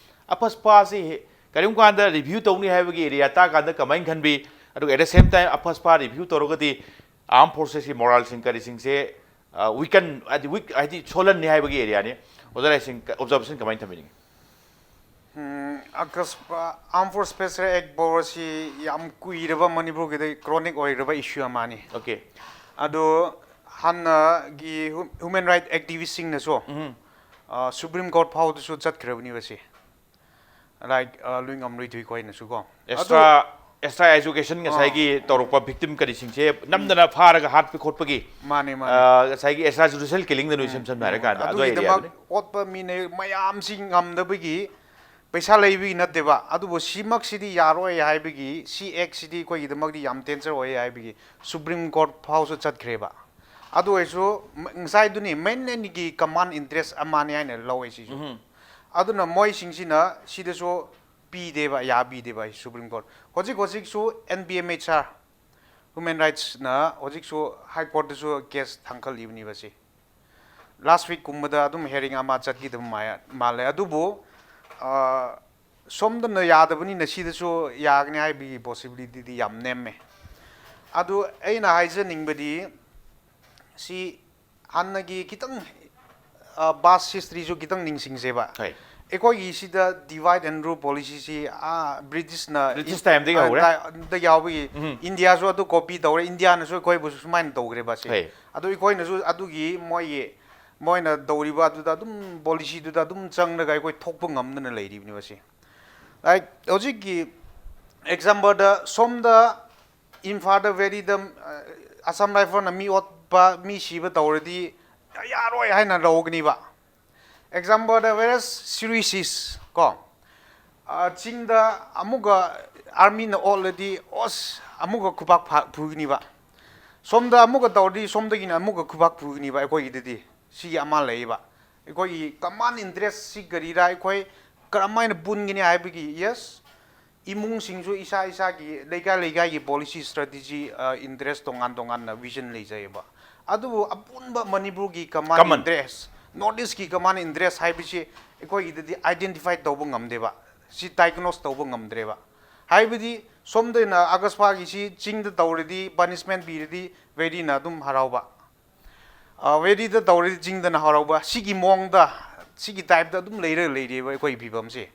ꯑꯐꯁꯄꯥꯁꯤ ꯀꯔꯤꯒꯨꯝꯕ ꯀꯥꯟꯗ ꯔꯤꯚ꯭ꯌꯨ ꯇꯧꯅꯤ ꯍꯥꯏꯕꯒꯤ ꯑꯦꯔꯤꯌꯥ ꯇꯥꯀꯥꯟꯗ ꯀꯃꯥꯏꯅ ꯈꯟꯕꯤ? ꯑꯗꯨꯒ at the same time AFSPA review ꯇꯧꯔꯒꯗꯤ ꯑꯥꯔꯝ ꯐꯣꯔꯁꯦꯁꯀꯤ ꯃꯣꯔꯥꯜꯁꯤꯡ ꯀꯔꯤꯁꯤꯡꯁꯦ ꯋꯤꯀꯟ, ꯍꯥꯏꯗꯤ ꯋꯤꯛ, ꯍꯥꯏꯗꯤ ꯁꯣꯜꯍꯟꯅꯤ ꯍꯥꯏꯕꯒꯤ ꯑꯦꯔꯤꯌꯥꯅꯤ꯫ ꯑꯣꯖꯥ ꯂꯥꯏꯁꯤꯡ ꯑꯣꯕꯖꯥꯔꯕꯦꯁꯟ ꯀꯃꯥꯏꯅ ꯊꯝꯕꯤꯅꯤꯡꯉꯤ? ꯎꯝ, ꯑꯀꯁꯄ-, Armed Force Special Act Board ꯑꯁꯤ ꯌꯥꯝ ꯀꯨꯏꯔꯕ ꯃꯅꯤꯄꯨꯔꯒꯤꯗ ꯀ꯭ꯔꯣꯅꯤꯛ ꯑꯣꯏꯔꯕ ꯏꯁꯨ ꯑꯃꯅꯤ꯫ OK꯫ ꯑꯗꯣ ꯍꯥꯟꯅꯒꯤ ꯍ꯭ꯌꯨ-, ꯍ꯭ꯌꯨꯃꯦꯟ ꯔꯥꯏꯠ ꯑꯦꯛꯇꯤꯚꯤꯁꯁꯤꯡꯅꯁꯨ, ꯎꯝ꯫ ꯑ, ꯁꯨꯄ꯭ꯔꯤꯝ ꯀꯣꯔꯠ ꯐꯥꯎꯗꯁꯨ ꯆꯠꯈ꯭ꯔꯕꯅꯦꯕ ꯁꯤ꯫ Like, ꯑ, ꯂꯨꯏꯉꯝ ꯂꯨꯏꯊꯨꯏ ꯈꯣꯏꯅꯁꯨ ꯀꯣ꯫ ꯑꯦꯛꯁꯇ꯭ꯔꯥ, ꯑꯗꯣ ꯑꯦꯛꯁꯇ꯭ꯔꯥ ꯑꯦꯖꯨꯀꯦꯁꯟ ꯑꯥ꯫ ꯉꯁꯥꯏꯒꯤ ꯇꯧꯔꯛꯄ ꯚꯤꯛꯇꯤꯝ ꯀꯔꯤꯁꯤꯡꯁꯦ ꯅꯝꯗꯅ ꯐꯥꯔꯒ ꯍꯥꯠꯄ ꯈꯣꯠꯄꯒꯤ, ꯃꯥꯅꯦ, ꯃꯥꯅꯦ꯫ ꯑ, ꯉꯁꯥꯏꯒꯤ ꯑꯦꯛꯁꯇ꯭ꯔꯥ ꯖꯨꯗꯤꯁꯤꯌꯦꯜ ꯀꯤꯂꯤꯡꯗ ꯅꯣꯏ ꯎꯝ, ꯏꯁꯝ ꯁꯝꯅ ꯎꯝ꯫ ꯍꯥꯏꯔꯀꯥꯟꯗ ꯑꯗꯨꯋꯥꯏ ꯑꯗꯨꯒꯤꯗꯃꯛ ꯑꯦꯔꯤꯌꯥꯗꯨꯅꯤ꯫ ꯑꯣꯠꯄ ꯃꯤꯅ ꯃꯌꯥꯝꯁꯤ ꯉꯝꯗꯕꯒꯤ ꯄꯩꯁꯥ ꯂꯩꯕꯒꯤ ꯅꯠꯇꯦꯕ, ꯑꯗꯨꯕꯨ ꯁꯤꯃꯛꯁꯤꯗꯤ ꯌꯥꯔꯣꯏ ꯍꯥꯏꯕꯒꯤ, ꯁꯤ ꯑꯦꯛꯁꯤꯗꯤ ꯑꯩꯈꯣꯏꯒꯤꯗꯃꯛꯇꯤ ꯌꯥꯝ ꯗꯦꯟꯖꯔ ꯑꯣꯏ ꯍꯥꯏꯕꯒꯤ ꯁꯨꯄ꯭ꯔꯤꯝ ꯀꯣꯔꯠ ꯐꯥꯎꯁꯨ ꯆꯠꯈ꯭ꯔꯦꯕ꯫ ꯑꯗꯨ ꯑꯣꯏꯔꯁꯨ ꯃ-, ꯉꯁꯥꯏꯗꯨꯅꯤ, ꯃꯦꯟꯂꯦꯟꯒꯤ ꯀꯃꯟ ꯏꯟꯇꯔꯦꯁ ꯑꯃꯅꯤ ꯍꯥꯏꯅ ꯂꯧꯋꯦ ꯁꯤꯁꯨ꯫ ꯑꯗꯨꯅ ꯃꯣꯏꯁꯤꯡꯁꯤꯅ ꯁꯤꯗꯁꯨ ꯄꯤꯗꯦꯕ, ꯌꯥꯕꯤꯗꯦꯕ ꯁꯨꯄ꯭ꯔꯤꯝ ꯀꯣꯔꯠ꯫ ꯍꯧꯖꯤꯛ ꯍꯧꯖꯤꯛꯁꯨ N P M H R, human ꯔꯥꯏꯠꯁꯅ ꯍꯧꯖꯤꯛꯁꯨ ꯍꯥꯏ ꯀꯣꯔꯠꯇꯁꯨ ꯀꯦꯁ ꯊꯥꯡꯒꯠꯂꯤꯕꯅꯦꯕ ꯁꯤ꯫ ꯂꯥꯁ ꯋꯤꯛꯀꯨꯝꯕꯗ ꯑꯗꯨꯝ ꯍꯤꯌꯔꯤꯡ ꯑꯃ ꯆꯠꯈꯤꯗꯕ ꯃꯥ-, ꯃꯥꯜꯂꯦ꯫ ꯑꯗꯨꯕꯨ, ꯑ, ꯁꯣꯝꯗꯅ ꯌꯥꯗꯕꯅꯤꯅ ꯁꯤꯗꯁꯨ ꯌꯥꯒꯅꯤ ꯍꯥꯏꯕꯒꯤ ꯄꯣꯁꯤꯕꯤꯂꯤꯇꯤꯗꯤ ꯌꯥꯝ ꯅꯦꯝꯃꯦ꯫ ꯑꯗꯨ ꯑꯩꯅ ꯍꯥꯏꯖꯅꯤꯡꯕꯗꯤ, ꯁꯤ ꯍꯥꯟꯅꯒꯤ ꯈꯤꯇꯪ, ꯑ, ꯄꯥꯁ ꯍꯤꯁꯇ꯭ꯔꯤꯁꯨ ꯈꯤꯇꯪ ꯅꯤꯡꯁꯤꯡꯁꯦꯕ꯫ ꯍꯣꯏ꯫ ꯑꯩꯈꯣꯏꯒꯤ ꯁꯤꯗ ꯗꯤꯚꯥꯏꯠ ꯑꯦꯟ ꯔꯨꯜ ꯄꯣꯂꯤꯁꯤꯁꯤ, ꯑꯥ, ꯕ꯭ꯔꯤꯇꯤꯁꯅ ꯕ꯭ꯔꯤꯇꯤꯁ ꯏꯟ-, ꯇꯥꯏꯝꯗꯒꯤ ꯑ, ꯍꯧꯔꯦ꯫ ꯗ-, ꯗ ꯌꯥꯎꯕꯒꯤ ꯎꯝ꯫ ꯏꯟꯗꯤꯌꯥꯁꯨ ꯑꯗꯨ ꯀꯣꯄꯤ ꯇꯧꯔꯦ, ꯏꯟꯗꯤꯌꯥꯅꯁꯨ ꯑꯩꯈꯣꯏꯕꯨꯁꯨ ꯁꯨꯃꯥꯏꯅ ꯇꯧꯈ꯭ꯔꯦꯕ ꯁꯤ꯫ ꯍꯣꯏ꯫ ꯑꯗꯨ ꯑꯩꯈꯣꯏꯅꯁꯨ ꯑꯗꯨꯒꯤ ꯃꯣꯏꯒꯤ, ꯃꯣꯏꯅ ꯇꯧꯔꯤꯕ ꯑꯗꯨꯗ ꯑꯗꯨꯝ, ꯄꯣꯂꯤꯁꯤꯗꯨꯗ ꯑꯗꯨꯝ ꯆꯪꯂꯒ ꯑꯩꯈꯣꯏ ꯊꯣꯛꯄ ꯉꯝꯗꯅ ꯂꯩꯔꯤꯕꯅꯦꯕ ꯁꯤ꯫ ꯂꯥꯏꯛ, ꯍꯧꯖꯤꯛꯀꯤ ꯑꯦꯛꯖꯥꯝꯄꯜꯗ ꯁꯣꯝꯗ ꯏꯝꯐꯥꯜꯗ ꯚꯦꯂꯤꯗ, ꯑ, ꯑꯁꯥꯝ ꯔꯥꯏꯐꯜꯅ ꯃꯤ ꯑꯣꯠꯄ, ꯃꯤ ꯁꯤꯕ ꯇꯧꯔꯗꯤ ꯌꯥꯔꯣꯏ ꯍꯥꯏꯅ ꯂꯧꯒꯅꯤꯕ꯫ ꯑꯦꯛꯖꯥꯝꯄꯜꯗ, ꯋꯦꯔꯁ ꯁꯤꯔꯤꯁꯤꯁ ꯀꯣ, ꯑ, ꯆꯤꯡꯗ ꯑꯃꯨꯛꯀ ꯑꯥꯔꯃꯤꯅ ꯑꯣꯠꯂꯗꯤ, ꯑꯁ, ꯑꯃꯨꯛꯀ ꯈꯨꯄꯥꯛ ꯐꯥ-, ꯐꯨꯒꯅꯤꯕ꯫ ꯁꯣꯝꯗ ꯑꯃꯨꯛꯀ ꯇꯧꯔꯗꯤ ꯁꯣꯝꯗꯒꯤꯅ ꯑꯃꯨꯛꯀ ꯈꯨꯄꯥꯛ ꯐꯨꯒꯅꯤꯕ ꯑꯩꯈꯣꯏꯒꯤꯗꯗꯤ꯫ ꯁꯤꯒꯤ ꯑꯃ ꯂꯩꯌꯦꯕ꯫ ꯑꯩꯈꯣꯏꯒꯤ ꯀꯃꯟ ꯏꯟꯇꯔꯦꯁꯁꯤ ꯀꯔꯤꯔꯥ, ꯑꯩꯈꯣꯏ ꯀꯔꯝꯍꯥꯏꯅ ꯄꯨꯟꯒꯅꯤ ꯍꯥꯏꯕꯒꯤ, ꯌꯦꯁ, ꯏꯃꯨꯡꯁꯤꯡꯁꯨ ꯏꯁꯥ ꯏꯁꯥꯒꯤ ꯂꯩꯀꯥꯏ ꯂꯩꯀꯥꯏꯒꯤ ꯄꯣꯂꯤꯁꯤ, ꯁ꯭ꯇ꯭ꯔꯦꯇꯦꯖꯤ, ꯑ, ꯏꯟꯇꯔꯦꯁ ꯇꯣꯉꯥꯟ ꯇꯣꯉꯥꯟꯅ ꯚꯤꯖꯟ ꯂꯩꯖꯩꯑꯕ꯫ ꯑꯗꯨꯕꯨ ꯑꯄꯨꯟꯕ ꯃꯅꯤꯄꯨꯔꯒꯤ ꯀꯃꯟ ꯀꯃꯟ꯫ ꯏꯟꯇꯔꯦꯁ, ꯅꯣꯔꯠ ꯏꯁꯀꯤ ꯀꯃꯟ ꯏꯟꯇꯔꯦꯁ ꯍꯥꯏꯕꯁꯤ ꯑꯩꯈꯣꯏꯒꯤꯗꯗꯤ ꯑꯥꯏꯗꯦꯟꯇꯤꯐꯥꯏ ꯇꯧꯕ ꯉꯝꯗꯦꯕ꯫ ꯁꯤ ꯗꯥꯏꯒꯅꯣꯁ ꯇꯧꯕ ꯉꯝꯗ꯭ꯔꯦꯕ꯫ ꯍꯥꯏꯕꯗꯤ ꯁꯣꯝꯗꯅ ꯑꯒꯁꯄꯥꯒꯤꯁꯤ ꯆꯤꯡꯗ ꯇꯧꯔꯗꯤ, ꯄꯅꯤꯁꯃꯦꯟ ꯄꯤꯔꯗꯤ ꯚꯦꯂꯤꯅ ꯑꯗꯨꯝ ꯍꯔꯥꯎꯕ꯫ ꯑ, ꯚꯦꯂꯤꯗ ꯇꯧꯔꯗꯤ ꯆꯤꯡꯗꯅ ꯍꯔꯥꯎꯕ꯫ ꯁꯤꯒꯤ ꯃꯑꯣꯡꯗ, ꯁꯤꯒꯤ ꯇꯥꯏꯞꯇ ꯑꯗꯨꯝ ꯂꯩꯔꯒ ꯂꯩꯔꯤꯕ ꯑꯩꯈꯣꯏꯒꯤ ꯐꯤꯕꯝꯁꯦ꯫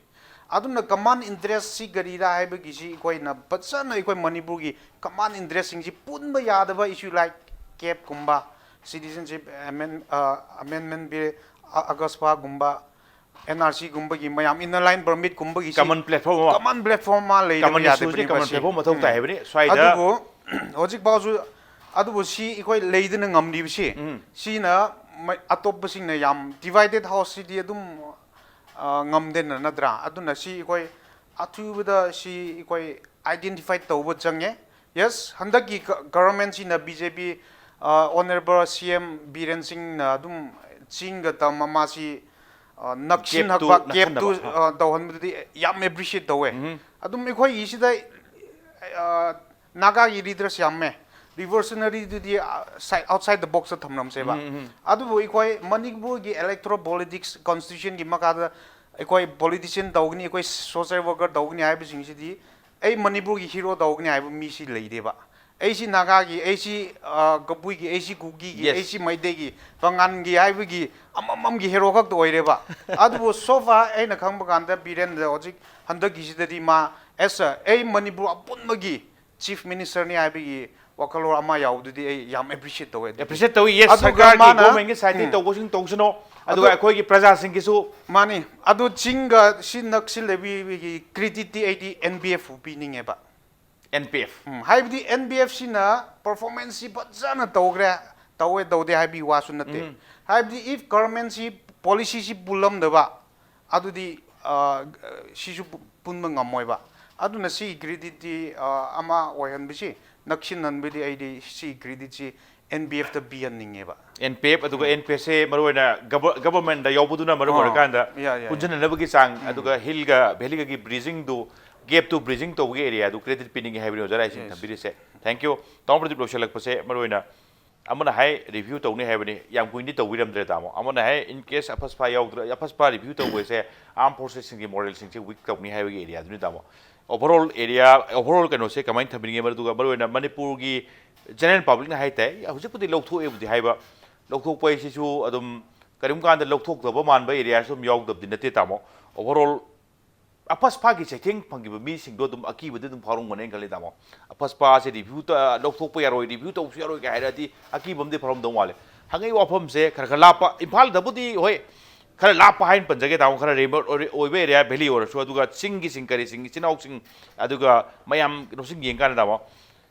ꯑꯗꯨꯅ ꯀꯃꯟ ꯏꯟꯇꯔꯦꯁꯁꯤ ꯀꯔꯤꯔꯥ ꯍꯥꯏꯕꯒꯤꯁꯤ ꯑꯩꯈꯣꯏꯅ ꯐꯖꯅ ꯑꯩꯈꯣꯏ ꯃꯅꯤꯄꯨꯔꯒꯤ ꯀꯃꯟ ꯏꯟꯇꯔꯦꯁꯁꯤꯡꯁꯤ ꯄꯨꯟꯕ ꯌꯥꯗꯕ ꯏꯁꯨ ꯂꯥꯏꯛ ꯀꯦꯞꯀꯨꯝꯕ, ꯁꯤꯇꯤꯖꯟꯁꯤꯞ ꯑꯦꯃꯦꯟ-, ꯑ, ꯑꯃꯦꯟꯃꯦꯟ ꯕꯤꯜ, ꯑ-, ꯑꯒꯁꯄꯥꯒꯨꯝꯕ, ꯑꯦꯟ ꯑꯥꯔ ꯁꯤꯒꯨꯝꯕꯒꯤ ꯃꯌꯥꯝ, ꯏꯟꯅꯔ ꯂꯥꯏꯟ ꯄꯔꯃꯤꯠꯀꯨꯝꯕꯒꯤꯁꯤ ꯀꯃꯟ ꯄ꯭ꯂꯦꯠꯐꯣꯔꯝ ꯑꯃ꯫ ꯀꯃꯟ ꯄ꯭ꯂꯦꯠꯐꯣꯔꯝ ꯑꯃ ꯂꯩꯗꯕ ꯀꯃꯟ ꯏꯁꯨꯁꯤ ꯌꯥꯗꯕꯅꯦꯕ ꯀꯃꯟ ꯁꯤ꯫ ꯄ꯭ꯂꯦꯠꯐꯣꯔꯝ ꯃꯊꯧ ꯇꯥꯏ ꯎꯝ꯫ ꯍꯥꯏꯕꯅꯤ꯫ ꯁ꯭ꯋꯥꯏꯗ ꯑꯗꯨꯕꯨ ꯍꯧꯖꯤꯛ ꯐꯥꯎꯁꯨ, ꯑꯗꯨꯕꯨ ꯁꯤ ꯑꯩꯈꯣꯏ ꯂꯩꯗꯅ ꯉꯝꯂꯤꯕꯁꯤ, ꯎꯝ꯫ ꯁꯤꯅ ꯃ-, ꯑꯇꯣꯞꯄꯁꯤꯡꯅ ꯌꯥꯝ ꯗꯤꯚꯥꯏꯗꯦꯠ ꯍꯥꯎꯁꯁꯤꯗꯤ ꯑꯗꯨꯝ ꯑ, ꯉꯝꯗꯦꯅ, ꯅꯠꯇ꯭ꯔꯥ? ꯑꯗꯨꯅ ꯁꯤ ꯑꯩꯈꯣꯏ ꯑꯊꯨꯕꯗ ꯁꯤ ꯑꯩꯈꯣꯏ identify ꯇꯧꯕ ꯆꯪꯉꯦ꯫ Yes, ꯍꯟꯗꯛꯀꯤ ꯒ-, government ꯁꯤꯅ B J P, ꯑ, Honourable C M ꯕꯤꯔꯦꯟ ꯁꯤꯡꯅ ꯑꯗꯨꯝ ꯆꯤꯡꯒ ꯇꯝ ꯑꯃ ꯁꯤ, ꯑ, ꯅꯛꯁꯤꯟꯍꯛꯄ, gap ꯇꯨ ꯒꯦꯞ ꯇꯨ, ꯅꯛꯍꯟꯅꯕ꯫ ꯑ, ꯇꯧꯍꯟꯕꯗꯨꯗꯤ ꯌꯥꯝ appreciate ꯇꯧꯋꯦ꯫ ꯎꯝ꯫ ꯑꯗꯨꯝ ꯑꯩꯈꯣꯏꯒꯤꯁꯤꯗ, ꯑ, ꯅꯥꯒꯥꯒꯤ leaders ꯌꯥꯝꯃꯦ꯫ Revolutionary ꯗꯨꯗꯤ, ꯑ, side, outside the box ꯇ ꯊꯝꯂꯝꯁꯦꯕ꯫ ꯎꯝ, ꯎꯝ꯫ ꯑꯗꯨꯕꯨ ꯑꯩꯈꯣꯏ ꯃꯅꯤꯄꯨꯔꯒꯤ electoral politics, constitution ꯒꯤ ꯃꯈꯥꯗ ꯑꯩꯈꯣꯏ politician ꯇꯧꯒꯅꯤ, ꯑꯩꯈꯣꯏ social worker ꯇꯧꯒꯅꯤ ꯍꯥꯏꯕꯁꯤꯡꯁꯤꯗꯤ, ꯑꯩ ꯃꯅꯤꯄꯨꯔꯒꯤ hero ꯇꯧꯒꯅꯤ ꯍꯥꯏꯕ ꯃꯤꯁꯤ ꯂꯩꯇꯦꯕ꯫ ꯑꯩꯁꯤ ꯅꯥꯒꯥꯒꯤ, ꯑꯩꯁꯤ, ꯑ, ꯀꯕꯨꯏꯒꯤ, ꯑꯩꯁꯤ ꯀꯨꯀꯤꯒꯤ, yes, ꯑꯩꯁꯤ ꯃꯩꯇꯩꯒꯤ, ꯄꯥꯉꯟꯒꯤ ꯍꯥꯏꯕꯒꯤ ꯑꯃꯃꯝꯒꯤ hero ꯈꯛꯇ ꯑꯣꯏꯔꯦꯕ꯫ ꯑꯗꯨꯕꯨ so far ꯑꯩꯅ ꯈꯪꯕ ꯀꯥꯟꯗ ꯕꯤꯔꯦꯟꯗ ꯍꯧꯖꯤꯛ ꯍꯟꯗꯛꯀꯤꯁꯤꯗꯗꯤ ꯃꯥ as a, ꯑꯩ ꯃꯅꯤꯄꯨꯔ ꯑꯄꯨꯟꯕꯒꯤ Chief Minister ꯅꯤ ꯍꯥꯏꯕꯒꯤ ꯋꯥꯈꯜꯂꯣꯟ ꯑꯃ ꯌꯥꯎꯕꯗꯨꯗꯤ ꯑꯩ ꯌꯥꯝ appreciate ꯇꯧꯋꯦ ꯑꯗꯨꯗꯤ꯫ Appreciate ꯇꯧꯏ, yes, ꯑꯗꯨꯒ ꯁꯔꯀꯥꯔꯒꯤ, ꯃꯥꯅ, government ꯀꯤ side ꯇꯒꯤ ꯎꯝ꯫ ꯇꯧꯕꯁꯤꯡ ꯇꯧꯁꯅꯣ, ꯑꯗꯨꯒ ꯑꯗꯨ ꯑꯩꯈꯣꯏꯒꯤ ꯄ꯭ꯔꯖꯥꯁꯤꯡꯒꯤꯁꯨ꯫ ꯃꯥꯅꯤ, ꯑꯗꯨ ꯆꯤꯡꯒ ꯁꯤ ꯅꯛꯁꯤꯜꯂꯕꯤꯒꯤ credit ꯇꯤ ꯑꯩꯗꯤ N P F ꯄꯨ ꯄꯤꯅꯤꯡꯉꯦꯕ꯫ N P F꯫ ꯎꯝ, ꯍꯥꯏꯕꯗꯤ N P F ꯁꯤꯅ performance ꯁꯤ ꯐꯖꯅ ꯇꯧꯈ꯭ꯔꯦ, ꯇꯧꯋꯦ ꯇꯧꯗꯦ ꯍꯥꯏꯕꯒꯤ ꯋꯥꯁꯨ ꯅꯠꯇꯦ꯫ ꯎꯝ꯫ ꯍꯥꯏꯕꯗꯤ if government ꯁꯤ policy ꯁꯤ ꯄꯨꯜꯂꯝꯗꯕ, ꯑꯗꯨꯗꯤ, ꯑ, ꯁꯤꯁꯨ ꯄꯨ-, ꯄꯨꯟꯕ ꯉꯝꯃꯣꯏꯕ꯫ ꯑꯗꯨꯅ ꯁꯤ credit ꯇꯤ, ꯑ, ꯑꯃ ꯑꯣꯏꯍꯟꯕꯁꯤ, ꯅꯛꯁꯤꯟꯍꯟꯕꯗꯤ ꯑꯩꯗꯤ ꯁꯤ credit ꯁꯤ N P F ꯇ ꯄꯤꯍꯟꯅꯤꯡꯉꯦꯕ꯫ N P F ꯑꯗꯨꯒ ꯎꯝ꯫ N P F ꯁꯦ ꯃꯔꯨꯑꯣꯏꯅ ꯒꯕ-, government ꯗ ꯌꯥꯎꯕꯗꯨꯅ ꯃꯔꯝ ꯑꯣ, ꯑꯣꯏꯔꯀꯥꯟꯗ ꯌꯥ, ꯌꯥ, ꯌꯥ꯫ ꯄꯨꯟꯁꯤꯟꯅꯅꯕꯒꯤ ꯆꯥꯡ, ꯎꯝ꯫ ꯑꯗꯨꯒ hill ꯒ valley ꯒꯒꯤ bridging ꯗꯨ, gap ꯇꯨ bridging ꯇꯧꯕꯒꯤ area ꯗꯨ credit ꯄꯤꯅꯤꯡꯉꯦ ꯍꯥꯏꯕꯅꯤ ꯑꯣꯖꯥ ꯂꯥꯏꯁꯤꯡ ꯌꯦꯁ꯫ ꯊꯝꯕꯤꯔꯤꯁꯦ꯫ Thank you꯫ ꯇꯥꯃꯣ ꯄ꯭ꯔꯗꯤꯞ ꯂꯣꯏꯁꯤꯜꯂꯛꯄꯁꯦ ꯃꯔꯨꯑꯣꯏꯅ ꯑꯃꯅ ꯍꯥꯏ review ꯇꯧꯅꯤ ꯍꯥꯏꯕꯅꯤ, ꯌꯥꯝ ꯀꯨꯏꯅꯗꯤ ꯇꯧꯕꯤꯔꯝꯗ꯭ꯔꯦ ꯇꯥꯃꯣ꯫ ꯑꯃꯅ ꯍꯥꯏ in case ꯑꯐꯁꯄꯥ ꯌꯥꯎꯗ꯭ꯔ-, ꯑꯐꯁꯄꯥ review ꯇꯧꯕꯁꯦ armed forces ꯁꯤꯡꯒꯤ moral ꯁꯤꯡꯁꯦ weak ꯇꯧꯅꯤ ꯍꯥꯏꯕꯒꯤ area ꯗꯨꯅꯤ ꯇꯥꯃꯣ꯫ Overall area, overall ꯀꯩꯅꯣꯁꯦ ꯀꯃꯥꯏꯅ ꯊꯝꯕꯤꯅꯤꯡꯉꯦ? ꯃꯗꯨꯒ ꯃꯔꯨꯑꯣꯏꯅ ꯃꯅꯤꯄꯨꯔꯒꯤ general public ꯅ ꯍꯥꯏ ꯇꯥꯏ, ꯍꯧꯖꯤꯛꯄꯨꯗꯤ ꯂꯧꯊꯣꯛꯑꯦꯕꯨꯗꯤ ꯍꯥꯏꯕ, ꯂꯧꯊꯣꯛꯄ ꯍꯥꯏꯁꯤꯁꯨ ꯑꯗꯨꯝ ꯀꯔꯤꯒꯨꯝꯕ ꯀꯥꯟꯗ ꯂꯧꯊꯣꯛꯇꯕ ꯃꯥꯟꯕ area ꯁꯨ ꯑꯗꯨꯝ ꯌꯥꯎꯗꯕꯗꯤ ꯅꯠꯇꯦ ꯇꯥꯃꯣ꯫ Overall ꯑꯐꯁꯄꯥꯒꯤ ꯆꯩꯊꯦꯡ ꯐꯪꯈꯤꯕ ꯃꯤꯁꯤꯡꯗꯣ ꯑꯗꯨꯝ ꯑꯀꯤꯕꯗꯤ ꯑꯗꯨꯝ ꯐꯥꯎꯔꯝꯒꯅꯤ ꯈꯜꯂꯤ ꯇꯥꯃꯣ꯫ ꯑꯐꯁꯄꯥꯁꯦ review ꯇ-, ꯂꯧꯊꯣꯛꯄ ꯌꯥꯔꯣꯏ, review ꯇꯧꯕꯁꯨ ꯌꯥꯔꯣꯏ ꯀꯥꯏ ꯍꯥꯏꯔꯗꯤ ꯑꯀꯤꯕ ꯑꯃꯗꯤ ꯐꯥꯎꯔꯝꯗꯧ ꯃꯥꯜꯂꯦ꯫ ꯍꯪꯉꯛꯏꯕ ꯋꯥꯐꯝꯁꯦ ꯈꯔ ꯈꯔ ꯂꯥꯞꯄ, ꯏꯝꯐꯥꯜꯗꯕꯨꯗꯤ ꯍꯣꯏ ꯈꯔ ꯂꯥꯞꯄ ꯍꯥꯏꯅ ꯄꯟꯖꯒꯦ ꯇꯥꯃꯣ, ꯈꯔ remote ꯑꯣꯏ-, ꯑꯣꯏꯕ area, valley ꯑꯣꯏꯔꯁꯨ, ꯑꯗꯨꯒ ꯆꯤꯡꯒꯤꯁꯤꯡ ꯀꯔꯤꯁꯤꯡ, ꯏꯆꯤꯟ ꯏꯅꯥꯎꯁꯤꯡ, ꯑꯗꯨꯒ ꯃꯌꯥꯝ ꯀꯩꯅꯣꯁꯤꯡ ꯌꯦꯡꯀꯥꯟꯗ ꯇꯥꯃꯣ,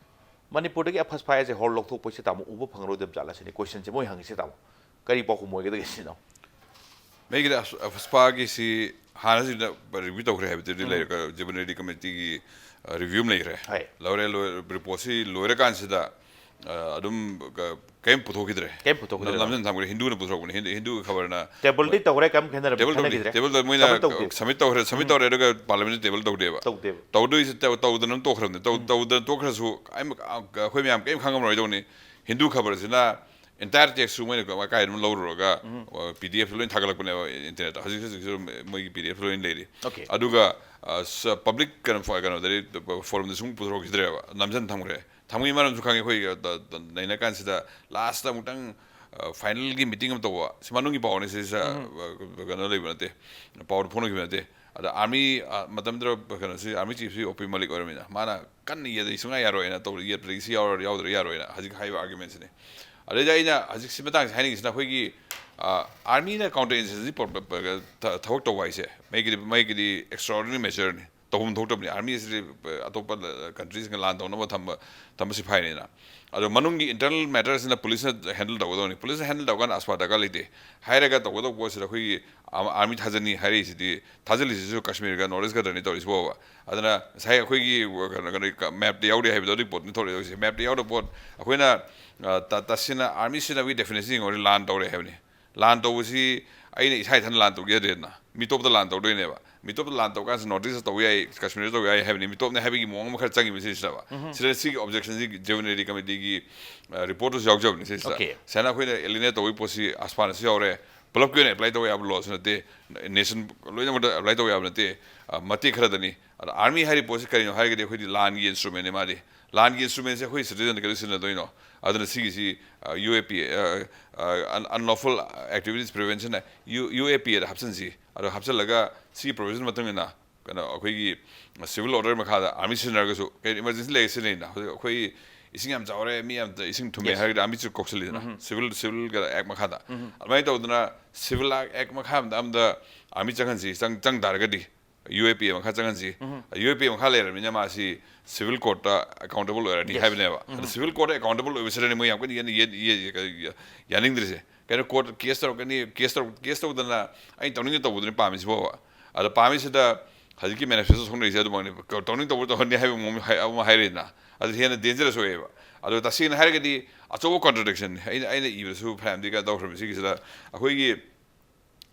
ꯃꯅꯤꯄꯨꯔꯗꯒꯤ ꯑꯐꯁꯄꯥ ꯍꯥꯏꯁꯦ ꯍꯣꯔ ꯂꯧꯊꯣꯛꯄꯁꯦ ꯇꯥꯃꯣ ꯎꯕ ꯐꯪꯉꯔꯣꯏꯗꯕ ꯖꯥꯠꯂ ꯁꯤꯅꯤ question ꯁꯦ ꯃꯣꯏ ꯍꯪꯉꯤꯁꯦ ꯇꯥꯃꯣ꯫ ꯀꯔꯤ ꯄꯥꯎꯈꯨꯝ ꯑꯣꯏꯒꯗꯒꯦ ꯁꯤꯅꯣ? ꯃꯩꯒꯤꯗ ꯑꯁ-, ꯑꯐꯁꯄꯥꯒꯤꯁꯤ ꯍꯥꯟꯅꯁꯤꯗ ꯔꯤꯚ꯭ꯌꯨ ꯇꯧꯈ꯭ꯔꯦ ꯍꯥꯏꯕꯗꯨꯗꯤ ꯂꯩꯔꯦ, ꯖꯨꯕꯤꯅꯔꯤ ꯀꯃꯤꯇꯤꯒꯤ ꯔꯤꯚ꯭ꯌꯨ ꯑꯃ ꯂꯩꯈ꯭ꯔꯦ꯫ ꯍꯣꯏ꯫ ꯂꯧꯔꯦ, ꯂꯣꯏ-, ꯔꯤꯄꯣꯔꯠꯁꯤ ꯂꯣꯏꯔꯀꯥꯟꯁꯤꯗ, ꯑ, ꯑꯗꯨꯝ ꯀ-, ꯀꯔꯤꯝ ꯄꯨꯊꯣꯛꯈꯤꯗ꯭ꯔꯦ꯫ ꯀꯔꯤꯝ ꯄꯨꯊꯣꯛꯈꯤꯗ꯭ꯔꯦ꯫ ꯅꯝ-, ꯅꯝꯖꯟ ꯊꯝꯈ꯭ꯔꯦ, ꯍꯤꯟꯗꯨꯅ ꯄꯨꯊꯣꯔꯛꯄꯅꯦ, ꯍꯤꯟꯗꯨ, ꯍꯤꯟꯗꯨꯒꯤ ꯈꯕꯔꯅ꯫ ꯇꯦꯕꯜꯗꯤ ꯇꯧꯈ꯭ꯔꯦ, ꯀꯔꯤꯝ ꯈꯦꯠꯅꯔꯝ-, ꯇꯦꯕꯜ ꯇꯧꯗꯦ, ꯈꯦꯠꯅꯈꯤꯗ꯭ꯔꯦ꯫ ꯇꯦꯕꯜ ꯇꯧ-, ꯃꯣꯏꯅ ꯇꯦꯕꯜ ꯇꯧꯗꯦ꯫ ꯁꯕꯃꯤꯠ ꯇꯧꯈ꯭ꯔꯦ, ꯁꯕꯃꯤꯠ ꯇꯧꯔꯦ, ꯑꯗꯨꯒ ꯄꯥꯔꯂꯤꯌꯥꯃꯦꯟꯗ ꯇꯦꯕꯜ ꯇꯧꯗꯦꯕ꯫ ꯇꯧꯗꯦꯕ꯫ ꯇꯧꯗꯣꯏꯁꯦ ꯇꯧ-, ꯇꯧꯗꯅ ꯑꯗꯨꯝ ꯇꯣꯛꯈ꯭ꯔꯕꯅꯤ꯫ ꯇꯧ-, ꯇꯧꯗꯅ ꯇꯣꯛꯈ꯭ꯔꯁꯨ ꯑꯩ-, ꯑꯩꯈꯣꯏ ꯃꯌꯥꯝ ꯀꯔꯤꯝ ꯈꯪꯉꯝꯃꯔꯣꯏꯗꯧꯅꯤ꯫ ꯍꯤꯟꯗꯨ ꯈꯕꯔꯁꯤꯅ entire text ꯁꯨ ꯃꯣꯏꯅ ꯀꯥꯏꯗ ꯑꯗꯨꯝ ꯂꯧꯔꯨꯔꯒ, ꯄꯤ ꯗꯤ ꯑꯦꯐ ꯂꯣꯏ ꯊꯥꯒꯠꯂꯛꯄꯅꯦꯕ ꯏꯟꯇꯔꯅꯦꯠꯇ꯫ ꯍꯧꯖꯤꯛ ꯍꯧꯖꯤꯛꯁꯨ ꯃꯣꯏꯒꯤ ꯄꯤ ꯗꯤ ꯑꯦꯐ ꯂꯣꯏ ꯂꯩꯔꯤ꯫ Okay꯫ ꯑꯗꯨꯒ, ꯑ, ꯁ-, ꯄꯕ꯭ꯂꯤꯛ ꯀꯩꯅꯣ, ꯐ-, ꯀꯩꯅꯣꯗꯗꯤ, ꯐꯣꯔꯝꯗ ꯁꯨꯝ ꯄꯨꯊꯣꯔꯛꯈꯤꯗ꯭ꯔꯦꯕ, ꯅꯝꯁꯤꯟ ꯊꯝꯈ꯭ꯔꯦ꯫ ꯊꯝꯕꯒꯤ ꯃꯔꯝꯁꯨ ꯈꯪꯉꯦ ꯑꯩꯈꯣꯏ, ꯑ, ꯇ-, ꯇ-, ꯅꯩꯅ ꯀꯥꯟꯁꯤꯗ ꯂꯥꯁꯇ ꯑꯃꯨꯛꯇꯪ, ꯑ, ꯐꯥꯏꯅꯦꯜꯒꯤ ꯃꯤꯇꯤꯡ ꯑꯃ ꯇꯧꯕ, ꯁꯤ ꯃꯅꯨꯡꯒꯤ ꯄꯥꯎꯅꯤ ꯁꯤꯁꯦ, ꯑ, ꯀꯩꯅꯣ ꯂꯩꯕ ꯅꯠꯇꯦ, ꯄꯥꯎꯗ ꯐꯣꯡꯅꯈꯤꯕ ꯅꯠꯇꯦ꯫ ꯑꯗ ꯑꯥꯔꯃꯤ, ꯑ, ꯃꯇꯝꯗꯨꯗ ꯀꯩꯅꯣꯁꯤ, ꯑꯥꯔꯃꯤ ꯆꯤꯐꯁꯤ ꯑꯣ ꯄꯤ ꯃꯂꯤꯛ ꯑꯣꯏꯔꯝꯃꯤꯅ, ꯃꯥꯅ ꯀꯟꯅ ꯌꯦꯠꯂꯤ, ꯁꯨꯡꯌꯥ ꯌꯥꯔꯣꯏꯅ ꯇꯧꯔꯤ, ꯌꯦꯠꯄꯗꯒꯤ ꯁꯤ ꯌꯥꯎꯔ-, ꯌꯥꯎꯗ꯭ꯔ ꯌꯥꯔꯣꯏꯅ ꯍꯧꯖꯤꯛ ꯍꯥꯏꯔꯤꯕ ꯑꯥꯔꯒ꯭ꯌꯨꯃꯦꯟꯁꯤꯅꯤ꯫ ꯑꯗꯩꯗ ꯑꯩꯅ ꯍꯧꯖꯤꯛ ꯁꯤ ꯃꯇꯥꯡꯁꯤ ꯍꯥꯏꯅꯤꯡꯉꯤꯁꯤꯅ ꯑꯩꯈꯣꯏꯒꯤ, ꯑ, ꯑꯥꯔꯃꯤꯅ ꯀꯥꯎꯟꯇꯔ ꯏꯟꯁꯔꯖꯦꯟꯁꯤ ꯄ꯭ꯔꯣ-, ꯄ-, ꯄ-, ꯊ-, ꯊꯕꯛ ꯇꯧꯕ ꯍꯥꯏꯁꯦ ꯃꯩꯒꯤꯗꯤ, ꯃꯩꯒꯤꯗꯤ extraordinary measure ꯅꯤ, ꯇꯧꯐꯝ ꯊꯣꯛꯇꯕꯅꯤ꯫ ꯑꯥꯔꯃꯤ ꯑꯁꯤꯗꯤ, ꯑ, ꯑꯇꯣꯞꯄ, ꯑ, ꯀꯟꯇ꯭ꯔꯤꯁꯤꯡꯒ ꯂꯥꯟ ꯇꯧꯅꯕ ꯊꯝꯕ, ꯊꯝꯕ ꯁꯤꯐꯥꯏꯅꯤꯅ꯫ ꯑꯗꯣ ꯃꯅꯨꯡꯒꯤ internal matter ꯁꯤꯅ ꯄꯨꯂꯤꯁꯅ handle ꯇꯧꯒꯗꯕꯅꯤ꯫ ꯄꯨꯂꯤꯁꯅ handle ꯇꯧꯀꯥꯟꯗ ꯑꯁꯄꯥ ꯗꯔꯀꯥꯔ ꯂꯩꯇꯦ꯫ ꯍꯥꯏꯔꯒ ꯇꯧꯒꯗꯧꯕ ꯄꯣꯠꯁꯤꯗ ꯑꯩꯈꯣꯏꯒꯤ ꯑꯥꯔ-, ꯑꯥꯔꯃꯤ ꯊꯥꯖꯟꯅꯤ ꯍꯥꯏꯔꯛꯏꯁꯤꯗꯤ, ꯊꯥꯖꯤꯜꯂꯤꯁꯤꯁꯨ ꯀꯥꯁꯃꯤꯔꯒ ꯅꯣꯔꯠ ꯏꯁ ꯈꯛꯇꯅꯤ ꯇꯧꯔꯤꯁꯤ ꯐꯥꯎꯕ꯫ ꯑꯗꯨꯅ ꯉꯁꯥꯏ ꯑꯩꯈꯣꯏꯒꯤ ꯀꯩꯅꯣ, ꯀꯩꯅꯣ, ꯃꯦꯞꯇ ꯌꯥꯎꯗꯦ ꯍꯥꯏꯕꯗꯣ ꯑꯗꯨꯒꯤ ꯄꯣꯠꯅꯤ ꯊꯣꯛꯂꯛꯏꯁꯦ꯫ ꯃꯦꯞꯇ ꯌꯥꯎꯗꯕ ꯄꯣꯠ ꯑꯩꯈꯣꯏꯅ, ꯑ, ꯇ-, ꯇꯁꯦꯡꯅ ꯑꯥꯔꯃꯤꯁꯤꯅ ꯑꯩꯈꯣꯏꯒꯤ definition ꯌꯦꯡꯉꯨꯔꯗꯤ ꯂꯥꯟ ꯇꯧꯔꯦ ꯍꯥꯏꯕꯅꯤ꯫ ꯂꯥꯟ ꯇꯧꯕꯁꯤ ꯑꯩꯅ ꯏꯁꯥ ꯏꯊꯟ ꯂꯥꯟ ꯇꯧꯒꯦ ꯌꯥꯗꯦꯗꯅ, ꯃꯤꯇꯣꯞꯇ ꯂꯥꯟ ꯇꯧꯗꯣꯏꯅꯦꯕ꯫ ꯃꯤꯇꯣꯞꯇ ꯂꯥꯟ ꯇꯧ ꯀꯥꯟꯁꯤꯗ ꯅꯣꯔꯠ ꯏꯁꯇ ꯇꯧꯕ ꯌꯥꯏ, ꯀꯥꯁꯃꯤꯔꯗ ꯇꯧꯕ ꯌꯥꯏ ꯍꯥꯏꯕꯅꯤ, ꯃꯤꯇꯣꯞꯅꯦ ꯍꯥꯏꯕꯒꯤ ꯃꯑꯣꯡ ꯑꯃ ꯈꯔ ꯆꯪꯉꯤꯕ ꯁꯤꯁꯤꯅꯕ꯫ ꯁꯤꯗ ꯁꯤꯒꯤ ꯑꯣꯕꯖꯦꯛꯁꯟꯁꯤ ꯖꯨꯕꯤꯅꯔꯤ ꯀꯃꯤꯇꯤꯒꯤ, ꯑ, ꯔꯤꯄꯣꯔꯠꯇꯁꯨ ꯌꯥꯎꯖꯕꯅꯤ ꯁꯤꯁꯤꯗ꯫ Okay꯫ ꯁꯨꯃꯥꯏꯅ ꯑꯩꯈꯣꯏꯅ alienate ꯇꯧꯕꯒꯤ ꯄꯣꯠꯁꯤ ꯑꯁꯄꯥꯅꯁꯨ ꯌꯥꯎꯔꯦ, ꯄꯨꯂꯞꯀꯤ ꯑꯣꯏꯅ apply ꯇꯧꯕ ꯌꯥꯕ ꯂꯣꯁꯨ ꯅꯠꯇꯦ, nation ꯂꯣꯏꯅꯃꯛꯇ apply ꯇꯧꯕ ꯌꯥꯕ ꯅꯠꯇꯦ, ꯑ, ꯃꯇꯦꯛ ꯈꯔꯗꯅꯤ꯫ ꯑꯗ ꯑꯥꯔꯃꯤ ꯍꯥꯏꯔꯤꯕ ꯄꯣꯠꯁꯤ ꯀꯔꯤꯅꯣ ꯍꯥꯏꯔꯒꯗꯤ ꯑꯩꯈꯣꯏꯗꯤ ꯂꯥꯟꯒꯤ instrument ꯅꯤ ꯃꯥꯗꯤ꯫ ꯂꯥꯟꯒꯤ instrument ꯁꯦ ꯑꯩꯈꯣꯏ citizen ꯗ ꯀꯩꯗꯧ ꯁꯤꯖꯤꯟꯅꯗꯣꯏꯅꯣ? ꯑꯗꯨꯅ ꯁꯤꯒꯤꯁꯤ, ꯑ, ꯌꯨ ꯑꯦ ꯄꯤ ꯑꯦ, ꯑ, ꯑ, un-, unlawful activities prevention ꯅ ꯌꯨ, ꯌꯨ ꯑꯦ ꯄꯤ ꯑꯦ ꯗ ꯍꯥꯞꯆꯤꯟꯁꯤ꯫ ꯑꯗꯣ ꯍꯥꯞꯆꯤꯜꯂꯒ ꯁꯤꯒꯤ provision ꯃꯇꯨꯡ ꯏꯟꯅ ꯀꯩꯅꯣ ꯑꯩꯈꯣꯏꯒꯤ civil order ꯃꯈꯥꯗ ꯑꯥꯔꯃꯤ ꯁꯤꯖꯤꯟꯅꯔꯒꯁꯨ, ꯀꯩ emergency ꯂꯩꯔꯦ ꯁꯤꯖꯤꯟꯅꯩꯅ꯫ ꯍꯧꯖꯤꯛ ꯑꯩꯈꯣꯏ ꯏꯁꯤꯡ ꯌꯥꯝ ꯆꯥꯎꯔꯦ, ꯃꯤ ꯌꯥꯝ ꯏꯁꯤꯡ ꯊꯨꯝꯃꯦ ꯍꯥꯏꯔꯒꯗꯤ ꯑꯥꯔꯃꯤꯁꯨ ꯀꯧꯁꯤꯜꯂꯤꯗꯅ, civil, civil ꯀꯩꯅꯣ act ꯃꯈꯥꯗ꯫ ꯑꯗꯨꯃꯥꯏꯅ ꯇꯧꯗꯅ civil act ꯃꯈꯥ ꯑꯃꯗ, ꯑꯃꯗ ꯑꯥꯔꯃꯤ ꯆꯪꯍꯟꯁꯤ, ꯆꯪ, ꯆꯪ ꯇꯥꯔꯒꯗꯤ ꯌꯨ ꯑꯦ ꯄꯤ ꯑꯦ ꯃꯈꯥ ꯆꯪꯍꯟꯁꯤ꯫ ꯌꯨ ꯑꯦ ꯄꯤ ꯑꯦ ꯃꯈꯥ ꯂꯩꯔꯕꯅꯤꯅ ꯃꯥꯁꯤ civil court ꯇ accountable ꯑꯣꯏꯔꯅꯤ ꯍꯥꯏꯕꯅꯦꯕ꯫ ꯑꯗꯣ civil court ꯇ accountable ꯑꯣꯏꯕꯁꯤꯗꯅꯤ ꯃꯣꯏ ꯌꯥꯝ ꯀꯟꯅ ꯌꯦꯠ-, ꯌꯦꯠ-, ꯌꯦꯠ-, ꯌꯥꯅꯤꯡꯗ꯭ꯔꯤꯁꯦ꯫ ꯑꯩꯅ ꯀꯣꯔꯠ ꯀꯦꯁ ꯇꯧꯔꯛꯀꯅꯤ, ꯀꯦꯁ ꯇꯧ ꯀꯦꯁ ꯇꯧꯗꯅ ꯑꯩꯅ ꯇꯧꯅꯤꯡ ꯇꯧꯕꯗꯨꯅꯤ ꯄꯥꯝꯃꯤꯁꯤꯕꯣꯕ꯫ ꯑꯗ ꯄꯥꯝꯃꯤꯁꯤꯗ ꯍꯧꯖꯤꯛꯀꯤ ꯃꯦꯅꯤꯐꯦꯁꯇꯣ ꯊꯣꯛꯅꯔꯤꯁꯦ ꯑꯗꯨꯃꯛꯅꯤ, ꯇꯧꯅꯤꯡ ꯇꯧꯕ ꯇꯧꯍꯟꯅꯤ ꯍꯥꯏꯕ ꯑꯃ ꯍꯥꯏ- ꯑꯃ ꯍꯥꯏꯔꯦꯗꯅ꯫ ꯑꯗꯨ ꯍꯦꯟꯅ ꯗꯦꯟꯖꯔꯁ ꯑꯣꯏꯌꯦꯕ꯫ ꯑꯗꯣ ꯇꯁꯦꯡꯅ ꯍꯥꯏꯔꯒꯗꯤ ꯑꯆꯧꯕ ꯀꯣꯟꯇ꯭ꯔꯗꯤꯛꯁꯟꯅꯤ꯫ ꯑꯩꯅ ꯑꯩꯅ ꯏꯕꯗꯁꯨ ꯐꯅꯌꯥꯝꯗꯤ ꯀꯩꯅꯣ ꯇꯧꯈ꯭ꯔꯕꯅꯤ ꯁꯤꯒꯤꯁꯤꯗ꯫ ꯑꯩꯈꯣꯏꯒꯤ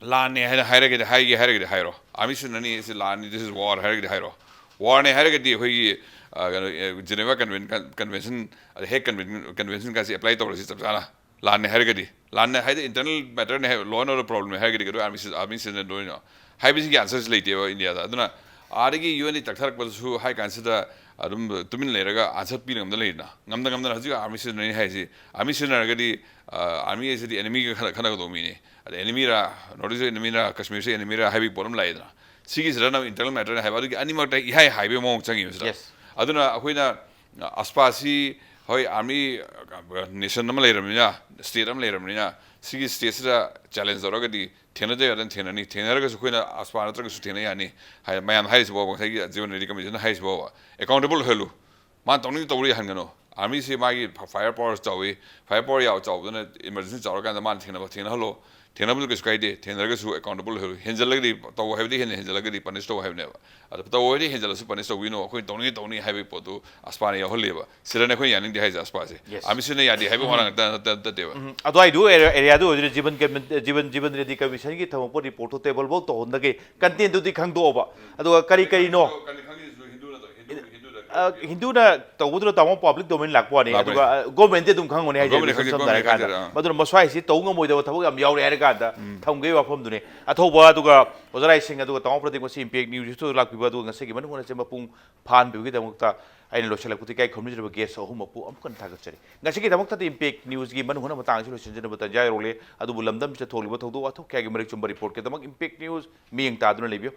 ꯂꯥꯟꯅꯦ ꯍꯥꯏꯅ ꯍꯥꯏꯔꯒꯗꯤ, ꯍꯥꯏꯒꯦ ꯍꯥꯏꯔꯒꯗꯤ ꯍꯥꯏꯔꯣ, ꯑꯥꯔꯃꯤ ꯁꯤꯖꯤꯟꯅꯅꯤ, ꯁꯤ ꯂꯥꯟꯅꯤ, this is war ꯍꯥꯏꯔꯒꯗꯤ ꯍꯥꯏꯔꯣ꯫ ꯋꯥꯔꯅꯦ ꯍꯥꯏꯔꯒꯗꯤ ꯑꯩꯈꯣꯏꯒꯤ, ꯑ, ꯀꯩꯅꯣ, ꯑ, ꯖꯦꯅꯦꯚꯥ ꯀꯟꯚꯦꯟ-, ꯀꯟ-, ꯀꯟꯚꯦꯟꯁꯟ, ꯑꯗ ꯍꯦꯛ ꯀꯟꯚꯦꯟ-, ꯀꯟꯚꯦꯟꯁꯟꯒꯁꯦ ꯑꯦꯄ꯭ꯂꯥꯏ ꯇꯧꯔꯁꯤ ꯆꯞ ꯆꯥꯅ꯫ ꯂꯥꯟꯅꯦ ꯍꯥꯏꯔꯒꯗꯤ, ꯂꯥꯟꯅꯦ ꯍꯥꯏꯗꯤ ꯏꯟꯇꯔꯅꯦꯜ ꯃꯦꯇꯔꯅꯦ ꯍꯥꯏꯕ, ꯂꯣ ꯑꯦꯟ ꯑꯣꯔꯗꯔ ꯄ꯭ꯔꯣꯕ꯭ꯂꯦꯝꯅꯦ ꯍꯥꯏꯔꯒꯗꯤ ꯀꯩꯗꯧꯕꯩ ꯑꯥꯔꯃꯤ ꯁꯤ-, ꯑꯥꯔꯃꯤ ꯁꯤꯖꯤꯟꯅꯗꯣꯏꯅꯣ ꯍꯥꯏꯕꯁꯤꯒꯤ ꯑꯟꯁꯔꯁꯤ ꯂꯩꯇꯦꯕ ꯏꯟꯗꯤꯌꯥꯗ꯫ ꯑꯗꯨꯅ ꯑꯥꯗꯒꯤ ꯌꯨ ꯑꯦꯟꯗ ꯇꯛꯊꯔꯛꯄꯗꯁꯨ ꯍꯥꯏ ꯀꯥꯟꯁꯤꯗ ꯑꯗꯨꯝ ꯇꯨꯃꯤꯟ ꯂꯩꯔꯒ ꯑꯟꯁꯔ ꯄꯤ ꯉꯝꯗ ꯂꯩꯗꯅ, ꯉꯝꯗ ꯉꯝꯗꯅ ꯍꯧꯖꯤꯛ ꯑꯥꯔꯃꯤ ꯁꯤꯖꯤꯟꯅꯔꯤ ꯍꯥꯏꯁꯤ, ꯑꯥꯔꯃꯤ ꯁꯤꯖꯤꯟꯅꯔꯒꯗꯤ, ꯑ, ꯑꯥꯔꯃꯤ ꯍꯥꯏꯁꯤꯗꯤ ꯑꯦꯅꯤꯃꯤꯒ ꯈꯟꯅ-, ꯈꯟꯅꯒꯗꯧꯕ ꯃꯤꯅꯤ꯫ ꯑꯗ ꯑꯦꯅꯤꯃꯤꯔꯥ, ꯅꯣꯔꯠ ꯏꯁ ꯑꯦꯅꯤꯃꯤꯔꯥ, ꯀꯥꯁꯃꯤꯔꯁꯤ ꯑꯦꯅꯤꯃꯤꯔꯥ ꯍꯥꯏꯕꯒꯤ ꯄꯣꯠ ꯑꯃ ꯂꯥꯛꯏꯗꯅ, ꯁꯤꯒꯤꯁꯤꯗꯅ ꯏꯟꯇꯔꯅꯦꯜ ꯃꯦꯇꯔꯅꯤ ꯍꯥꯏꯕ, ꯑꯗꯨꯒꯤ ꯑꯅꯤꯃꯛꯇ ꯏꯍꯥꯏ ꯍꯥꯏꯕꯒꯤ ꯃꯑꯣꯡ ꯆꯪꯉꯤꯕꯁꯤꯗ꯫ Yes. ꯑꯗꯨꯅ ꯑꯩꯈꯣꯏꯅ ꯑꯁꯄꯥꯁꯤ ꯍꯣꯏ ꯑꯥꯔꯃꯤ ꯅꯦꯁꯟ ꯑꯃ ꯂꯩꯔꯕꯅꯤꯅ, ꯁ꯭ꯇꯦꯠ ꯑꯃ ꯂꯩꯔꯕꯅꯤꯅ, ꯁꯤꯒꯤ ꯁ꯭ꯇꯦꯠꯁꯤꯗ ꯆꯦꯂꯦꯟꯖ ꯇꯧꯔꯒꯗꯤ ꯊꯦꯡꯅꯗ ꯌꯥꯗꯅ ꯊꯦꯡꯅꯅꯤ, ꯊꯦꯡꯅꯔꯒꯁꯨ ꯑꯩꯈꯣꯏꯅ ꯑꯁꯄꯥ ꯅꯠꯇ꯭ꯔꯒꯁꯨ ꯊꯦꯡꯅ ꯌꯥꯅꯤ ꯍꯥꯏ꯫ ꯃꯌꯥꯝ ꯍꯥꯏꯔꯤꯁꯤ ꯐꯥꯎꯕ, ꯉꯁꯥꯏꯒꯤ ꯖꯤꯕꯟ ꯔꯦꯗꯤ ꯀꯃꯤꯁꯟꯅ ꯍꯥꯏꯔꯤꯁꯤ ꯐꯥꯎꯕ ꯑꯦꯀꯥꯎꯟꯇꯦꯕꯜ ꯑꯣꯏꯍꯜꯂꯨ꯫ ꯃꯥꯅ ꯇꯧꯅꯤꯡ ꯇꯧꯔꯤ ꯍꯟꯒꯅꯨ꯫ ꯑꯥꯔꯃꯤꯁꯤ ꯃꯥꯒꯤ ꯐꯥꯏꯌꯔ ꯄꯋꯥꯔ ꯆꯥꯎꯏ, ꯐꯥꯏꯌꯔ ꯄꯋꯥꯔ ꯌꯥꯎ ꯆꯥꯎꯕꯗꯨꯅ ꯏꯃꯔꯖꯦꯟꯁꯤ ꯆꯥꯎꯔꯀꯥꯟꯗ ꯃꯥꯅ ꯊꯦꯡꯅꯕ ꯊꯦꯡꯅꯍꯜꯂꯣ꯫ ꯊꯦꯡꯅꯕꯗꯨ ꯀꯩꯁꯨ ꯀꯥꯏꯗꯦ, ꯊꯦꯡꯅꯔꯒꯁꯨ ꯑꯦꯀꯥꯎꯟꯇꯦꯕꯜ ꯑꯣꯏꯍꯜꯂꯨ꯫ ꯍꯦꯟꯖꯜꯂꯒꯗꯤ, ꯇꯧ ꯍꯥꯏꯕꯗꯤ ꯍꯦꯟꯅ ꯍꯦꯟꯖꯜꯂꯒꯗꯤ ꯄꯅꯤꯁ ꯇꯧ ꯍꯥꯏꯕꯅꯦꯕ꯫ ꯑꯗ ꯇꯧ ꯍꯥꯏꯕꯗꯤ ꯍꯦꯟꯖꯜꯂꯁꯨ ꯄꯅꯤꯁ ꯇꯧꯕꯤꯅꯨ, ꯑꯩꯈꯣꯏ ꯇꯧꯅꯤꯡꯉꯤ ꯇꯧꯅꯤ ꯍꯥꯏꯕꯒꯤ ꯄꯣꯠꯇꯨ ꯑꯁꯄꯥꯅ ꯌꯥꯎꯍꯜꯂꯦꯕ꯫ ꯁꯤꯗꯅꯦ ꯑꯩꯈꯣꯏꯅ ꯌꯥꯅꯤꯡꯗꯦ ꯍꯥꯏꯁꯦ ꯑꯁꯄꯥꯁꯦ꯫ Yes. ꯑꯥꯔꯃꯤꯁꯤꯅ ꯌꯥꯗꯦ ꯍꯥꯏꯕꯒꯤ ꯋꯥ ꯉꯥꯛꯇ ꯅꯠꯇ- ꯅꯠꯇꯦꯕ꯫ ꯎꯝ, ꯑꯗꯨꯋꯥꯏꯗꯨ ꯑꯦꯔꯤꯌꯥꯗꯨ ꯑꯣꯏꯗꯣꯏꯅ ꯖꯤꯕꯟ ꯀꯃꯤ- ꯖꯤꯕꯟ ꯖꯤꯕꯟ ꯔꯦꯗꯤ ꯀꯃꯤꯁꯟꯒꯤ ꯊꯝꯃꯛꯄ ꯔꯤꯄꯣꯔꯠꯇꯨ ꯇꯦꯕꯜꯐꯥꯎ ꯇꯧꯍꯟꯗꯒꯦ, ꯀꯟꯇꯦꯟꯗꯨꯗꯤ ꯈꯪꯗꯣꯛꯑꯣꯕ꯫ ꯑꯗꯨꯒ ꯀꯔꯤ ꯀꯔꯤꯅꯣ? ꯀꯔꯤ ꯈꯪꯉꯤꯁꯤꯁꯨ ꯍꯤꯟꯗꯨꯅ ꯇꯧ-, ꯍꯤꯟꯗꯨ- ꯍꯤꯟꯗꯨꯗ ꯑ, ꯍꯤꯟꯗꯨꯅ ꯇꯧꯕꯗꯨꯅ ꯇꯥꯃꯣ ꯄꯕ꯭ꯂꯤꯛ ꯗꯣꯃꯦꯟ ꯂꯥꯛꯄ ꯋꯥꯅꯤ꯫ ꯂꯥꯛꯄꯅꯤ꯫ ꯑꯗꯨꯒ ꯒꯣꯔꯃꯦꯟꯗꯤ ꯑꯗꯨꯝ ꯈꯪꯉꯨꯅꯤ ꯍꯥꯏꯁꯦ, ꯒꯣꯔꯃꯦꯟꯅ ꯏꯁꯝ ꯈꯪꯉꯤ, ꯁꯝꯅ ꯒꯣꯔꯃꯦꯟꯅ ꯍꯥꯏꯔꯀꯥꯟꯗ꯫ ꯈꯪꯖꯔꯦ, ꯑꯥ꯫ ꯃꯗꯨꯅ ꯃꯁ꯭ꯋꯥꯏꯁꯤ ꯇꯧ ꯉꯝꯃꯣꯏꯗꯕ ꯊꯕꯛ ꯌꯥꯝ ꯌꯥꯎꯔꯦ ꯍꯥꯏꯔꯀꯥꯟꯗ ꯊꯝꯒꯦ ꯋꯥꯐꯝꯗꯨꯅꯤ꯫ ꯑꯊꯧꯕ ꯑꯗꯨꯒ ꯑꯣꯖꯥ ꯂꯥꯏꯁꯤꯡ ꯑꯗꯨꯒ ꯇꯥꯃꯣ ꯄ꯭ꯔꯗꯤꯞ ꯉꯁꯤ ꯏꯝꯄꯦꯛ ꯅ꯭ꯌꯨꯁꯇꯨ ꯂꯥꯛꯄꯤꯕ ꯑꯗꯨꯒ ꯉꯁꯤꯒꯤ ꯃꯅꯨꯡ ꯍꯨꯠꯅ ꯆꯦꯟꯕ ꯄꯨꯡ ꯐꯥꯍꯟꯕꯤꯕꯒꯤꯗꯃꯛꯇ ꯑꯩꯅ ꯂꯣꯏꯁꯤꯜꯂꯛꯄꯗ ꯏꯀꯥꯏ ꯈꯨꯝꯅꯖꯔꯕ ꯒꯦꯁ ꯑꯍꯨꯝꯃꯛꯄꯨ ꯑꯃꯨꯛ ꯍꯟꯅ ꯊꯥꯒꯠꯆꯔꯤ꯫ ꯉꯁꯤꯒꯤꯗꯃꯛꯇꯗꯤ ꯏꯝꯄꯦꯛ ꯅ꯭ꯌꯨꯁꯀꯤ ꯃꯅꯨꯡ ꯍꯨꯠꯅ ꯃꯇꯥꯡꯁꯤ ꯂꯣꯏꯁꯤꯟꯖꯅꯕ ꯇꯥꯟꯖꯥ ꯌꯧꯔꯛꯂꯦ꯫ ꯑꯗꯨꯕꯨ ꯂꯝꯗꯝꯁꯤꯗ ꯊꯣꯛꯂꯤꯕ ꯊꯧꯗꯣꯛ ꯋꯥꯊꯣꯛ ꯀꯌꯥꯒꯤ ꯃꯔꯤꯛ ꯆꯨꯝꯕ ꯔꯤꯄꯣꯔꯠꯀꯤꯗꯃꯛ ꯏꯝꯄꯦꯛ ꯅ꯭ꯌꯨꯁ ꯃꯤꯠꯌꯦꯡ ꯇꯥꯗꯨꯅ ꯂꯩꯕꯤꯌꯨ꯫